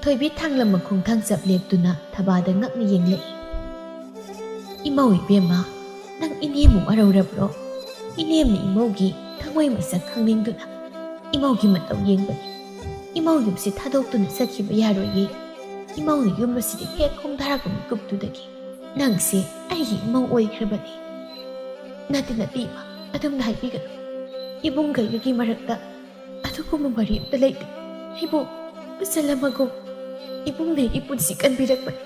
ꯊꯣꯏꯕꯤ ꯊꯥꯡꯂꯝ ꯃꯈꯣꯡ ꯊꯥꯡꯆꯞ ꯂꯦꯞꯇꯨꯅ ꯊꯕꯥꯗ ꯉꯛꯅ ꯌꯦꯡꯂꯛꯏ꯫ ꯏꯃꯧ ꯏꯕꯦꯝꯃ, ꯅꯪ ꯏꯅꯦꯃꯨꯛ ꯋꯥꯔꯧꯔꯕ꯭ꯔꯣ? ꯏꯅꯦꯝꯅ ꯏꯃꯧꯒꯤ ꯊꯃꯣꯏ ꯃꯁꯛ ꯈꯪꯅꯤꯡꯗꯨꯅ ꯏꯃꯧꯒꯤ ꯃꯇꯧ ꯌꯦꯡꯕꯅꯤ꯫ ꯏꯃꯧ ꯌꯨꯝꯁꯤ ꯊꯥꯗꯣꯛꯇꯨꯅ ꯆꯠꯈꯤꯕ ꯌꯥꯔꯣꯏꯌꯦ꯫ ꯏꯃꯧꯅ ꯌꯨꯝ ꯑꯁꯤꯗ ꯍꯦꯛ ꯈꯣꯡꯗꯥꯔꯛꯄ ꯃꯤꯀꯨꯞꯇꯨꯗꯒꯤ ꯅꯪꯁꯦ ꯑꯩꯒꯤ ꯏꯃꯧ ꯑꯣꯏꯈ꯭ꯔꯕꯅꯤ꯫ ꯅꯠꯇꯦ, ꯅꯠꯇꯦ ꯏꯃꯥ, ꯑꯗꯨꯝꯅ ꯍꯥꯏꯕꯤꯒꯅꯨ꯫ ꯏꯕꯨꯡꯒ ꯑꯩꯒꯒꯤ ꯃꯔꯛꯇ ꯑꯗꯨꯒꯨꯝꯕ ꯃꯔꯤ ꯑꯝꯇ ꯂꯩꯇꯦ꯫ ꯑꯩꯕꯨ ꯃꯆꯜ ꯑꯃꯒꯨꯝ ꯏꯕꯨꯡꯅ ꯑꯩꯒꯤ ꯄꯨꯟꯁꯤ ꯀꯟꯕꯤꯔꯛꯄꯅꯤ꯫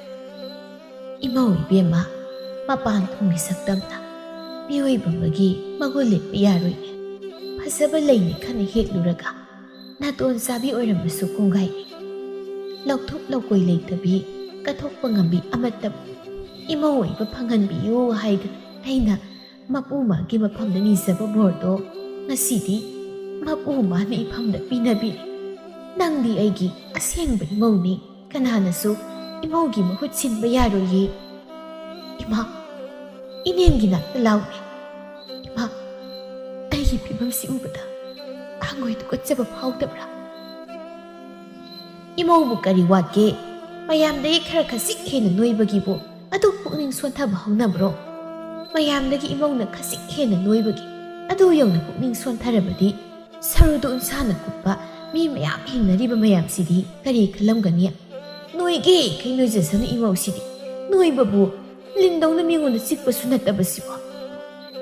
ꯏꯃꯧ ꯏꯕꯦꯝꯃ, ꯃꯄꯥꯟ ꯊꯣꯡꯒꯤ ꯁꯛꯇꯝꯅ ꯃꯤꯑꯣꯏꯕ ꯑꯃꯒꯤ ꯃꯒꯨꯟ ꯂꯦꯞꯄ ꯌꯥꯔꯣꯏꯅꯦ꯫ ꯐꯖꯕ ꯂꯩꯅꯤ ꯈꯟꯅ ꯍꯦꯛꯂꯨꯔꯒ ꯅꯥꯇꯣꯟ ꯆꯥꯕꯤ ꯑꯣꯏꯔꯝꯕꯁꯨ ꯀꯣꯡꯒꯥꯏꯅꯤ꯫ ꯂꯧꯊꯣꯛ ꯂꯧꯀꯣꯏ ꯂꯩꯇꯕꯤ, ꯀꯠꯊꯣꯛꯄ ꯉꯝꯕꯤ ꯑꯃꯠꯇꯕꯨ ꯏꯃꯧ ꯑꯣꯏꯕ ꯐꯪꯍꯟꯕꯤꯌꯨ ꯍꯥꯏꯗꯨꯅ ꯑꯩꯅ ꯃꯄꯨ ꯃꯥꯒꯤ ꯃꯐꯝꯗ ꯅꯤꯖꯕ ꯕꯣꯔꯗꯣ ꯉꯁꯤꯗꯤ ꯃꯄꯨ ꯃꯥꯅ ꯏꯐꯝꯗ ꯄꯤꯅꯕꯤꯔꯦ꯫ ꯅꯪꯗꯤ ꯑꯩꯒꯤ ꯑꯁꯦꯡꯕ ꯏꯃꯧꯅꯤ꯫ ꯀꯅꯥꯅꯁꯨ ꯏꯃꯧꯒꯤ ꯃꯍꯨꯠ ꯁꯤꯟꯕ ꯌꯥꯔꯣꯏꯌꯦ꯫ ꯏꯃꯥ, ꯏꯅꯦꯝꯒꯤ ꯅꯥꯛꯇ ꯂꯥꯎꯅꯦ꯫ ꯏꯃꯥ, ꯑꯩꯒꯤ ꯐꯤꯕꯝꯁꯤ ꯎꯕꯗ ꯍꯪꯒꯣꯏ ꯇꯨꯀꯠꯆꯕ ꯐꯥꯎꯗꯕ꯭ꯔꯥ? ꯏꯃꯧꯕꯨ ꯀꯔꯤ ꯋꯥꯠꯀꯦ? ꯃꯌꯥꯝꯗꯒꯤ ꯈꯔ ꯈꯖꯤꯛ ꯍꯦꯟꯅ ꯅꯣꯏꯕꯒꯤꯕꯨ ꯑꯗꯨꯛ ꯄꯨꯛꯅꯤꯡ ꯁꯣꯟꯊꯕ ꯍꯧꯅꯕ꯭ꯔꯣ? ꯃꯌꯥꯝꯗꯒꯤ ꯏꯃꯧꯅ ꯈꯖꯤꯛ ꯍꯦꯟꯅ ꯅꯣꯏꯕꯒꯤ ꯑꯗꯨ ꯌꯧꯅ ꯄꯨꯛꯅꯤꯡ ꯁꯣꯟꯊꯔꯕꯗꯤ ꯁꯔꯨꯗ ꯎꯟꯁꯥꯅ ꯀꯨꯞꯄ ꯃꯤ ꯃꯌꯥꯝ ꯍꯤꯡꯅꯔꯤꯕ ꯃꯌꯥꯝꯁꯤꯗꯤ ꯀꯔꯤ ꯈꯜꯂꯝꯒꯅꯤ? ꯅꯣꯏꯒꯦ ꯈꯩ ꯅꯣꯏꯖꯁꯅꯨ ꯏꯃꯧꯁꯤꯗꯤ꯫ ꯅꯣꯏꯕꯕꯨ ꯂꯤꯟꯗꯧꯅ ꯃꯤꯉꯣꯟꯗ ꯆꯤꯛꯄꯁꯨ ꯅꯠꯇꯕꯁꯤꯕꯣ꯫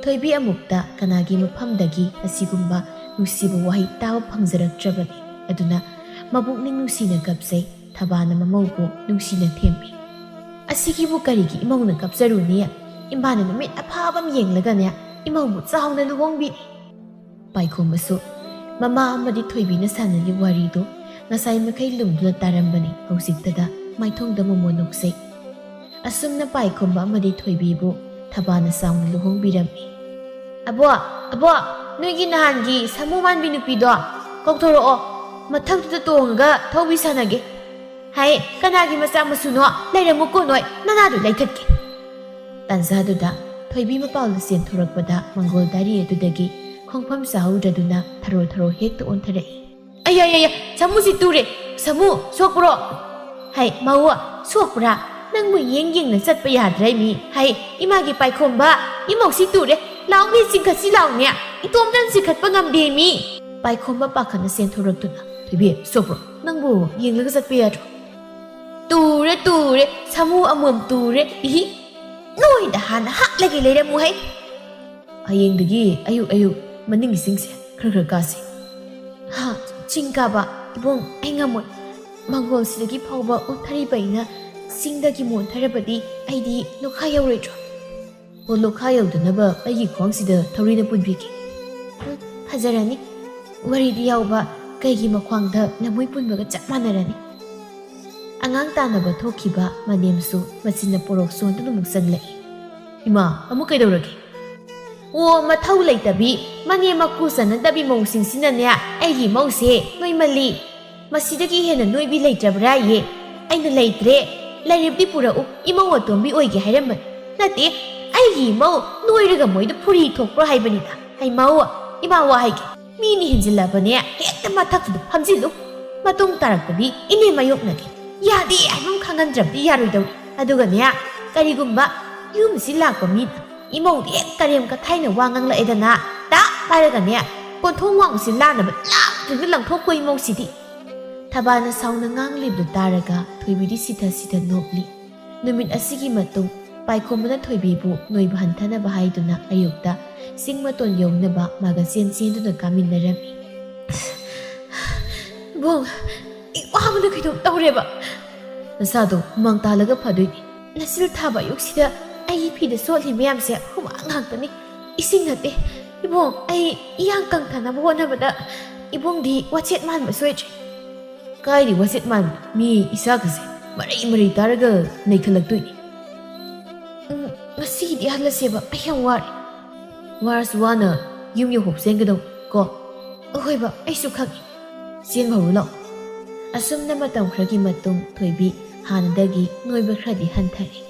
ꯊꯣꯏꯕꯤ ꯑꯃꯨꯛꯇ ꯀꯅꯥꯒꯤ ꯃꯐꯝꯗꯒꯤ ꯑꯁꯤꯒꯨꯝꯕ ꯅꯨꯡꯁꯤꯕ ꯋꯥꯍꯩ ꯇꯥꯕ ꯐꯪꯖꯔꯛꯇ꯭ꯔꯕꯅꯤ꯫ ꯑꯗꯨꯅ ꯃꯕꯨꯛꯅꯤꯡ ꯅꯨꯡꯁꯤꯅ ꯀꯞꯆꯩ꯫ ꯊꯕꯥꯅ ꯃꯃꯧꯕꯨ ꯅꯨꯡꯁꯤꯅ ꯊꯦꯝꯃꯤ꯫ ꯑꯁꯤꯒꯤꯕꯨ ꯀꯔꯤꯒꯤ ꯏꯃꯧꯅ ꯀꯞꯆꯔꯨꯅꯤ? ꯏꯃꯥꯅ ꯅꯨꯃꯤꯠ ꯑꯐꯕ ꯑꯃ ꯌꯦꯡꯂꯒꯅꯦ ꯏꯃꯧꯕꯨ ꯆꯥꯎꯅ ꯂꯨꯍꯣꯡꯕꯤꯅꯤ꯫ ꯄꯥꯏꯈꯣꯝꯕꯁꯨ ꯃꯃꯥ ꯑꯃꯗꯤ ꯊꯣꯏꯕꯤꯅ ꯁꯥꯟꯅꯔꯤꯕ ꯋꯥꯔꯤꯗꯨ ꯉꯁꯥꯏ ꯃꯈꯩ ꯂꯨꯝꯗꯨꯅ ꯇꯥꯔꯝꯕꯅꯤ꯫ ꯍꯧꯖꯤꯛꯇꯗ ꯃꯥꯏꯊꯣꯡꯗ ꯃꯣꯃꯣꯟ ꯅꯣꯛꯆꯩ꯫ ꯑꯁꯨꯝꯅ ꯄꯥꯏꯈꯣꯝꯕ ꯑꯃꯗꯤ ꯊꯣꯏꯕꯤꯕꯨ ꯊꯕꯥꯅ ꯆꯥꯎꯅ ꯂꯨꯍꯣꯡꯕꯤꯔꯝꯃꯤ꯫ "ꯑꯕꯣ, ꯑꯕꯣ, ꯅꯣꯏꯒꯤ ꯅꯍꯥꯟꯒꯤ ꯁꯥꯃꯨ ꯃꯥꯟꯕꯤ ꯅꯨꯄꯤꯗꯣ ꯀꯧꯊꯣꯔꯛꯑꯣ꯫ ꯃꯊꯛꯇꯨꯗ ꯇꯣꯡꯉꯒ ꯊꯧꯕꯤ ꯁꯥꯟꯅꯒꯦ꯫" ꯍꯥꯏ, ꯀꯅꯥꯒꯤ ꯃꯆꯥ ꯃꯁꯨꯅꯣ? ꯂꯩꯔꯝꯃꯨꯀꯣ ꯅꯣꯏ, ꯅꯅꯥꯗꯨ ꯂꯩꯊꯠꯀꯦ꯫ ꯇꯥꯟꯖꯥꯗꯨꯗ ꯊꯣꯏꯕꯤ ꯃꯄꯥꯎꯗ ꯆꯦꯟꯊꯣꯔꯛꯄꯗ ꯃꯪꯒꯣꯜ ꯗꯥꯔꯤ ꯑꯗꯨꯗꯒꯤ ꯈꯣꯡꯐꯝ ꯆꯥꯍꯧꯗ꯭ꯔꯗꯨꯅ ꯊꯔꯣ ꯊꯔꯣ ꯍꯦꯛꯇ ꯑꯣꯟꯊꯔꯛꯏ꯫ ꯑꯌꯥ, ꯑꯌꯥ, ꯑꯌꯥ, ꯁꯥꯃꯨꯁꯤ ꯇꯨꯔꯦ! ꯁꯥꯃꯨ, ꯁꯣꯛꯄ꯭ꯔꯣ? ꯍꯥꯏ, ꯃꯧ, ꯁꯣꯛꯄ꯭ꯔꯥ? ꯅꯪꯕꯨ ꯌꯦꯡ ꯌꯦꯡꯅ ꯆꯠꯄ ꯌꯥꯗ꯭ꯔꯦ ꯃꯤ꯫ ꯍꯥꯏ, ꯏꯃꯥꯒꯤ ꯄꯥꯏꯈꯣꯝꯕ, ꯏꯃꯧꯁꯤ ꯇꯨꯔꯦ! ꯂꯥꯎꯅꯦ, ꯆꯤꯡꯈꯠꯁꯤ ꯂꯥꯎꯅꯦ! ꯏꯇꯣꯝꯇꯅ ꯆꯤꯡꯈꯠꯄ ꯉꯝꯗꯦ ꯃꯤ! ꯄꯥꯏꯈꯣꯝꯕ ꯄꯥꯈꯠꯅ ꯆꯦꯟꯊꯣꯔꯛꯇꯨꯅ, ꯊꯣꯏꯕꯤ, ꯁꯣꯛꯄ꯭ꯔꯣ? ꯅꯪꯕꯨ ꯌꯦꯡꯂꯒ ꯆꯠꯄ ꯌꯥꯗ꯭ꯔꯣ? ꯇꯨꯔꯦ, ꯇꯨꯔꯦ, ꯁꯥꯃꯨ ꯑꯃꯣꯝ ꯇꯨꯔꯦ, ꯏꯍꯤ! ꯅꯣꯏꯗ ꯍꯥꯟꯅ ꯍꯥꯠꯂꯒꯦ ꯂꯩꯔꯝꯃꯨ ꯍꯩ! ꯍꯌꯦꯡꯗꯒꯤ ꯑꯌꯨꯛ ꯑꯌꯨꯛ ꯃꯅꯤꯡꯒꯤꯁꯤꯡꯁꯦ ꯈꯔ ꯈꯔ ꯀꯥꯁꯤ꯫ ꯍꯥ, ꯆꯤꯡ ꯀꯥꯕ? ꯏꯕꯨꯡ, ꯑꯩ ꯉꯝꯃꯣꯏ꯫ ꯃꯪꯒꯣꯜꯁꯤꯗꯒꯤ ꯐꯥꯎꯕ ꯑꯣꯟꯊꯔꯤꯕ ꯑꯩꯅ ꯆꯤꯡꯗꯒꯤ ꯃꯣꯟꯊꯔꯕꯗꯤ ꯑꯩꯗꯤ ꯂꯣꯈꯥ ꯌꯧꯔꯣꯏꯗ꯭ꯔꯣ? ꯑꯣ, ꯂꯣꯈꯥ ꯌꯧꯗꯅꯕ ꯑꯩꯒꯤ ꯈ꯭ꯋꯥꯡꯁꯤꯗ ꯊꯧꯔꯤꯅ ꯄꯨꯟꯕꯤꯒꯦ꯫ ꯎꯝ, ꯐꯖꯔꯅꯤ꯫ ꯋꯥꯔꯤꯗꯤ ꯌꯥꯎꯕ, ꯀꯩꯒꯤ ꯃꯈ꯭ꯋꯥꯡꯗ ꯂꯝꯃꯣꯏ ꯄꯨꯟꯕꯒ ꯆꯞ ꯃꯥꯟꯅꯔꯅꯤ꯫ ꯑꯉꯥꯡ ꯇꯥꯟꯅꯕ ꯊꯣꯛꯈꯤꯕ ꯃꯅꯦꯝꯁꯨ ꯃꯆꯤꯟꯅ ꯄꯣꯔꯣꯛ ꯆꯣꯟꯗꯨꯅ ꯑꯃꯨꯛ ꯆꯪꯂꯛꯏ꯫ ꯏꯃꯥ, ꯑꯃꯨꯛ ꯀꯩꯗꯧꯔꯒꯦ? ꯑꯣ, ꯃꯊꯧ ꯂꯩꯇꯕꯤ, ꯃꯅꯦꯝ ꯃꯀꯨ ꯆꯟꯅꯗꯕꯤ ꯃꯧꯁꯤꯡꯁꯤꯅꯅꯦ, ꯑꯩꯒꯤ ꯏꯃꯧꯁꯦ ꯅꯣꯏꯃꯜꯂꯤ꯫ ꯃꯁꯤꯗꯒꯤ ꯍꯦꯟꯅ ꯅꯣꯏꯕꯤ ꯂꯩꯇ꯭ꯔꯕ꯭ꯔꯥꯌꯦ? ꯑꯩꯅ ꯂꯩꯇ꯭ꯔꯦ, ꯂꯩꯔꯕꯗꯤ ꯄꯨꯔꯛꯎ, ꯏꯃꯧ ꯑꯇꯣꯝꯕꯤ ꯑꯣꯏꯒꯦ ꯍꯥꯏꯔꯝꯕꯅꯤ꯫ ꯅꯠꯇꯦ, ꯑꯩꯒꯤ ꯏꯃꯧ ꯅꯣꯏꯔꯒ ꯃꯣꯏꯗ ꯐꯨꯔꯤ ꯊꯣꯛꯄ꯭ꯔꯣ ꯍꯥꯏꯕꯅꯤꯗ꯫ ꯍꯩꯃꯧ, ꯏꯃꯥ ꯋꯥ ꯍꯥꯏꯒꯦ, ꯃꯤꯅ ꯍꯦꯟꯖꯤꯜꯂꯕꯅꯦ, ꯍꯦꯛꯇ ꯃꯊꯛꯇꯨꯗ ꯐꯝꯖꯤꯜꯂꯨ꯫ ꯃꯇꯨꯡ ꯇꯥꯔꯛꯄꯗꯤ ꯏꯅꯦ ꯃꯥꯌꯣꯛꯅꯒꯦ꯫ ꯌꯥꯗꯦ ꯍꯥꯏꯕ ꯑꯃ ꯈꯪꯍꯟꯗ꯭ꯔꯕꯗꯤ ꯌꯥꯔꯣꯏꯗꯧꯔꯤ꯫ ꯑꯗꯨꯒꯅꯦ, ꯀꯔꯤꯒꯨꯝꯕ ꯌꯨꯝꯁꯤ ꯂꯥꯛꯄ ꯃꯤꯅ ꯏꯃꯧꯗꯤ ꯍꯦꯛ ꯀꯔꯦꯝ ꯀꯊꯥꯏꯅ ꯋꯥ ꯉꯥꯡꯂꯛꯑꯦꯗꯅ, ꯇꯥꯛ ꯍꯥꯏꯔꯒꯅꯦ, ꯀꯣꯟꯊꯣꯡ ꯋꯥꯡꯁꯤ ꯂꯥꯟꯅꯕ ꯂꯥꯞꯇꯨꯅ ꯂꯪꯊꯣꯛꯄ ꯏꯃꯧꯁꯤꯗꯤ꯫ ꯊꯕꯥꯅ ꯁꯥꯎꯅ ꯉꯥꯡꯂꯤꯕꯗꯨ ꯇꯥꯔꯒ ꯊꯣꯏꯕꯤꯗꯤ ꯁꯤꯊ ꯁꯤꯊ ꯅꯣꯛꯂꯤ꯫ ꯅꯨꯃꯤꯠ ꯑꯁꯤꯒꯤ ꯃꯇꯨꯡ ꯄꯥꯏꯈꯣꯝꯕꯅ ꯊꯣꯏꯕꯤꯕꯨ ꯅꯣꯏꯕ ꯍꯟꯊꯅꯕ ꯍꯥꯏꯗꯨꯅ ꯑꯌꯨꯛꯇ ꯆꯤꯡ ꯃꯇꯣꯟ ꯌꯧꯅꯕ ꯃꯥꯒ ꯆꯦꯟ ꯆꯦꯟꯗꯨꯅ ꯀꯥꯃꯤꯟꯅꯔꯝꯃꯤ꯫ ꯕꯣꯡ, ꯑꯩ ꯋꯥꯕꯅ ꯀꯩꯅꯣꯝ ꯇꯧꯔꯦꯕ꯫ ꯅꯁꯥꯗꯣ ꯍꯨꯃꯥꯡ ꯇꯥꯍꯜꯂꯒ ꯐꯗꯣꯏꯅꯤ꯫ ꯅꯆꯤꯜ ꯊꯥꯕ ꯑꯌꯨꯛꯁꯤꯗ ꯑꯩꯒꯤ ꯐꯤꯗ ꯆꯣꯠꯂꯤ ꯃꯌꯥꯝꯁꯦ ꯍꯨꯃꯥꯡ ꯉꯥꯛꯇꯅꯤ꯫ ꯏꯁꯤꯡ ꯅꯠꯇꯦ꯫ ꯏꯕꯣꯡ, ꯑꯩ ꯏꯌꯥꯡ ꯀꯪꯊꯅꯕ ꯍꯣꯠꯅꯕꯗ ꯏꯕꯣꯡꯗꯤ ꯋꯥꯆꯦꯠ ꯃꯥꯟꯕ ꯁꯣꯏꯗ꯭ꯔꯦ꯫ ꯀꯥꯏꯗꯤ ꯋꯥꯆꯦꯠ ꯃꯥꯟꯕ? ꯃꯤ ꯏꯁꯥꯒꯁꯦ ꯃꯔꯩ ꯃꯔꯩ ꯇꯥꯔꯒ ꯅꯩꯈꯠꯂꯛꯇꯣꯏꯅꯤ꯫ ꯎꯝ, ꯉꯁꯤꯒꯤꯗꯤ ꯍꯜꯂꯁꯦꯕ, ꯑꯩ ꯌꯥꯝ ꯋꯥꯔꯦ꯫ ꯋꯥꯔꯁꯨ ꯋꯥꯅ ꯌꯨꯝ ꯌꯧꯍꯧ ꯆꯦꯟꯒꯗꯧ ꯀꯣ꯫ ꯑꯍꯣꯏꯕ, ꯑꯩꯁꯨ ꯈꯪꯉꯤ꯫ ꯆꯦꯟꯕ ꯍꯧꯔꯨ ꯂꯥꯛꯑꯣ꯫ ꯑꯁꯨꯝꯅ ꯃꯇꯝ ꯈꯔꯒꯤ ꯃꯇꯨꯡ ꯊꯣꯏꯕꯤ ꯍꯥꯟꯅꯗꯒꯤ ꯅꯣꯏꯕ ꯈꯔꯗꯤ ꯍꯟꯊꯔꯦ꯫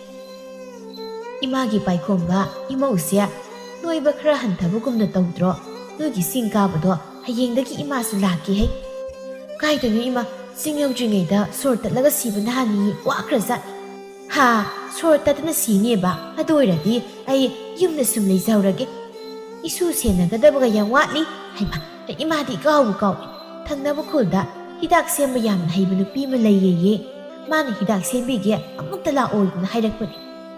"ꯏꯃꯥꯒꯤ ꯄꯥꯏꯈꯣꯝꯕ, ꯏꯃꯧꯁꯦ ꯅꯣꯏꯕ ꯈꯔ ꯍꯟꯊꯕꯒꯨꯝꯅ ꯇꯧꯗ꯭ꯔꯣ? ꯅꯣꯏꯒꯤ ꯆꯤꯡ ꯀꯥꯕꯗꯣ ꯍꯌꯦꯡꯗꯒꯤ ꯏꯃꯥꯁꯨ ꯂꯥꯛꯀꯦ ꯍꯩ꯫" "ꯀꯥꯏꯗꯅꯣ ꯏꯃꯥ, ꯆꯤꯡ ꯌꯧꯗ꯭ꯔꯤꯉꯩꯗ ꯁꯣꯔ ꯇꯠꯂꯒ ꯁꯤꯕꯅ ꯍꯥꯟꯅꯤ, ꯋꯥꯈ꯭ꯔꯖꯥꯠꯅꯤ꯫" "ꯍꯥ, ꯁꯣꯔ ꯇꯠꯇꯅ ꯁꯤꯅꯦꯕ? ꯑꯗꯨ ꯑꯣꯏꯔꯗꯤ ꯑꯩ ꯌꯨꯝꯗ ꯁꯨꯝ ꯂꯩꯖꯍꯧꯔꯒꯦ꯫ ꯏꯁꯨ ꯁꯦꯟꯅꯒꯗꯕꯒ ꯌꯥꯝ ꯋꯥꯠꯂꯤ꯫" ꯍꯩꯃꯥ, ꯏꯃꯥꯗꯤ ꯏꯀꯥꯎꯕꯨ ꯀꯥꯎꯏ꯫ ꯊꯪꯅꯕ ꯈꯨꯜꯗ ꯍꯤꯗꯥꯛ ꯁꯦꯝꯕ ꯌꯥꯝꯅ ꯍꯩꯕ ꯅꯨꯄꯤ ꯑꯃ ꯂꯩꯌꯦꯌꯦ꯫ ꯃꯥꯅ ꯍꯤꯗꯥꯛ ꯁꯦꯝꯕꯤꯒꯦ, ꯑꯃꯨꯛꯇ ꯂꯥꯛꯑꯣꯅ ꯍꯥꯏꯔꯛꯄꯅꯤ꯫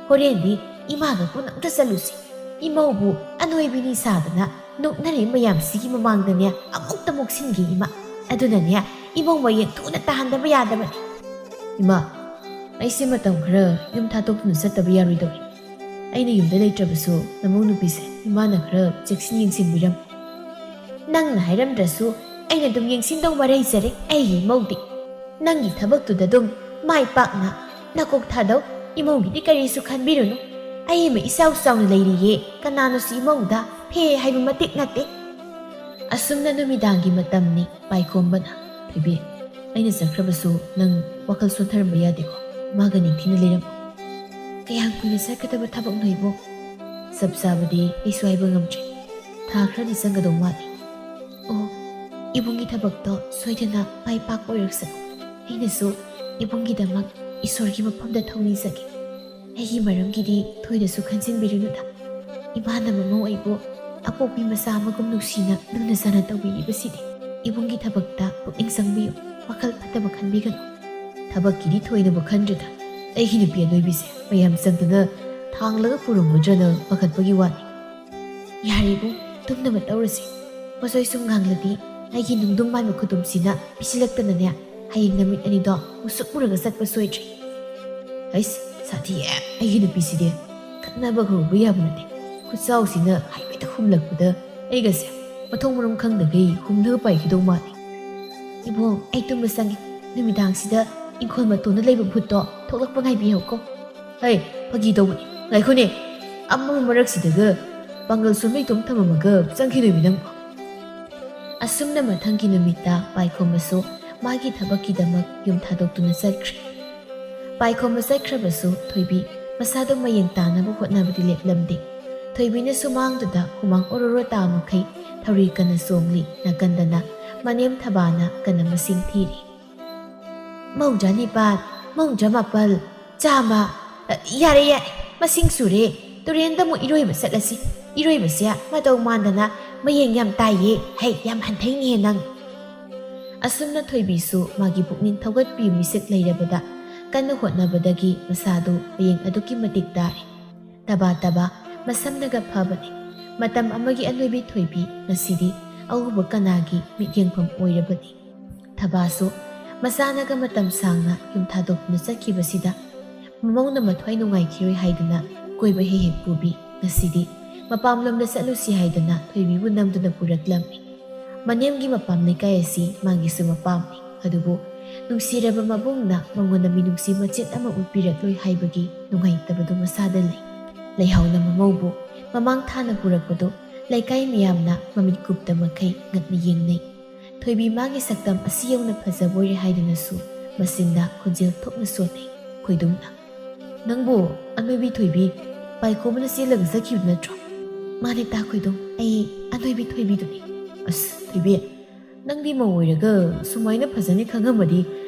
ꯍꯣꯔꯦꯟꯗꯤ ꯏꯃꯥꯒ ꯄꯨꯟꯅ ꯑꯝꯇ ꯆꯠꯂꯨꯁꯤ꯫ ꯏꯃꯧꯕꯨ ꯑꯅꯣꯏꯕꯤꯅꯤ ꯁꯥꯗꯅ ꯅꯣꯛꯅꯔꯤ ꯃꯌꯥꯝꯁꯤꯒꯤ ꯃꯃꯥꯡꯗꯅꯦ ꯑꯃꯨꯛꯇ ꯃꯣꯛꯁꯤꯟꯒꯦ ꯏꯃꯥ꯫ ꯑꯗꯨꯅꯅꯦ ꯏꯃꯧ ꯃꯌꯦꯡ ꯊꯨꯅ ꯇꯥꯍꯟꯗꯕ ꯌꯥꯗꯕꯅꯤ꯫ "ꯏꯃꯥ, ꯑꯩꯁꯦ ꯃꯇꯝ ꯈꯔ ꯌꯨꯝ ꯊꯥꯗꯣꯛꯇꯨꯅ ꯆꯠꯇꯕ ꯌꯥꯔꯣꯏꯗꯧꯔꯤ꯫ ꯑꯩꯅ ꯌꯨꯝꯗ ꯂꯩꯇ꯭ꯔꯕꯁꯨ ꯅꯃꯧ ꯅꯨꯄꯤꯁꯦ ꯏꯃꯥꯅ ꯈꯔ ꯆꯦꯛꯁꯤꯟ ꯌꯦꯡꯁꯤꯟꯕꯤꯔꯝꯃꯨ꯫" "ꯅꯪꯅ ꯍꯥꯏꯔꯝꯗ꯭ꯔꯁꯨ ꯑꯩꯅ ꯑꯗꯨꯝ ꯌꯦꯡꯁꯤꯟꯗꯧ ꯃꯔꯩꯖꯔꯦ ꯑꯩꯒꯤ ꯏꯃꯧꯗꯤ꯫ ꯅꯪꯒꯤ ꯊꯕꯛꯇꯨꯗ ꯑꯗꯨꯝ ꯃꯥꯏ ꯄꯥꯛꯅ ꯅꯀꯣꯛ ꯊꯥꯗꯧ꯫ ꯏꯃꯧꯒꯤꯗꯤ ꯀꯔꯤꯁꯨ ꯈꯟꯕꯤꯔꯨꯅꯨ꯫ ꯑꯩ ꯑꯃ ꯏꯆꯥꯎ ꯆꯥꯎꯅ ꯂꯩꯔꯤꯌꯦ, ꯀꯅꯥꯅꯁꯨ ꯏꯃꯧꯗ ꯐꯦ ꯍꯥꯏꯕ ꯃꯇꯤꯛ ꯅꯠꯇꯦ꯫" ꯑꯁꯨꯝꯅ ꯅꯨꯃꯤꯗꯥꯡꯒꯤ ꯃꯇꯝꯅꯤ꯫ ꯄꯥꯏꯈꯣꯝꯕꯅ, "ꯊꯣꯏꯕꯤ, ꯑꯩꯅ ꯆꯠꯈ꯭ꯔꯕꯁꯨ ꯅꯪ ꯋꯥꯈꯜ ꯁꯣꯟꯊꯔꯝꯕ ꯌꯥꯗꯦꯀꯣ꯫ ꯏꯃꯥꯒ ꯅꯤꯡꯊꯤꯅ ꯂꯩꯔꯝꯃꯨ꯫" "ꯀꯌꯥꯝ ꯀꯨꯏꯅ ꯆꯠꯀꯗꯕ ꯊꯕꯛꯅꯣ ꯏꯕꯨꯡ?" "ꯆꯞ ꯆꯥꯕꯗꯤ ꯑꯩꯁꯨ ꯍꯥꯏꯕ ꯉꯝꯗ꯭ꯔꯤ꯫ ꯊꯥ ꯈꯔꯗꯤ ꯆꯪꯒꯗꯧ ꯃꯥꯜꯂꯤ꯫" "ꯑꯣ, ꯏꯕꯨꯡꯒꯤ ꯊꯕꯛꯇꯣ ꯁꯣꯏꯗꯅ ꯃꯥꯏ ꯄꯥꯛꯄ ꯑꯣꯏꯔꯛꯁꯅꯨ꯫ ꯑꯩꯅꯁꯨ ꯏꯕꯨꯡꯒꯤꯗꯃꯛ ꯏꯁꯣꯔꯒꯤ ꯃꯐꯝꯗ ꯊꯧꯅꯤꯖꯒꯦ꯫ ꯑꯩꯒꯤ ꯃꯔꯝꯒꯤꯗꯤ ꯊꯣꯏꯅꯁꯨ ꯈꯟꯖꯤꯟꯕꯤꯔꯨꯅꯨꯗ꯫ ꯏꯃꯥꯅ ꯃꯃꯧ ꯑꯩꯕꯨ ꯑꯄꯣꯛꯄꯤ ꯃꯆꯥ ꯑꯃꯒꯨꯝ ꯅꯨꯡꯁꯤꯅ ꯂꯨꯅ ꯆꯥꯟꯅ ꯇꯧꯕꯤꯔꯤꯕꯁꯤꯗꯤ꯫ ꯏꯕꯨꯡꯒꯤ ꯊꯕꯛꯇ ꯄꯨꯛꯅꯤꯡ ꯆꯪꯕꯤꯌꯨ, ꯋꯥꯈꯜ ꯐꯠꯇꯕ ꯈꯟꯕꯤꯒꯅꯨ꯫" "ꯊꯕꯛꯀꯤꯗꯤ ꯊꯣꯏꯅꯕꯨ ꯈꯟꯗ꯭ꯔꯦꯗ꯫ ꯑꯩꯒꯤ ꯅꯨꯄꯤ ꯑꯅꯣꯏꯕꯤꯁꯦ ꯃꯌꯥꯝ ꯆꯪꯗꯅ ꯊꯥꯡꯂꯒ ꯄꯨꯔꯝꯒꯗ꯭ꯔꯅ ꯄꯥꯈꯠꯄꯒꯤ ꯋꯥꯅꯤ꯫" "ꯌꯥꯔꯦ ꯏꯕꯨꯡ, ꯇꯨꯝꯅꯕ ꯇꯧꯔꯁꯤ꯫ ꯃꯁꯣꯏ ꯁꯨꯝ ꯉꯥꯡꯂꯗꯤ ꯑꯩꯒꯤ ꯅꯨꯡꯗꯨꯝ ꯃꯥꯟꯕ ꯈꯨꯗꯨꯝꯁꯤꯅ ꯄꯤꯁꯤꯜꯂꯛꯇꯅꯅꯦ, ꯍꯌꯦꯡ ꯅꯨꯃꯤꯠ ꯑꯅꯤꯗꯣ ꯃꯨꯁꯨꯛ ꯃꯨꯔꯒ ꯆꯠꯄ ꯁꯣꯏꯗ꯭ꯔꯦ꯫" "ꯍꯩꯁ, ꯁꯥꯊꯤꯌꯦ ꯑꯩꯒꯤ ꯅꯨꯄꯤꯁꯤꯗꯤ꯫ ꯈꯠꯅꯕ ꯍꯧꯕ ꯌꯥꯕ ꯅꯠꯇꯦ꯫ ꯈꯨꯠꯆꯥꯎꯁꯤꯅ ꯍꯥꯏꯐꯦꯠꯇ ꯍꯨꯝꯂꯛꯄꯗ ꯑꯩꯒꯁꯦ ꯃꯊꯣꯡ ꯃꯔꯝ ꯈꯪꯗꯈꯩ ꯍꯨꯝꯅꯒ ꯄꯥꯏꯈꯤꯗꯧ ꯃꯥꯜꯂꯤ꯫" "ꯏꯕꯨꯡ, ꯑꯩ ꯇꯨꯝꯕ ꯆꯪꯉꯦ꯫ ꯅꯨꯃꯤꯗꯥꯡꯁꯤꯗ ꯏꯪꯈꯣꯜ ꯃꯇꯣꯟꯗ ꯂꯩꯕ ꯚꯨꯠꯇꯣ ꯊꯣꯛꯂꯛꯄ ꯉꯥꯏꯕꯤꯌꯨꯀꯣ꯫" "ꯍꯩ, ꯐꯥꯒꯤ ꯇꯧꯕꯅꯤ꯫ ꯉꯥꯏꯈꯣꯅꯦ, ꯑꯃꯝꯕ ꯃꯔꯛꯁꯤꯗꯒ ꯄꯥꯡꯒꯜ ꯁꯣꯟꯕ ꯏꯇꯣꯝ ꯊꯝꯃꯝꯃꯒ ꯆꯪꯈꯤꯗꯣꯏꯃꯤ ꯅꯪꯕꯣ?" ꯑꯁꯨꯝꯅ ꯃꯊꯪꯒꯤ ꯅꯨꯃꯤꯠꯇ ꯄꯥꯏꯈꯣꯝꯕꯁꯨ ꯃꯥꯒꯤ ꯊꯕꯛꯀꯤꯗꯃꯛ ꯌꯨꯝ ꯊꯥꯗꯣꯛꯇꯨꯅ ꯆꯠꯈ꯭ꯔꯦ꯫ ꯄꯥꯏꯈꯣꯝꯕ ꯆꯠꯈ꯭ꯔꯕꯁꯨ ꯊꯣꯏꯕꯤ ꯃꯁꯥꯗꯨ ꯃꯌꯦꯡ ꯇꯥꯅꯕ ꯍꯣꯠꯅꯕꯗꯤ ꯂꯦꯞꯂꯝꯗꯦ꯫ ꯊꯣꯏꯕꯤꯅ ꯁꯨꯃꯥꯡꯗꯨꯗ ꯍꯨꯃꯥꯡ ꯑꯣꯔꯣꯔꯣ ꯇꯥ ꯃꯈꯩ ꯊꯧꯔꯤ ꯀꯟꯅ ꯆꯣꯡꯂꯤ, ꯅꯥꯀꯟꯗꯅ ꯃꯅꯦꯝ ꯊꯕꯥꯅ ꯀꯟꯅ ꯃꯁꯤꯡ ꯊꯤꯔꯤ꯫ "ꯃꯧꯗ꯭ꯔꯥ ꯅꯤꯄꯥꯜ, ꯃꯧꯗ꯭ꯔꯥ ꯃꯥꯄꯜ, ꯆꯥꯝꯃ, ꯑ, ꯌꯥꯔꯦ, ꯌꯥꯔꯦ, ꯃꯁꯤꯡ ꯁꯨꯔꯦ꯫ ꯇꯨꯔꯦꯟꯗ ꯑꯃꯨꯛ ꯏꯔꯣꯏꯕ ꯆꯠꯂꯁꯤ꯫ ꯏꯔꯣꯏꯕꯁꯦ ꯃꯇꯧ ꯃꯥꯟꯗꯅ ꯃꯌꯦꯡ ꯌꯥꯝ ꯇꯥꯏꯌꯦ꯫ ꯍꯩ, ꯌꯥꯝ ꯍꯟꯊꯩꯅꯦ ꯅꯪ꯫" ꯑꯁꯨꯝꯅ ꯊꯣꯏꯕꯤꯁꯨ ꯃꯥꯒꯤ ꯄꯨꯛꯅꯤꯡ ꯊꯧꯒꯠꯄꯤꯌꯨ ꯃꯤꯁꯛ ꯂꯩꯔꯕꯗ ꯀꯟꯅ ꯍꯣꯠꯅꯕꯗꯒꯤ ꯃꯁꯥꯗꯨ ꯃꯌꯦꯡ ꯑꯗꯨꯛꯀꯤ ꯃꯇꯤꯛ ꯇꯥꯔꯦ꯫ ꯇꯕꯥ ꯇꯕꯥ ꯃꯁꯝꯅꯒ ꯐꯕꯅꯤ꯫ ꯃꯇꯝ ꯑꯃꯒꯤ ꯑꯅꯣꯏꯕꯤ ꯊꯣꯏꯕꯤ ꯉꯁꯤꯗꯤ ꯑꯎꯕ ꯀꯅꯥꯒꯤ ꯃꯤꯠꯌꯦꯡꯐꯝ ꯑꯣꯏꯔꯕꯅꯤ꯫ ꯊꯕꯥꯁꯨ ꯃꯆꯥꯅꯒ ꯃꯇꯝ ꯁꯥꯡꯅ ꯌꯨꯝ ꯊꯥꯗꯣꯛꯇꯨꯅ ꯆꯠꯈꯤꯕꯁꯤꯗ ꯃꯃꯧꯅ ꯃꯊ꯭ꯋꯥꯏ ꯅꯨꯡꯉꯥꯏꯈꯤꯔꯣꯏ ꯍꯥꯏꯗꯨꯅ ꯀꯣꯏꯕ ꯍꯦꯛ ꯍꯦꯛ ꯄꯨꯕꯤ꯫ ꯉꯁꯤꯗꯤ ꯃꯄꯥꯝꯂꯣꯝꯗ ꯆꯠꯂꯨꯁꯤ ꯍꯥꯏꯗꯨꯅ ꯊꯣꯏꯕꯤꯕꯨ ꯅꯝꯗꯨꯅ ꯄꯨꯔꯛꯂꯝꯃꯤ꯫ ꯃꯅꯦꯝꯒꯤ ꯃꯄꯥꯝ ꯂꯩꯀꯥꯏ ꯑꯁꯤ ꯃꯥꯒꯤꯁꯨ ꯃꯄꯥꯝꯅꯤ꯫ ꯑꯗꯨꯕꯨ ꯅꯨꯡꯁꯤꯔꯕ ꯃꯕꯨꯡꯅ ꯃꯉꯣꯟꯗ ꯃꯤꯅꯨꯡꯁꯤ ꯃꯆꯦꯠ ꯑꯃ ꯎꯠꯄꯤꯔꯛꯂꯣꯏ ꯍꯥꯏꯕꯒꯤ ꯅꯨꯡꯉꯥꯏꯇꯕꯗꯨ ꯃꯁꯥꯗ ꯂꯩ꯫ ꯂꯩꯍꯥꯎꯅ ꯃꯃꯧꯕꯨ ꯃꯃꯥꯡ ꯊꯥꯅ ꯄꯨꯔꯛꯄꯗꯨ ꯂꯩꯀꯥꯏ ꯃꯤꯌꯥꯝꯅ ꯃꯃꯤꯠ ꯀꯨꯞꯇ ꯃꯈꯩ ꯉꯛꯅ ꯌꯦꯡꯅꯩ꯫ ꯊꯣꯏꯕꯤ ꯃꯥꯒꯤ ꯁꯛꯇꯝ ꯑꯁꯤ ꯌꯧꯅ ꯐꯖꯕꯣꯏꯔꯦ ꯍꯥꯏꯗꯨꯅꯁꯨ ꯃꯆꯤꯟꯗ ꯈꯣꯟꯖꯦꯜ ꯊꯣꯛꯅ ꯁꯣꯟꯅꯩ꯫ ꯈꯣꯏꯗꯨꯝꯅ, "ꯅꯪꯕꯨ ꯑꯅꯣꯏꯕꯤ ꯊꯣꯏꯕꯤ ꯄꯥꯏꯈꯣꯝꯕꯅ ꯆꯦꯜꯂꯒ ꯆꯠꯈꯤꯕ ꯅꯠꯇ꯭ꯔꯣ?" "ꯃꯥꯅꯦ ꯇꯥ ꯈꯣꯏꯗꯨꯝ, ꯑꯩ ꯑꯅꯣꯏꯕꯤ ꯊꯣꯏꯕꯤꯗꯨꯅꯤ꯫" "ꯑꯁ ꯊꯣꯏꯕꯤ, ꯅꯪꯗꯤ ꯃꯧ ꯑꯣꯏꯔꯒ ꯁꯨꯃꯥꯏꯅ ꯐꯖꯅꯤ ꯈꯪꯉꯝꯃꯗꯤ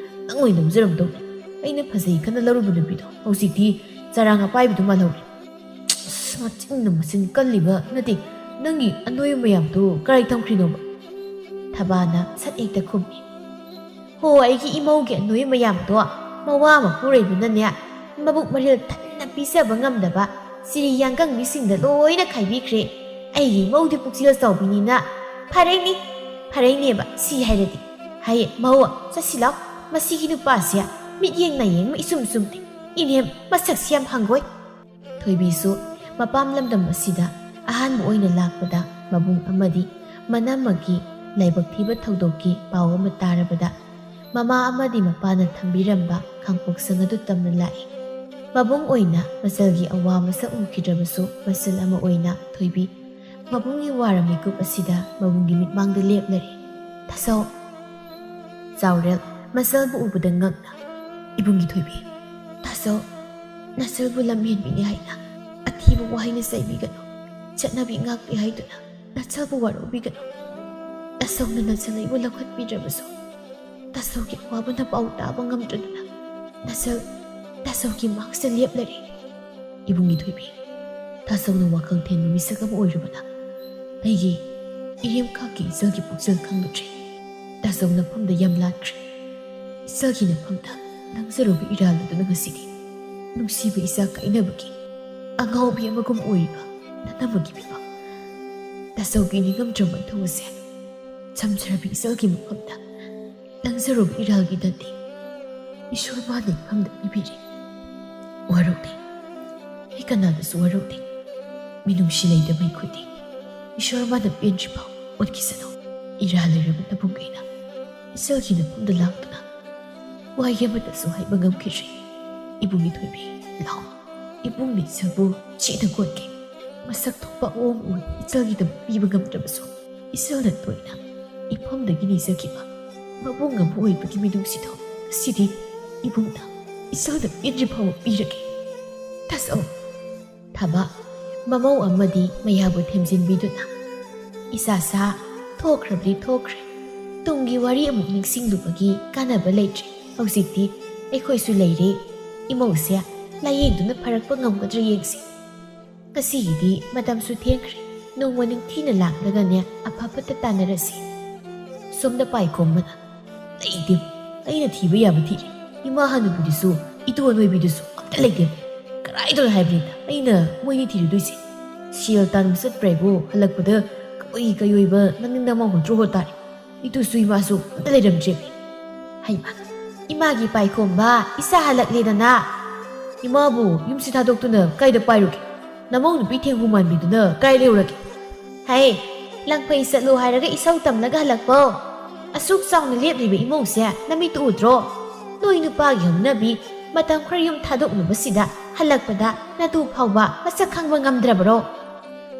ꯅꯪ ꯑꯣꯏꯅ ꯂꯧꯖꯔꯝꯗꯧꯅꯤ꯫ ꯑꯩꯅ ꯐꯖꯩ ꯈꯟꯅ ꯂꯧꯔꯨꯕ ꯅꯨꯄꯤꯗꯣ ꯍꯧꯖꯤꯛꯇꯤ ꯆꯔꯥꯡ ꯑꯄꯥꯏꯕꯤꯗꯨ ꯃꯥꯜꯍꯧꯔꯦ꯫ ꯑꯁ, ꯃꯆꯤꯟꯅ ꯃꯆꯤꯟ ꯀꯜꯂꯤꯕ ꯅꯠꯇꯦ, ꯅꯪꯒꯤ ꯑꯅꯣꯏꯕ ꯃꯌꯥꯝꯗꯣ ꯀꯔꯥꯏ ꯊꯝꯈ꯭ꯔꯤꯅꯣꯕ?" ꯊꯕꯥꯅ ꯁꯠ ꯍꯦꯛꯇ ꯈꯨꯝꯃꯤ꯫ "ꯍꯣ, ꯑꯩꯒꯤ ꯏꯃꯧꯒꯤ ꯑꯅꯣꯏꯕ ꯃꯌꯥꯝꯗꯣ ꯃꯋꯥ ꯃꯄꯨꯔꯣꯏꯕꯅꯅꯦ, ꯃꯕꯨꯛ ꯃꯔꯤꯜ ꯊꯟꯅ ꯄꯤꯖꯕ ꯉꯝꯗꯕ ꯆꯤꯔꯤ ꯌꯥꯡꯒꯪ ꯃꯤꯁꯤꯡꯗ ꯂꯣꯏꯅ ꯈꯥꯏꯕꯤꯈ꯭ꯔꯦ꯫ ꯑꯩꯒꯤ ꯏꯃꯧꯗꯤ ꯄꯨꯛꯆꯦꯜ ꯆꯥꯎꯕꯤꯅꯤꯅ ꯐꯔꯩꯅꯤ, ꯐꯔꯩꯅꯦꯕ ꯁꯤ ꯍꯥꯏꯔꯗꯤ꯫ ꯍꯥꯏꯌꯦ, ꯃꯧ, ꯆꯠꯁꯤ ꯂꯥꯎ, ꯃꯁꯤꯒꯤ ꯅꯨꯄꯥꯁꯦ ꯃꯤꯠꯌꯦꯡ ꯅꯥꯌꯦꯡ ꯑꯃ ꯏꯆꯨꯝ ꯆꯨꯝꯗꯦ꯫ ꯏꯅꯦꯝ, ꯃꯁꯛꯁꯤ ꯌꯥꯝ ꯍꯪꯒꯣꯏ꯫" ꯊꯣꯏꯕꯤꯁꯨ ꯃꯄꯥꯝ ꯂꯝꯗꯝ ꯑꯁꯤꯗ ꯑꯍꯥꯟꯕ ꯑꯣꯏꯅ ꯂꯥꯛꯄꯗ ꯃꯕꯨꯡ ꯑꯃꯗꯤ ꯃꯅꯝꯃꯒꯤ ꯂꯥꯏꯕꯛ ꯊꯤꯕ ꯊꯧꯗꯣꯛꯀꯤ ꯄꯥꯎ ꯑꯃ ꯇꯥꯔꯕꯗ ꯃꯃꯥ ꯑꯃꯗꯤ ꯃꯄꯥꯅ ꯊꯝꯕꯤꯔꯝꯕ ꯈꯥꯡꯄꯣꯛꯁꯪ ꯑꯗꯨ ꯇꯝꯅ ꯂꯥꯛꯏ꯫ ꯃꯕꯨꯡ ꯑꯣꯏꯅ ꯃꯆꯜꯒꯤ ꯑꯋꯥ ꯃꯁꯛ ꯎꯈꯤꯗ꯭ꯔꯕꯁꯨ ꯃꯆꯜ ꯑꯃ ꯑꯣꯏꯅ ꯊꯣꯏꯕꯤ ꯃꯕꯨꯡꯒꯤ ꯋꯥꯔ ꯃꯤꯀꯨꯞ ꯑꯁꯤꯗ ꯃꯕꯨꯡꯒꯤ ꯃꯤꯠꯃꯥꯡꯗ ꯂꯦꯞꯂꯔꯦ꯫ "ꯇꯥꯆꯧ, ꯆꯥꯎꯔꯦꯜ ꯃꯆꯜꯕꯨ ꯎꯕꯗ ꯉꯛꯅ, "ꯏꯕꯨꯡꯒꯤ ꯊꯣꯏꯕꯤ, ꯇꯥꯆꯧ, ꯅꯆꯜꯕꯨ ꯂꯝꯍꯦꯟꯕꯤꯅꯤ ꯍꯥꯏꯅ ꯑꯊꯤꯕ ꯋꯥꯍꯩꯅ ꯆꯩꯕꯤꯒꯅꯨ꯫ ꯆꯠꯅꯕꯤ ꯉꯥꯛꯄꯤ ꯍꯥꯏꯗꯨꯅ ꯅꯆꯜꯕꯨ ꯋꯥꯔꯧꯕꯤꯒꯅꯨ꯫ ꯇꯥꯆꯧꯅ ꯅꯆꯜ ꯑꯩꯕꯨ ꯂꯧꯈꯠꯄꯤꯗ꯭ꯔꯕꯁꯨ, ꯇꯥꯆꯧꯒꯤ ꯑꯋꯥꯕꯅ ꯄꯥꯎ ꯇꯥꯕ ꯉꯝꯗ꯭ꯔꯗꯨꯅ ꯅꯆꯜ ꯇꯥꯆꯧꯒꯤ ꯃꯥꯡꯁꯤꯗ ꯂꯦꯞꯂꯔꯦ꯫ ꯏꯕꯨꯡꯒꯤ ꯊꯣꯏꯕꯤ, ꯇꯥꯆꯧꯅ ꯋꯥꯈꯜ ꯊꯦꯟꯕ ꯃꯤꯁꯛ ꯑꯃ ꯑꯣꯏꯔꯨꯕꯅ ꯑꯩꯒꯤ ꯏꯔꯦꯝꯈꯥꯛꯀꯤ ꯏꯆꯜꯒꯤ ꯄꯨꯛꯆꯦꯜ ꯈꯪꯂꯨꯗ꯭ꯔꯦ꯫ ꯇꯥꯆꯧ ꯅꯐꯝꯗ ꯌꯥꯝ ꯂꯥꯟꯈ꯭ꯔꯦ꯫ ꯏꯆꯜꯒꯤ ꯅꯐꯝꯗ ꯂꯪꯖꯔꯨꯕ ꯏꯔꯥꯜ ꯑꯗꯨꯅ ꯉꯁꯤꯗꯤ ꯅꯨꯡꯁꯤꯕ ꯏꯆꯥ ꯀꯥꯏꯅꯕꯒꯤ ꯑꯉꯥꯎꯕꯤ ꯑꯃꯒꯨꯝ ꯑꯣꯏꯔꯤꯕ ꯅꯅꯝꯃꯒꯤ ꯐꯤꯕꯝ꯫ ꯇꯥꯆꯧꯒꯤ ꯅꯤꯡꯉꯝꯗ꯭ꯔꯕ ꯃꯊꯧ ꯑꯁꯦ ꯁꯝꯖꯔꯕꯤ ꯏꯆꯜꯒꯤ ꯃꯐꯝꯗ ꯂꯪꯖꯔꯨꯕ ꯏꯔꯥꯜꯒꯤ ꯗꯟꯗꯤ ꯏꯁꯣꯔ ꯃꯥꯅ ꯏꯐꯝꯗ ꯄꯤꯕꯤꯔꯦ꯫ ꯋꯥꯔꯧꯗꯦ꯫ ꯑꯩ ꯀꯅꯥꯗꯁꯨ ꯋꯥꯔꯧꯗꯦ꯫ ꯃꯤꯅꯨꯡꯁꯤ ꯂꯩꯇꯕ ꯑꯩꯈꯣꯏꯗꯤ ꯏꯁꯣꯔ ꯃꯥꯅ ꯄꯦꯟꯗ꯭ꯔꯤꯐꯥꯎ ꯑꯣꯠꯈꯤꯁꯅꯨ꯫ ꯏꯔꯥꯜ ꯂꯩꯔꯕ ꯅꯕꯨꯡ ꯑꯩꯅ ꯏꯆꯜꯒꯤ ꯅꯐꯝꯗ ꯂꯥꯛꯇꯨꯅ ꯋꯥꯍꯩ ꯑꯃꯠꯇꯁꯨ ꯍꯥꯏꯕ ꯉꯝꯈꯤꯗ꯭ꯔꯦ꯫ ꯏꯕꯨꯡꯒꯤ ꯊꯣꯏꯕꯤ, ꯂꯥꯛꯑꯣ꯫ ꯏꯕꯨꯡꯅ ꯏꯆꯜꯕꯨ ꯆꯦꯠꯅ ꯀꯣꯠꯀꯦ꯫ ꯃꯁꯛ ꯊꯣꯛꯄ ꯑꯋꯣꯡ ꯑꯣꯏ ꯏꯆꯜꯒꯤꯗꯃꯛ ꯄꯤꯕ ꯉꯝꯗ꯭ꯔꯕꯁꯨ, ꯏꯆꯜꯅ ꯇꯣꯏꯅ ꯏꯐꯝꯗꯒꯤ ꯅꯤꯖꯈꯤꯕ ꯃꯕꯨꯡ ꯑꯃ ꯑꯣꯏꯕꯒꯤ ꯃꯤꯅꯨꯡꯁꯤꯗꯣ ꯉꯁꯤꯗꯤ ꯏꯕꯨꯡꯅ ꯏꯆꯜꯗ ꯄꯦꯟꯗ꯭ꯔꯤ ꯐꯥꯎꯕ ꯄꯤꯔꯒꯦ꯫ ꯇꯥꯆꯧ, ꯊꯕꯛ ꯃꯃꯧ ꯑꯃꯗꯤ ꯃꯌꯥꯕꯨ ꯊꯦꯝꯖꯤꯟꯕꯤꯗꯨꯅ, "ꯏꯆꯥꯁꯥ, ꯊꯣꯛꯈ꯭ꯔꯕꯗꯤ ꯊꯣꯛꯈ꯭ꯔꯦ꯫ ꯇꯨꯡꯒꯤ ꯋꯥꯔꯤ ꯑꯃꯨꯛ ꯅꯤꯡꯁꯤꯡꯂꯨꯕꯒꯤ ꯀꯥꯟꯅꯕ ꯂꯩꯇ꯭ꯔꯦ꯫ ꯍꯧꯖꯤꯛꯇꯤ ꯑꯩꯈꯣꯏꯁꯨ ꯂꯩꯔꯦ꯫ ꯏꯃꯧꯁꯦ ꯂꯥꯌꯦꯡꯗꯨꯅ ꯐꯔꯛꯄ ꯉꯝꯒꯗ꯭ꯔꯥ ꯌꯦꯡꯁꯤ꯫ ꯉꯁꯤꯒꯤꯗꯤ ꯃꯇꯝꯁꯨ ꯊꯦꯡꯈ꯭ꯔꯦ꯫ ꯅꯣꯡꯃ ꯅꯤꯡꯊꯤꯅ ꯂꯥꯛꯂꯒꯅꯦ ꯑꯐ ꯐꯠꯇ ꯇꯥꯟꯅꯔꯁꯤ꯫" ꯁꯣꯝꯗ ꯄꯥꯏꯈꯣꯝꯕꯅ, "ꯂꯩꯇꯦ꯫ ꯑꯩꯅ ꯊꯤꯕ ꯌꯥꯕ ꯊꯤꯔꯦ꯫ ꯏꯃꯥ ꯍꯅꯨꯕꯤꯗꯨꯁꯨ, ꯏꯇꯨ ꯑꯅꯣꯏꯕꯤꯗꯨꯁꯨ ꯑꯝꯇ ꯂꯩꯇꯦ꯫ ꯀꯗꯥꯏꯗꯅꯣ ꯍꯥꯏꯕꯅꯤꯗ ꯑꯩꯅ ꯃꯣꯏꯅꯤ ꯊꯤꯔꯨꯗꯣꯏꯁꯦ? ꯁꯦꯜ ꯇꯥꯟꯕ ꯆꯠꯄ꯭ꯔꯥ ꯍꯥꯏꯕꯨ ꯍꯜꯂꯛꯄꯗ ꯀꯣꯏ ꯀꯌꯣꯏꯕ ꯃꯅꯤꯡꯗ ꯑꯃ ꯍꯣꯠꯇ꯭ꯔꯣ ꯍꯣꯠ ꯇꯥꯔꯦ꯫ ꯏꯇꯨꯁꯨ ꯏꯃꯥꯁꯨ ꯑꯝꯇ ꯂꯩꯔꯝꯗ꯭ꯔꯦ꯫" ꯍꯩꯃꯥ, ꯏꯃꯥꯒꯤ ꯄꯥꯏꯈꯣꯝꯕ, ꯏꯆꯥ ꯍꯜꯂꯛꯂꯦꯗꯅ꯫ ꯏꯃꯥꯕꯨ ꯌꯨꯝꯁꯤ ꯊꯥꯗꯣꯛꯇꯨꯅ ꯀꯥꯏꯗ ꯄꯥꯏꯔꯨꯒꯦ? ꯅꯃꯧ ꯅꯨꯄꯤ ꯊꯦꯡꯒꯨ ꯃꯥꯟꯕꯤꯗꯨꯅ ꯀꯥꯏ ꯂꯩꯔꯨꯔꯒꯦ? ꯍꯩ, ꯂꯪꯐꯩ ꯆꯠꯂꯨ ꯍꯥꯏꯔꯒ ꯏꯁꯧ ꯇꯝꯂꯒ ꯍꯜꯂꯛꯄꯧ? ꯑꯁꯨꯛ ꯆꯥꯎꯅ ꯂꯦꯞꯂꯤꯕ ꯏꯃꯧꯁꯦ ꯅꯃꯤꯠꯇꯨ ꯎꯗ꯭ꯔꯣ? ꯅꯣꯏ ꯅꯨꯄꯥꯒꯤ ꯍꯧꯅꯕꯤ ꯃꯇꯝ ꯈꯔ ꯌꯨꯝ ꯊꯥꯗꯣꯛꯂꯨꯕꯁꯤꯗ ꯍꯜꯂꯛꯄꯗ ꯅꯇꯨ ꯐꯥꯎꯕ ꯃꯁꯛ ꯈꯪꯕ ꯉꯝꯗ꯭ꯔꯕꯔꯣ?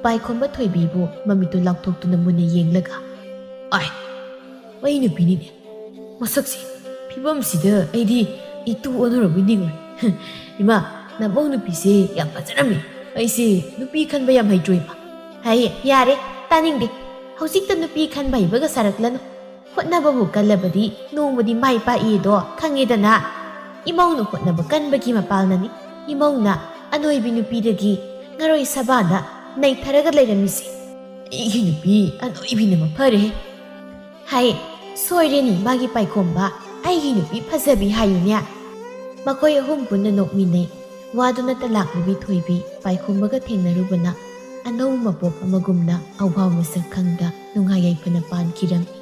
ꯄꯥꯏꯈꯣꯝꯕ ꯊꯣꯏꯕꯤꯕꯨ ꯃꯃꯤꯠꯇꯨ ꯂꯥꯎꯊꯣꯛꯇꯨꯅ ꯃꯨꯟꯅ ꯌꯦꯡꯂꯒ, "ꯑꯥꯏ, ꯃꯩ ꯅꯨꯄꯤꯅꯤꯅꯦ꯫ ꯃꯁꯛꯁꯦ, ꯐꯤꯕꯝꯁꯤꯗ ꯑꯩꯗꯤ ꯏꯇꯨ ꯑꯣꯟꯅꯔꯕꯣꯏ ꯅꯤꯡꯉꯨꯔꯦ꯫ ꯏꯃꯥ, ꯅꯃꯧ ꯅꯨꯄꯤꯁꯦ ꯌꯥꯝ ꯐꯖꯔꯝꯃꯤ꯫ ꯑꯩꯁꯦ ꯅꯨꯄꯤ ꯈꯟꯕ ꯌꯥꯝ ꯍꯩꯇ꯭ꯔꯣ, ꯏꯃꯥ? ꯍꯩ, ꯌꯥꯔꯦ, ꯇꯥꯅꯤꯡꯗꯦ꯫ ꯍꯧꯖꯤꯛꯇ ꯅꯨꯄꯤ ꯈꯟꯕ ꯍꯩꯕꯒ ꯁꯥꯔꯛꯂꯅꯨ꯫ ꯍꯣꯠꯅꯕꯕꯨ ꯀꯜꯂꯕꯗꯤ ꯅꯣꯡꯃꯗꯤ ꯃꯥꯏ ꯄꯥꯛꯏꯗꯣ ꯈꯪꯉꯦꯗꯅ꯫ ꯏꯃꯧꯅ ꯍꯣꯠꯅꯕ ꯀꯟꯕꯒꯤ ꯃꯄꯥꯜꯅꯅꯤ꯫ ꯏꯃꯧꯅ ꯑꯅꯣꯏꯕꯤ ꯅꯨꯄꯤꯗꯒꯤ ꯉꯔꯣꯏ ꯁꯕꯥꯟꯗ ꯅꯩꯊꯔꯒ ꯂꯩꯔꯝꯃꯤꯁꯦ꯫ ꯑꯩꯒꯤ ꯅꯨꯄꯤ ꯑꯅꯣꯏꯕꯤꯅ ꯃꯐꯔꯦ꯫ ꯍꯥꯏ, ꯁꯣꯏꯔꯦꯅꯤ ꯃꯥꯒꯤ ꯄꯥꯏꯈꯣꯝꯕ, ꯑꯩꯒꯤ ꯅꯨꯄꯤ ꯐꯖꯕꯤ ꯍꯥꯏꯌꯨꯅꯦ꯫ ꯃꯈꯣꯏ ꯑꯍꯨꯝ ꯄꯨꯟꯅ ꯅꯣꯛꯃꯤꯟꯅꯩ꯫ ꯋꯥꯗꯨꯅꯇ ꯂꯥꯛꯂꯤꯕꯤ ꯊꯣꯏꯕꯤ ꯄꯥꯏꯈꯣꯝꯕꯒ ꯊꯦꯡꯅꯔꯨꯕꯅ ꯑꯅꯧ ꯃꯄꯣꯛ ꯑꯃꯒꯨꯝꯅ ꯑꯋꯥ ꯃꯁꯛ ꯈꯪꯗ ꯅꯨꯡꯉꯥꯏ ꯌꯥꯏꯐꯅ ꯄꯥꯟꯈꯤꯔꯝꯃꯤ꯫